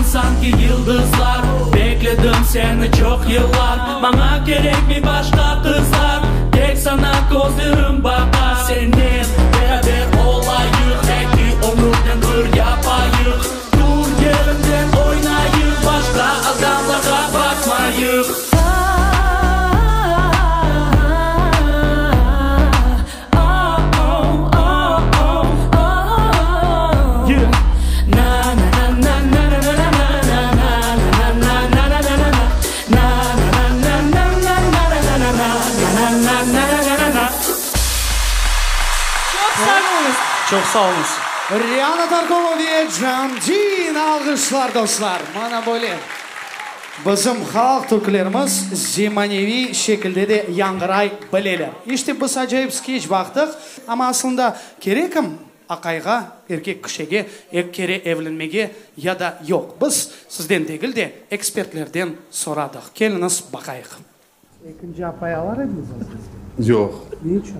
Aydın sanki yıldızlar Bekledim seni çoq yıllar Maña kerekmey başqa qızlar Tek saña közlerim baqa Sennen beraber olayıq Eki ömürden bir yapayıq Tur yerinden oynayıq Başqa adamlarğa baqmayıq. Çoq sağ oluñız. Çoq sağ oluñız. Riana Tarkova ve Camdin alğışlar, dostlar. Mana böyle. Bizim halq türkülerimiz zemaneviy şekilde de yañğıray bileler. İşte, biz acayip skeç baqtıq, amma aslında kerekim aqayğa, erkek kişige eki kere evlenmege ya da yoq? Biz sizden degil de, ekspertlerden soradıq. Keliñiz, baqayıq. Ekinci apay alar ediñiz özüñizge? Yoq. Ne içün?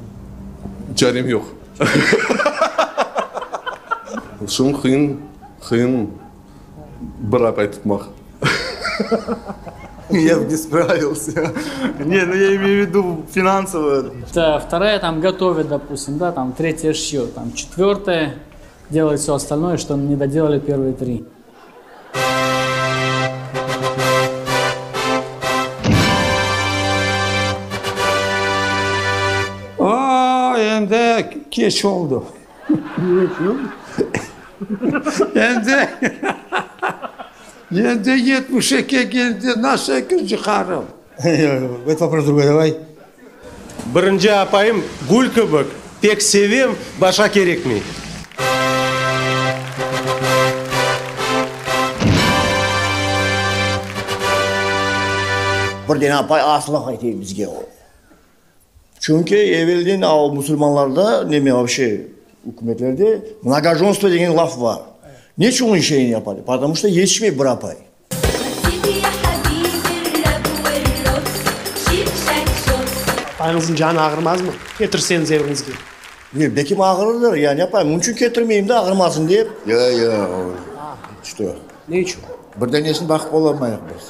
Çarem yoq. Şunıñ qıyın, qıyın bir apay tutmaq. Ya бы не справился. Не, ну я имею в виду финансово. Вторая там готовит, допустим, да, там третья шьет, там четвертая делает все остальное, что не доделали первые три. O, endi keç oldı. Ne içün? Endi, endi 72 keldi, nasıl ekinci qarım? Это вопрос другой, давай. Birinci apayım gül kibik, pek sevem, başqa kerekmey. Bir dene apay asla qaytayım bizge o. Çünki evelden o musulmanlarda, neme voobşe ükümetlerde mnogojonstvo degen laf bar. Neçün onıñ şeyini yapar? Потому что yetişmey bir apay. Apayıñıznıñ canı ağırmazmı, ketirseñiz eviñizge? Ne, bekim ağırırdır, ya ne yapayım, onıñ içün ketirmeyim de, ağırmasın dep. Yo, yo, što? Ne içün? Bir danesini baqıp olamayıq biz.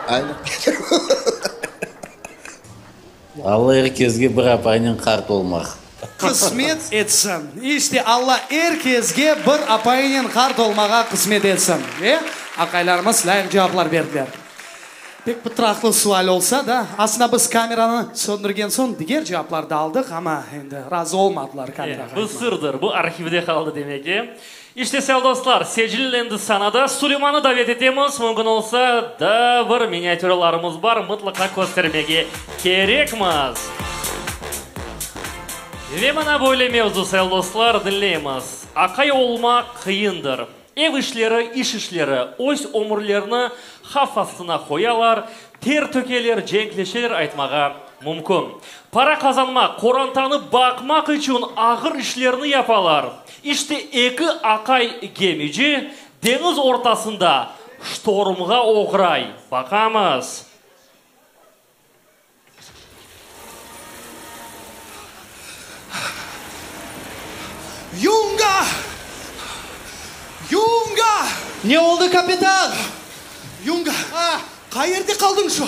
Aynı. Alla er kesge bir apaynen qart olmaq. Qısmet etsin. İşte, Alla er kesge bir apayınen qart olmağa qısmet etsin. Ve aqaylarımız lâyıq cevaplar berdiler. Pek pıtraqlı sual olsa da, aslında biz kameranı söndürgen soñ diger cevaplar da aldıq, amma endi razı olmadılar kamerağa Bu aytmağa. sırdır, bu arhivde qaldı demek ki. İşte, sayılı dostlar, Secil endi sanada Suleymanı davet etemiz, mümkün olsa, daa bir miniatüralarımız bar, mıtlaqa köstermege kerekmiz. Ve mına böyle mevzu, sayılı dostlar, diñleymiz, Aqay olmaq qıyındır. Ev işleri, iş işleri, öz ömürlerini havf astına qoyalar, ter tökeler, cenkleşeler aytmağa mümkün. Para qazanmaq, qorantanı baqmaq içün ağır işlerni yapalar. İşte eki aqay gemici deñiz ortasında ştormğa oğray. Baqamız. Yunga! Yunga! Ne oldı, kapitan? Yunga, qayerde qaldıñ şu?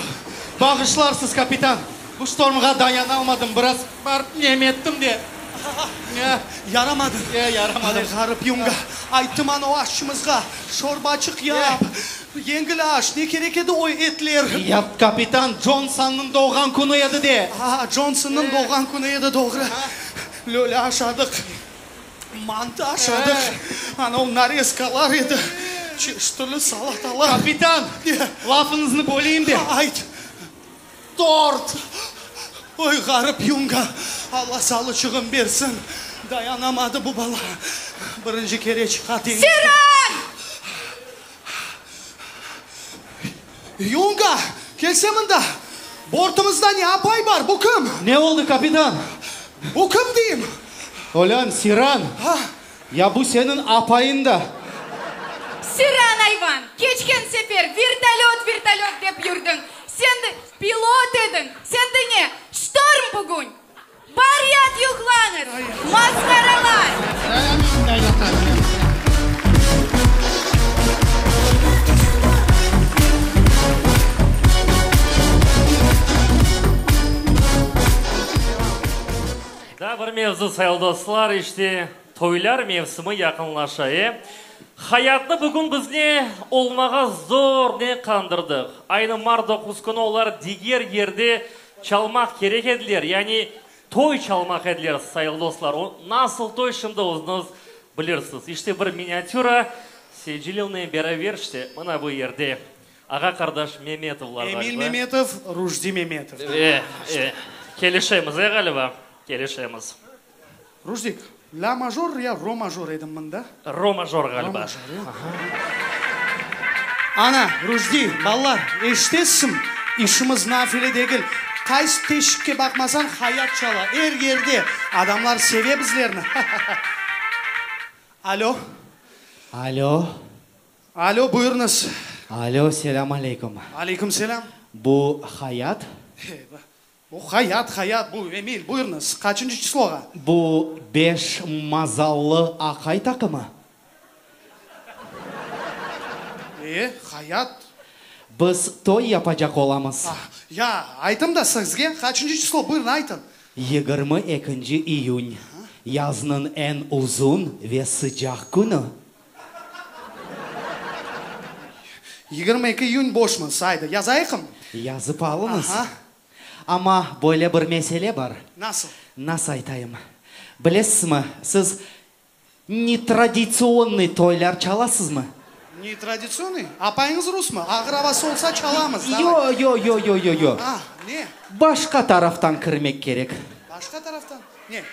Bağışlarsız, kapitan, bu ştormğa dayanalmadım, biraz barıp nem ettim de. Yaramadı. E, yaramadı. Ay, ğarip Yunga, ayttım ana o aşçımızğa, şorbaçıq yap, yengil aş, ne kerek edi o etler? Ya, kapitan, Consannıñ doğğan künü edi de. A, Consonnıñ doğğan künü edi, doğru. Lölâ aşadıq, mantı aşadıq, ana o narezkalar edi, çeşit türlü salatalar. Kapitan, lafıñıznı böleyim de. Ayt. Tort! Oy, ğarip yunga, Alla salıçığın bersin, dayanamadı bu bala, birinci kere çıqa deñizge. Siran! Yunga, kelse mında, bortumızda ne apay bar, bu kim? Ne oldı, kapitan? Bu kim deyim? Olân, Siran, ya bu seniñ apayıñ da. Siran ayvan, keçken sefer vertolöt, vertolöt dep yürdiñ. Sen de pilot ediñ. Sende ne, ştorm bugün? Bar yat yuqlañız, masqaralar! mevzu, sayılı dostlar, işte, toylar mevsimi yaqınlaşa, e? Hayatnı bugün biz ne olmağa zornen qandırdıq. Aynı mart 9 künü olar diger yerde çalmaq kerek ediler, yani toy çalmaq ediler, sayılı dostlar. O nasıl toy, şimdi özüñiz bilirsiz. İşte, bir miniatüra Seycilevnen beraber, işte, mına bu yerde. Ağa-qardaş Memetovlar Emil ğaliba. Memetov, Rujdi Memetov. E, e, kelişemiz, e, ğaliba? Kelişemiz. Rujdik, la major ya ro major edim mında? Ro major ğaliba. Ro major, ya. Ana, Rujdi, balalar, eşitesizmi? İşimiz nafile degil. Qaysı teşikke baqmasañ, hayat çala. Er yerde. Adamlar seve bizlerni. Alo. Alo. Alo, buyurıñız. Alo, selâm aleyküm. Aleyküm selâm. Bu Hayat? Eyvah. Bu Hayat, Hayat, bu Emil, buyurıñız. Qaçıncı çisloğa? Bu beş mazallı aqay taqımı? E, Hayat. Biz toy yapacaq olamız. Ah, ya, aytım da sizge, qaçıncı çislo, buyurın, aytın. Yigirmi ekinci iyün, yaznıñ eñ uzun ve sıcaq künü. 22 iyün boşmız, aydı, yazayıqım? Yazıp alıñız. Aha. Amma böyle bir mesele bar. Nasıl? Nasıl aytayım? Bilesizmi, siz netraditsionnıy toylar çalasızmı? Netraditsionnıy? Apayıñız rusmı? Ağır avası olsa çalamız, davay. Yo, yo, yo, yo, yo, yo. Ah, ne? Başqa taraftan kirmek kerek. Başqa taraftan? Ne?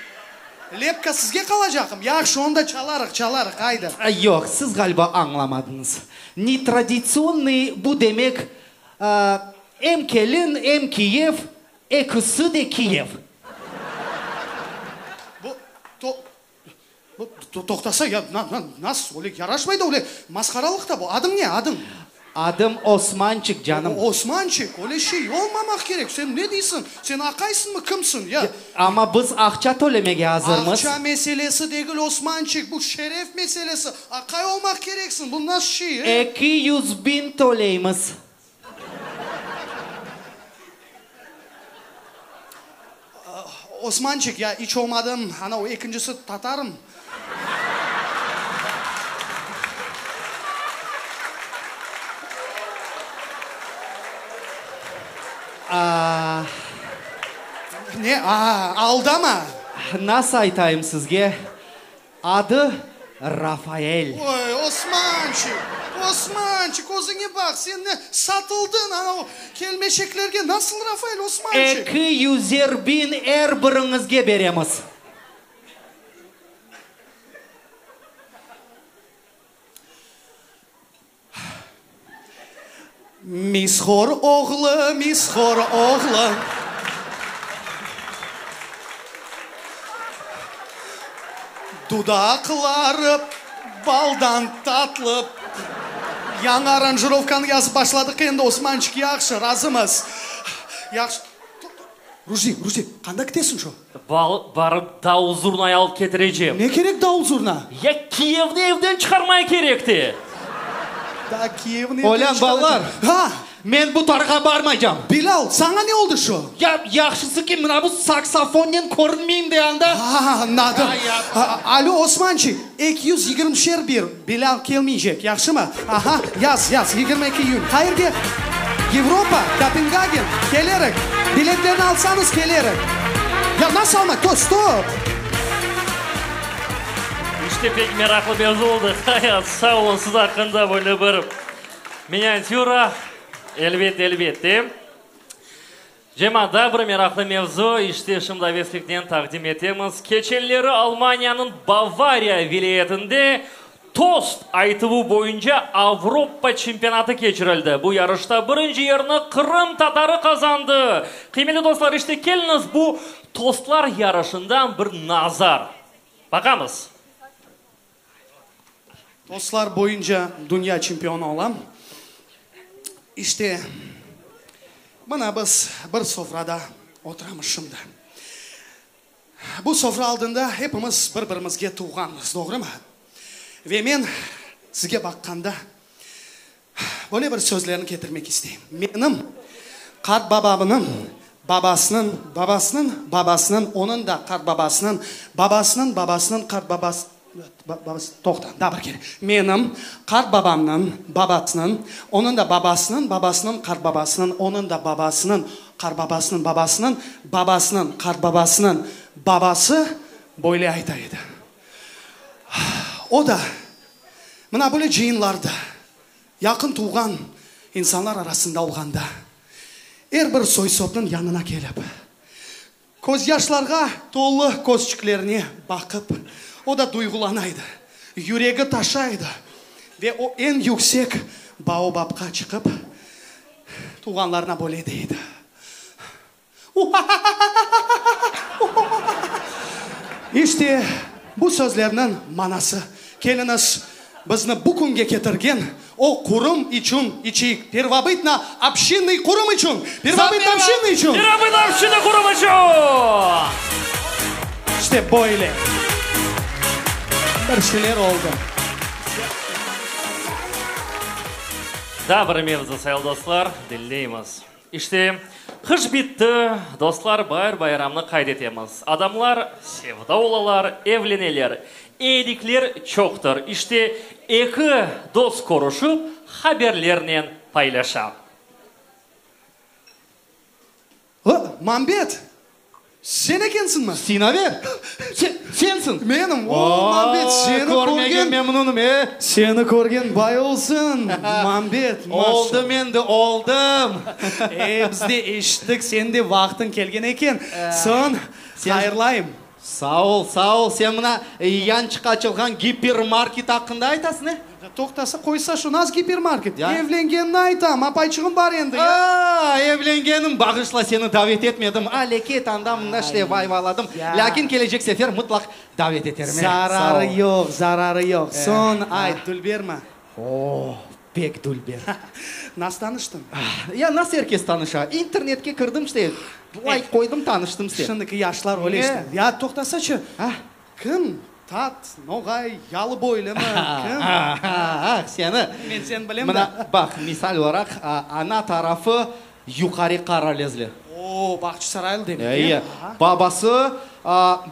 Lepka sizge qalacaqım? Yahşı, onda çalarıq, çalarıq, aydı. Yoq, siz ğaliba añlamadıñız. Netraditsionnıy bu demek, em kelin, em kiyev, ekisi de kiyev. Bu, to, bu, toqtasa, ya, na, na, nasıl, öyle yaraşmay da, öyle masqaralıq da bu. Adıñ ne, adıñ? Adım Osmançik, canım. Osmançik, öyle şey olmamaq kerek. Sen ne deysiñ? Sen aqaysıñmı, kimsiñ, ya? Amma biz aqça tölemege azırmız. Aqça meselesi degil, Osmançik, bu şeref meselesi. Aqay olmaq kereksiñ, bu nasıl şey, e? 200 biñ töleymiz. Osmançik, ya iç olmadım, ana o ekincisi tatarım. A. Ne, a, aldama. Nasıl aytayım sizge, adı Rafael. Oy, Osmançik, Osmançik, özüñe baq, sen ne, satıldıñ ana o kelmeşeklerge, nasıl Rafael, Osmançik? Eki yüzer biñ er biriñizge beremiz. Mishor oğlu, Mishor oğlu. Dudaqları baldan tatlı. Yañı aranjirovkanı yazıp başladıq endi, Osmançik, yahşı, razımız. Yahşı. Rujdi, Rujdi, qanda ketesiñ şu? Barıp davul-zurnayı alıp ketirecem. Ne kerek davul-zurna? Ya kiyevni evden çıqarmaya kerek te. Da kiyevni evden Olân, çıqaracam. balalar, Ha! men bu tarğa barmaycam. Bilâl, saña ne oldı şu? Ya yahşısı ki, mına bu saksofonnen körünmeyim de anda. Ha, añladım. Alo, Osmançik, 220 şer bir, Bilâl kelmeycek, yahşımı? Aha, yaz, yaz, 22 iyün. Qayerge? Avropa, Kopengagen, kelerik. Biletlerni alsañız, kelerik. Ya nasıl almaq? To, stop! İşte pek meraqlı mevzu oldı. Hayat, sağ olun, siz aqqında böyle bir miniatüra. Elbette, elbette. Cemaat, daa bir meraqlı mevzu, işte şimdi avesliknen taqdim etemiz. Keçenleri Almaniyanıñ Bavariya vilâyetinde tost aytuvı boyunca Avropa çempionatı keçirildi. Bu yarışta birinci yerni qırımtatarı qazandı. Qıymetli dostlar, işte keliñiz bu tostlar yarışından bir nazar baqamız. Tostlar boyunca dünya çempionı olam. İşte, mına biz bir sofrada oturamız şimdi. Bu sofra aldında epimiz bir-birimizge tuvğanmız, doğrumı? Ve men sizge baqqanda böyle bir sözlerni ketirmek isteyim. Menim qartbabamnıñ. Babasınıñ, babasınıñ, babasınıñ, onıñ da qartbabasınıñ, babasınıñ, babasınıñ, qartbabas, babası, toqta, daa bir kere. Menim qartbabamnıñ babasınıñ, onıñ da babasınıñ, babasınıñ, qartbabasınıñ, onıñ da babasınıñ, qartbabasınıñ, babasınıñ, babasınıñ, qartbabasınıñ babası böyle ayta edi. O da mına böyle cıyınlarda, yaqın tuvğan insanlar arasında olğanda, er bir soy-sopnıñ yanına kelip, közyaşlarğa tolu közçiklerine baqıp, o da duyğulana edi, yüregi taşa edi ve o eñ yüksek baobabqa çıqıp, tuvğanlarına böyle dey edi. İşte, bu sözlerniñ manası. Keliñiz, bizni bu künge ketirgen o qurum içün içeyik, pervobıtno-obşinnıy qurum içün! Pervobıtno-obşinnıy içün! Pervobıtno-obşinnıy qurum içün! İşte böyle bir şeyler oldı. Daa bir mevzu, sayılı dostlar, diñleymiz. İşte, qış bitti, dostlar, baar bayramnı qayd etemiz. Adamlar sevda olalar, evleneler. Eyilikler çoqtır. İşte, eki dost körüşip, haberlernen paylaşa. O, Mambet! Sen ekensiñmi? Sinaver! Sen, sensiñ! Menim! O, Mambet, seni körgen... Körmege memnunım, e! Seni körgen bay olsun, Mambet, maşallah! Oldım endi, oldım! E, biz de eşittik, seniñ de vaqtıñ kelgen eken. Soñ, hayırlayım. Sağ ol, sağ ol. Sen mına yançıq açılğan gipermarket aqqında aytasıñ, e? Toqtasa, qoysa şu naz gipermarket. Evlengenini aytam, apayçığım bar endi, ya. A, evlengenim, bağışla, seni davet etmedim. Aleket, anda-mında işte vay-vayladım. Lâkin kelecek sefer mıtlaq davet eterim, e. Zararı yoq, zararı yoq. Soñ ayt, dülbermi? O, pek dülber. Nasıl tanıştıñ? Ya nasıl er kes tanışa? İnternetke kirdim işte, layk qoydım, tanıştım işte. Şimdiki yaşlar öyle işte. Ya toqtasaçı, Kim? Tat, noğay, yalıboylımı? Kim? Ah, seni. Men seni bilem da. Mına, baq, misal olaraq, ana tarafı Yuqarı Qaralezli. O, Bağçasaraylı demek, e? Eyi. Babası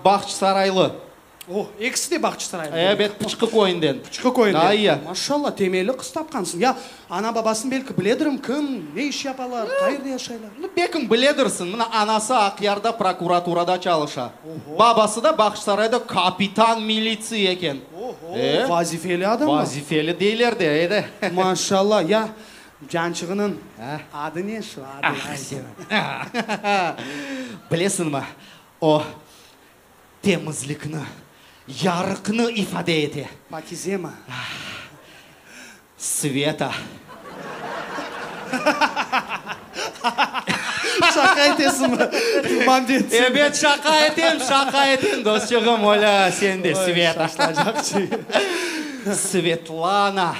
Bağçasaraylı. O, ekisi de Bağçasaraylı demek. Ebet, Pıçqı köyünden. Pıçqı köyünden. Eyi. Maşallah, temelli qız tapqansıñ. Ya, ana-babasını belki biledirim, kim, ne iş yapalar, qayerde yaşaylar? Belkim biledirsiñ, mına, anası Aqyarda prokuraturada çalışa. Babası da Bağçasarayda kapitan militsiya eken. Oho, vazifeli adam. Vazifeli deyler de, edi. Maşallah, ya, cançığınıñ adı ne şu, adı? Ah, seni. Bilesiñmi, o temizlikni, yarıqnı ifade ete. Pakizemi? Sveta. Şaqa etesiñmi, Mambet? Ebet, şaqa etem, şaqa etem, dostçığım, olâ, sen de, Sveta. Svetlana.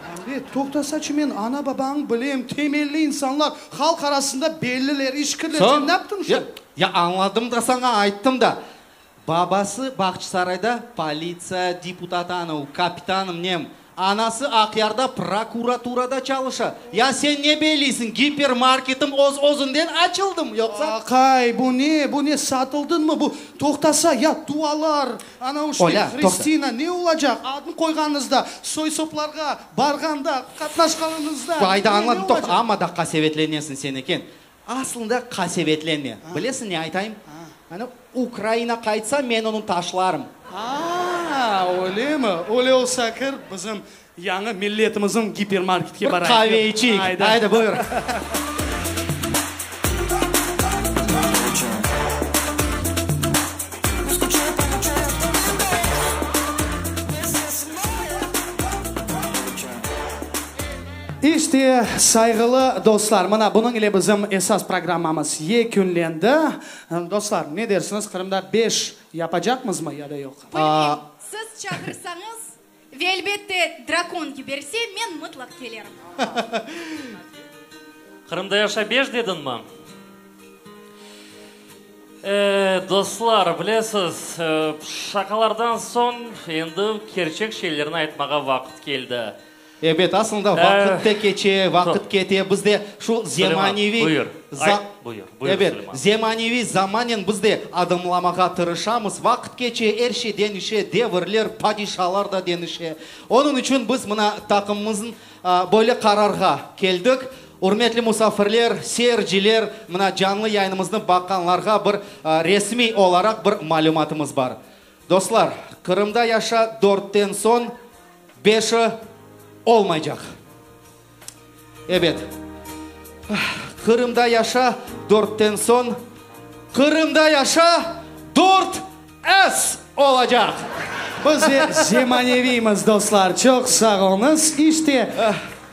Mambet, toqtasaçı, men ana-babañı bilem, temelli insanlar, halq arasında belliler, işkirler, sen ne yaptıñ şu? Ya, añladım da saña, ayttım da. Babası Bağçasarayda politsiya deputatı, kapitanım nem, anası Aqyarda prokuraturada çalışa. Ya sen ne beyleysiñ, gipermarketim öz-özünden açıldım, yoqsa? Aqay, bu ne, bu ne, satıldıñmı, bu, toqtasa, ya dualar, ana işte, Olâ, toqta. Hristina, ne olacaq, adın qoyğanıñızda, soy-soplarğa barğanda, qatnaşqanıñızda, Ayda, ne, ne añladım, toqta, olacaq? amma da qasevetlenesiñ sen eken. Aslında qasevetlenme. Bilesiñ ne aytayım? Ana, Ukraina qaytsa, men onı taşlarım. A, öylemi? Öyle olsa, kir, bizim yañı milletimizniñ gipermarketke Bir barayıq. qave içeyik. Ayda. Ayda, buyur. İşte, sayğılı dostlar, mına bunıñ ile bizim esas programmamız yekünlendi. Dostlar, ne dersiñiz, Qırımda beş yapacaqmızmı ya da yoq? Bilmeyim, siz çağırsañız ve elbette drakon yiberse, men mıtlaq kelerim. Qırımda yaşa beş dediñmi? E, dostlar, bilesiz, şaqalardan soñ endi kerçek şeylerni aytmağa vaqıt keldi. Ebet, aslında vaqıt da keçe, vaqıt kete, biz de şu zemaneviy, buyur, buyur, buyur, ebet, Suleyman. zemaneviy zamanen biz de adımlamağa tırışamız. Vaqıt keçe, er şey deñişe, devirler, padişalar da deñişe. Onıñ içün biz mına taqımımıznıñ böyle qararğa keldik. Ürmetli musafirler, seyirciler, mına canlı yayınımıznı baqqanlarğa bir resmiy olaraq bir malümatımız bar. Dostlar, Qırımda yaşa dörtten soñ beşi olmaycaq. Ebet. Qırımda yaşa dörtten soñ Qırımda yaşa dört S olacaq. Biz de zemaneviymiz, dostlar. Çoq sağ oluñız. İşte,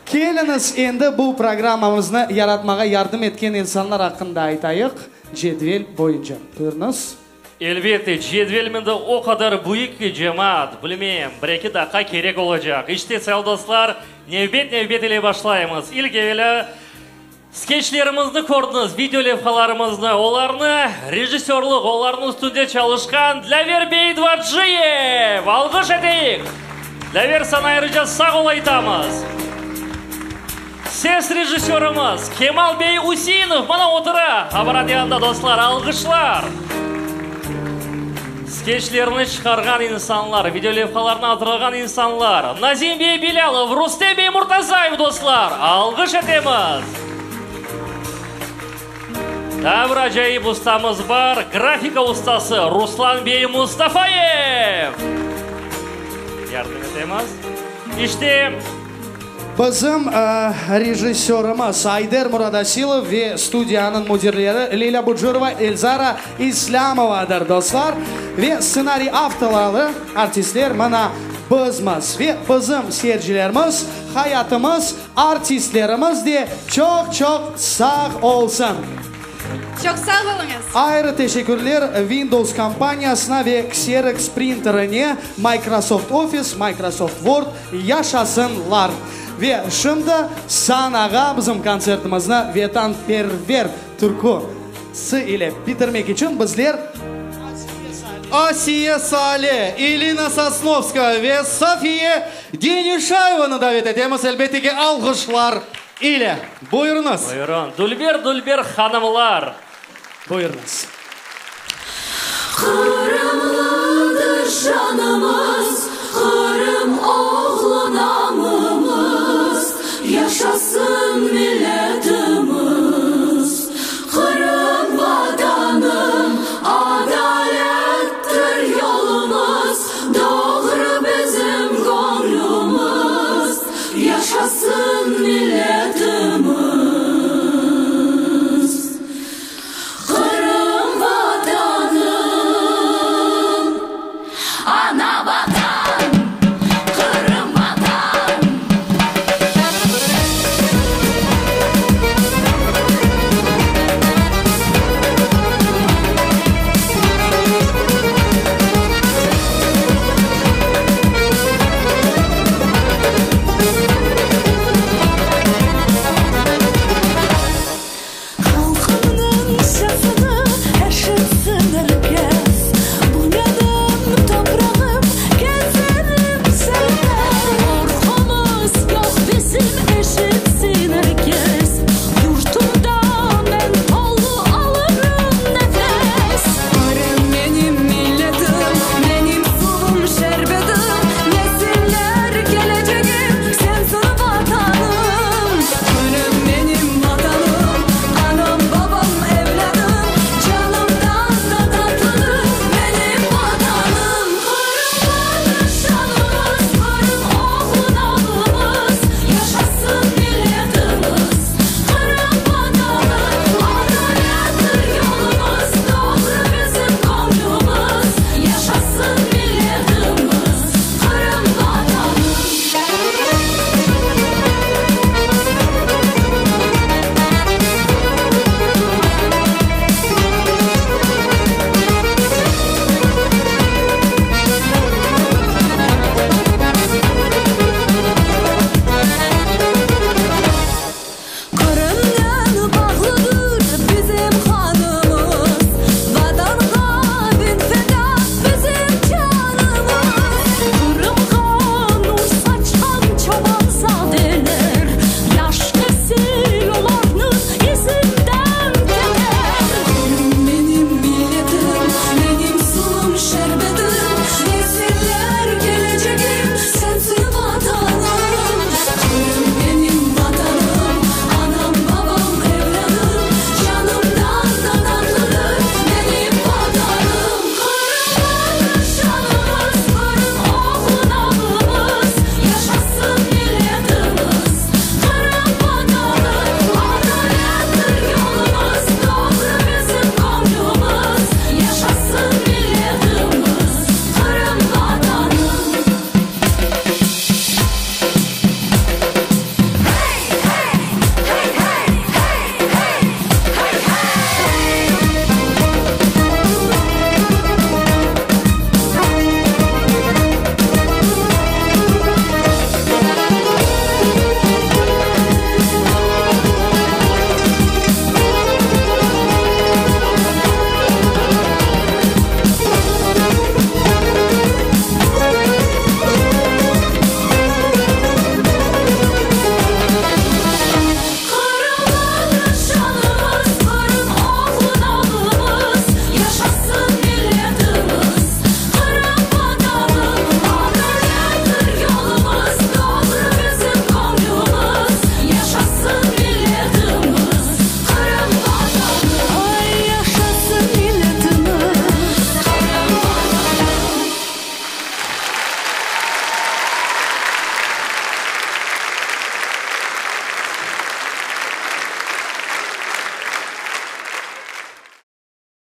keliñiz, endi bu programmamıznı yaratmağa yardım etken insanlar aqqında aytayıq, cedvel boyunca. Buyurıñız. Elbette, cedvel mında o qadar büyük ki, cemaat, bilmeyim, bir-eki daqqa kerek olacaq. İşte, sayılı dostlar, nevbet-nevbet ile başlaymız. İlk evelâ, skeçlerimizni kördiñiz, video levhalarımıznı, olarnı rejissörlıq, olarnıñ üstünde çalışqan Dlâver bey Dvaciyev! Alğış eteyik! Dlâver, saña ayrıca sağ ol aytamız! Ses rejissörımız Kemal bey Useinov mana otura apparat yanında, dostlar, alğışlar! Skeçlerni çıqarğan insanlar, videolevhalarnı azırlağan insanlar, Nazim bey Bilâlov, Rustem bey Murtazayev, dostlar, alğış etemiz! Daa bir acayip ustamız bar, grafika ustası Ruslan bey Mustafayev! Yardım etemiz. İşte. Bizim rejissörımız Ayder Muradasilov ve studiyanıñ müdirleri Lilâ Bucurova, Elzara İslâmovadır, dostlar. Ve stsenariy avtorları, artistler mına bizmiz. Ve bizim seyircilerimiz, hayatımız, artistlerimiz de çoq-çoq sağ olsun. Çoq sağ oluñız. Ayrı teşekkürler Windows kompaniyasına ve Xerox printerine, Microsoft Office, Microsoft Word yaşasınlar. Ve şimdi sanağa bizim kontsertimizni Vetanperver türküsi ile bitirmek içün bizler Asiye Sale, Elina Sosnovskaya ve Safiye Denişayevanı davet etemiz, elbette ki, alğışlar ile. Buyurıñız. Buyurın, dülber-dülber hanımlar. Buyurıñız. Qırımlıdır şanımız, Qırım oğlu namımız, Yaşasın milletimiz. Qırım Vatanım, adalettir yolumız, Doğru bizim göñlümiz, Yaşasın milletimiz.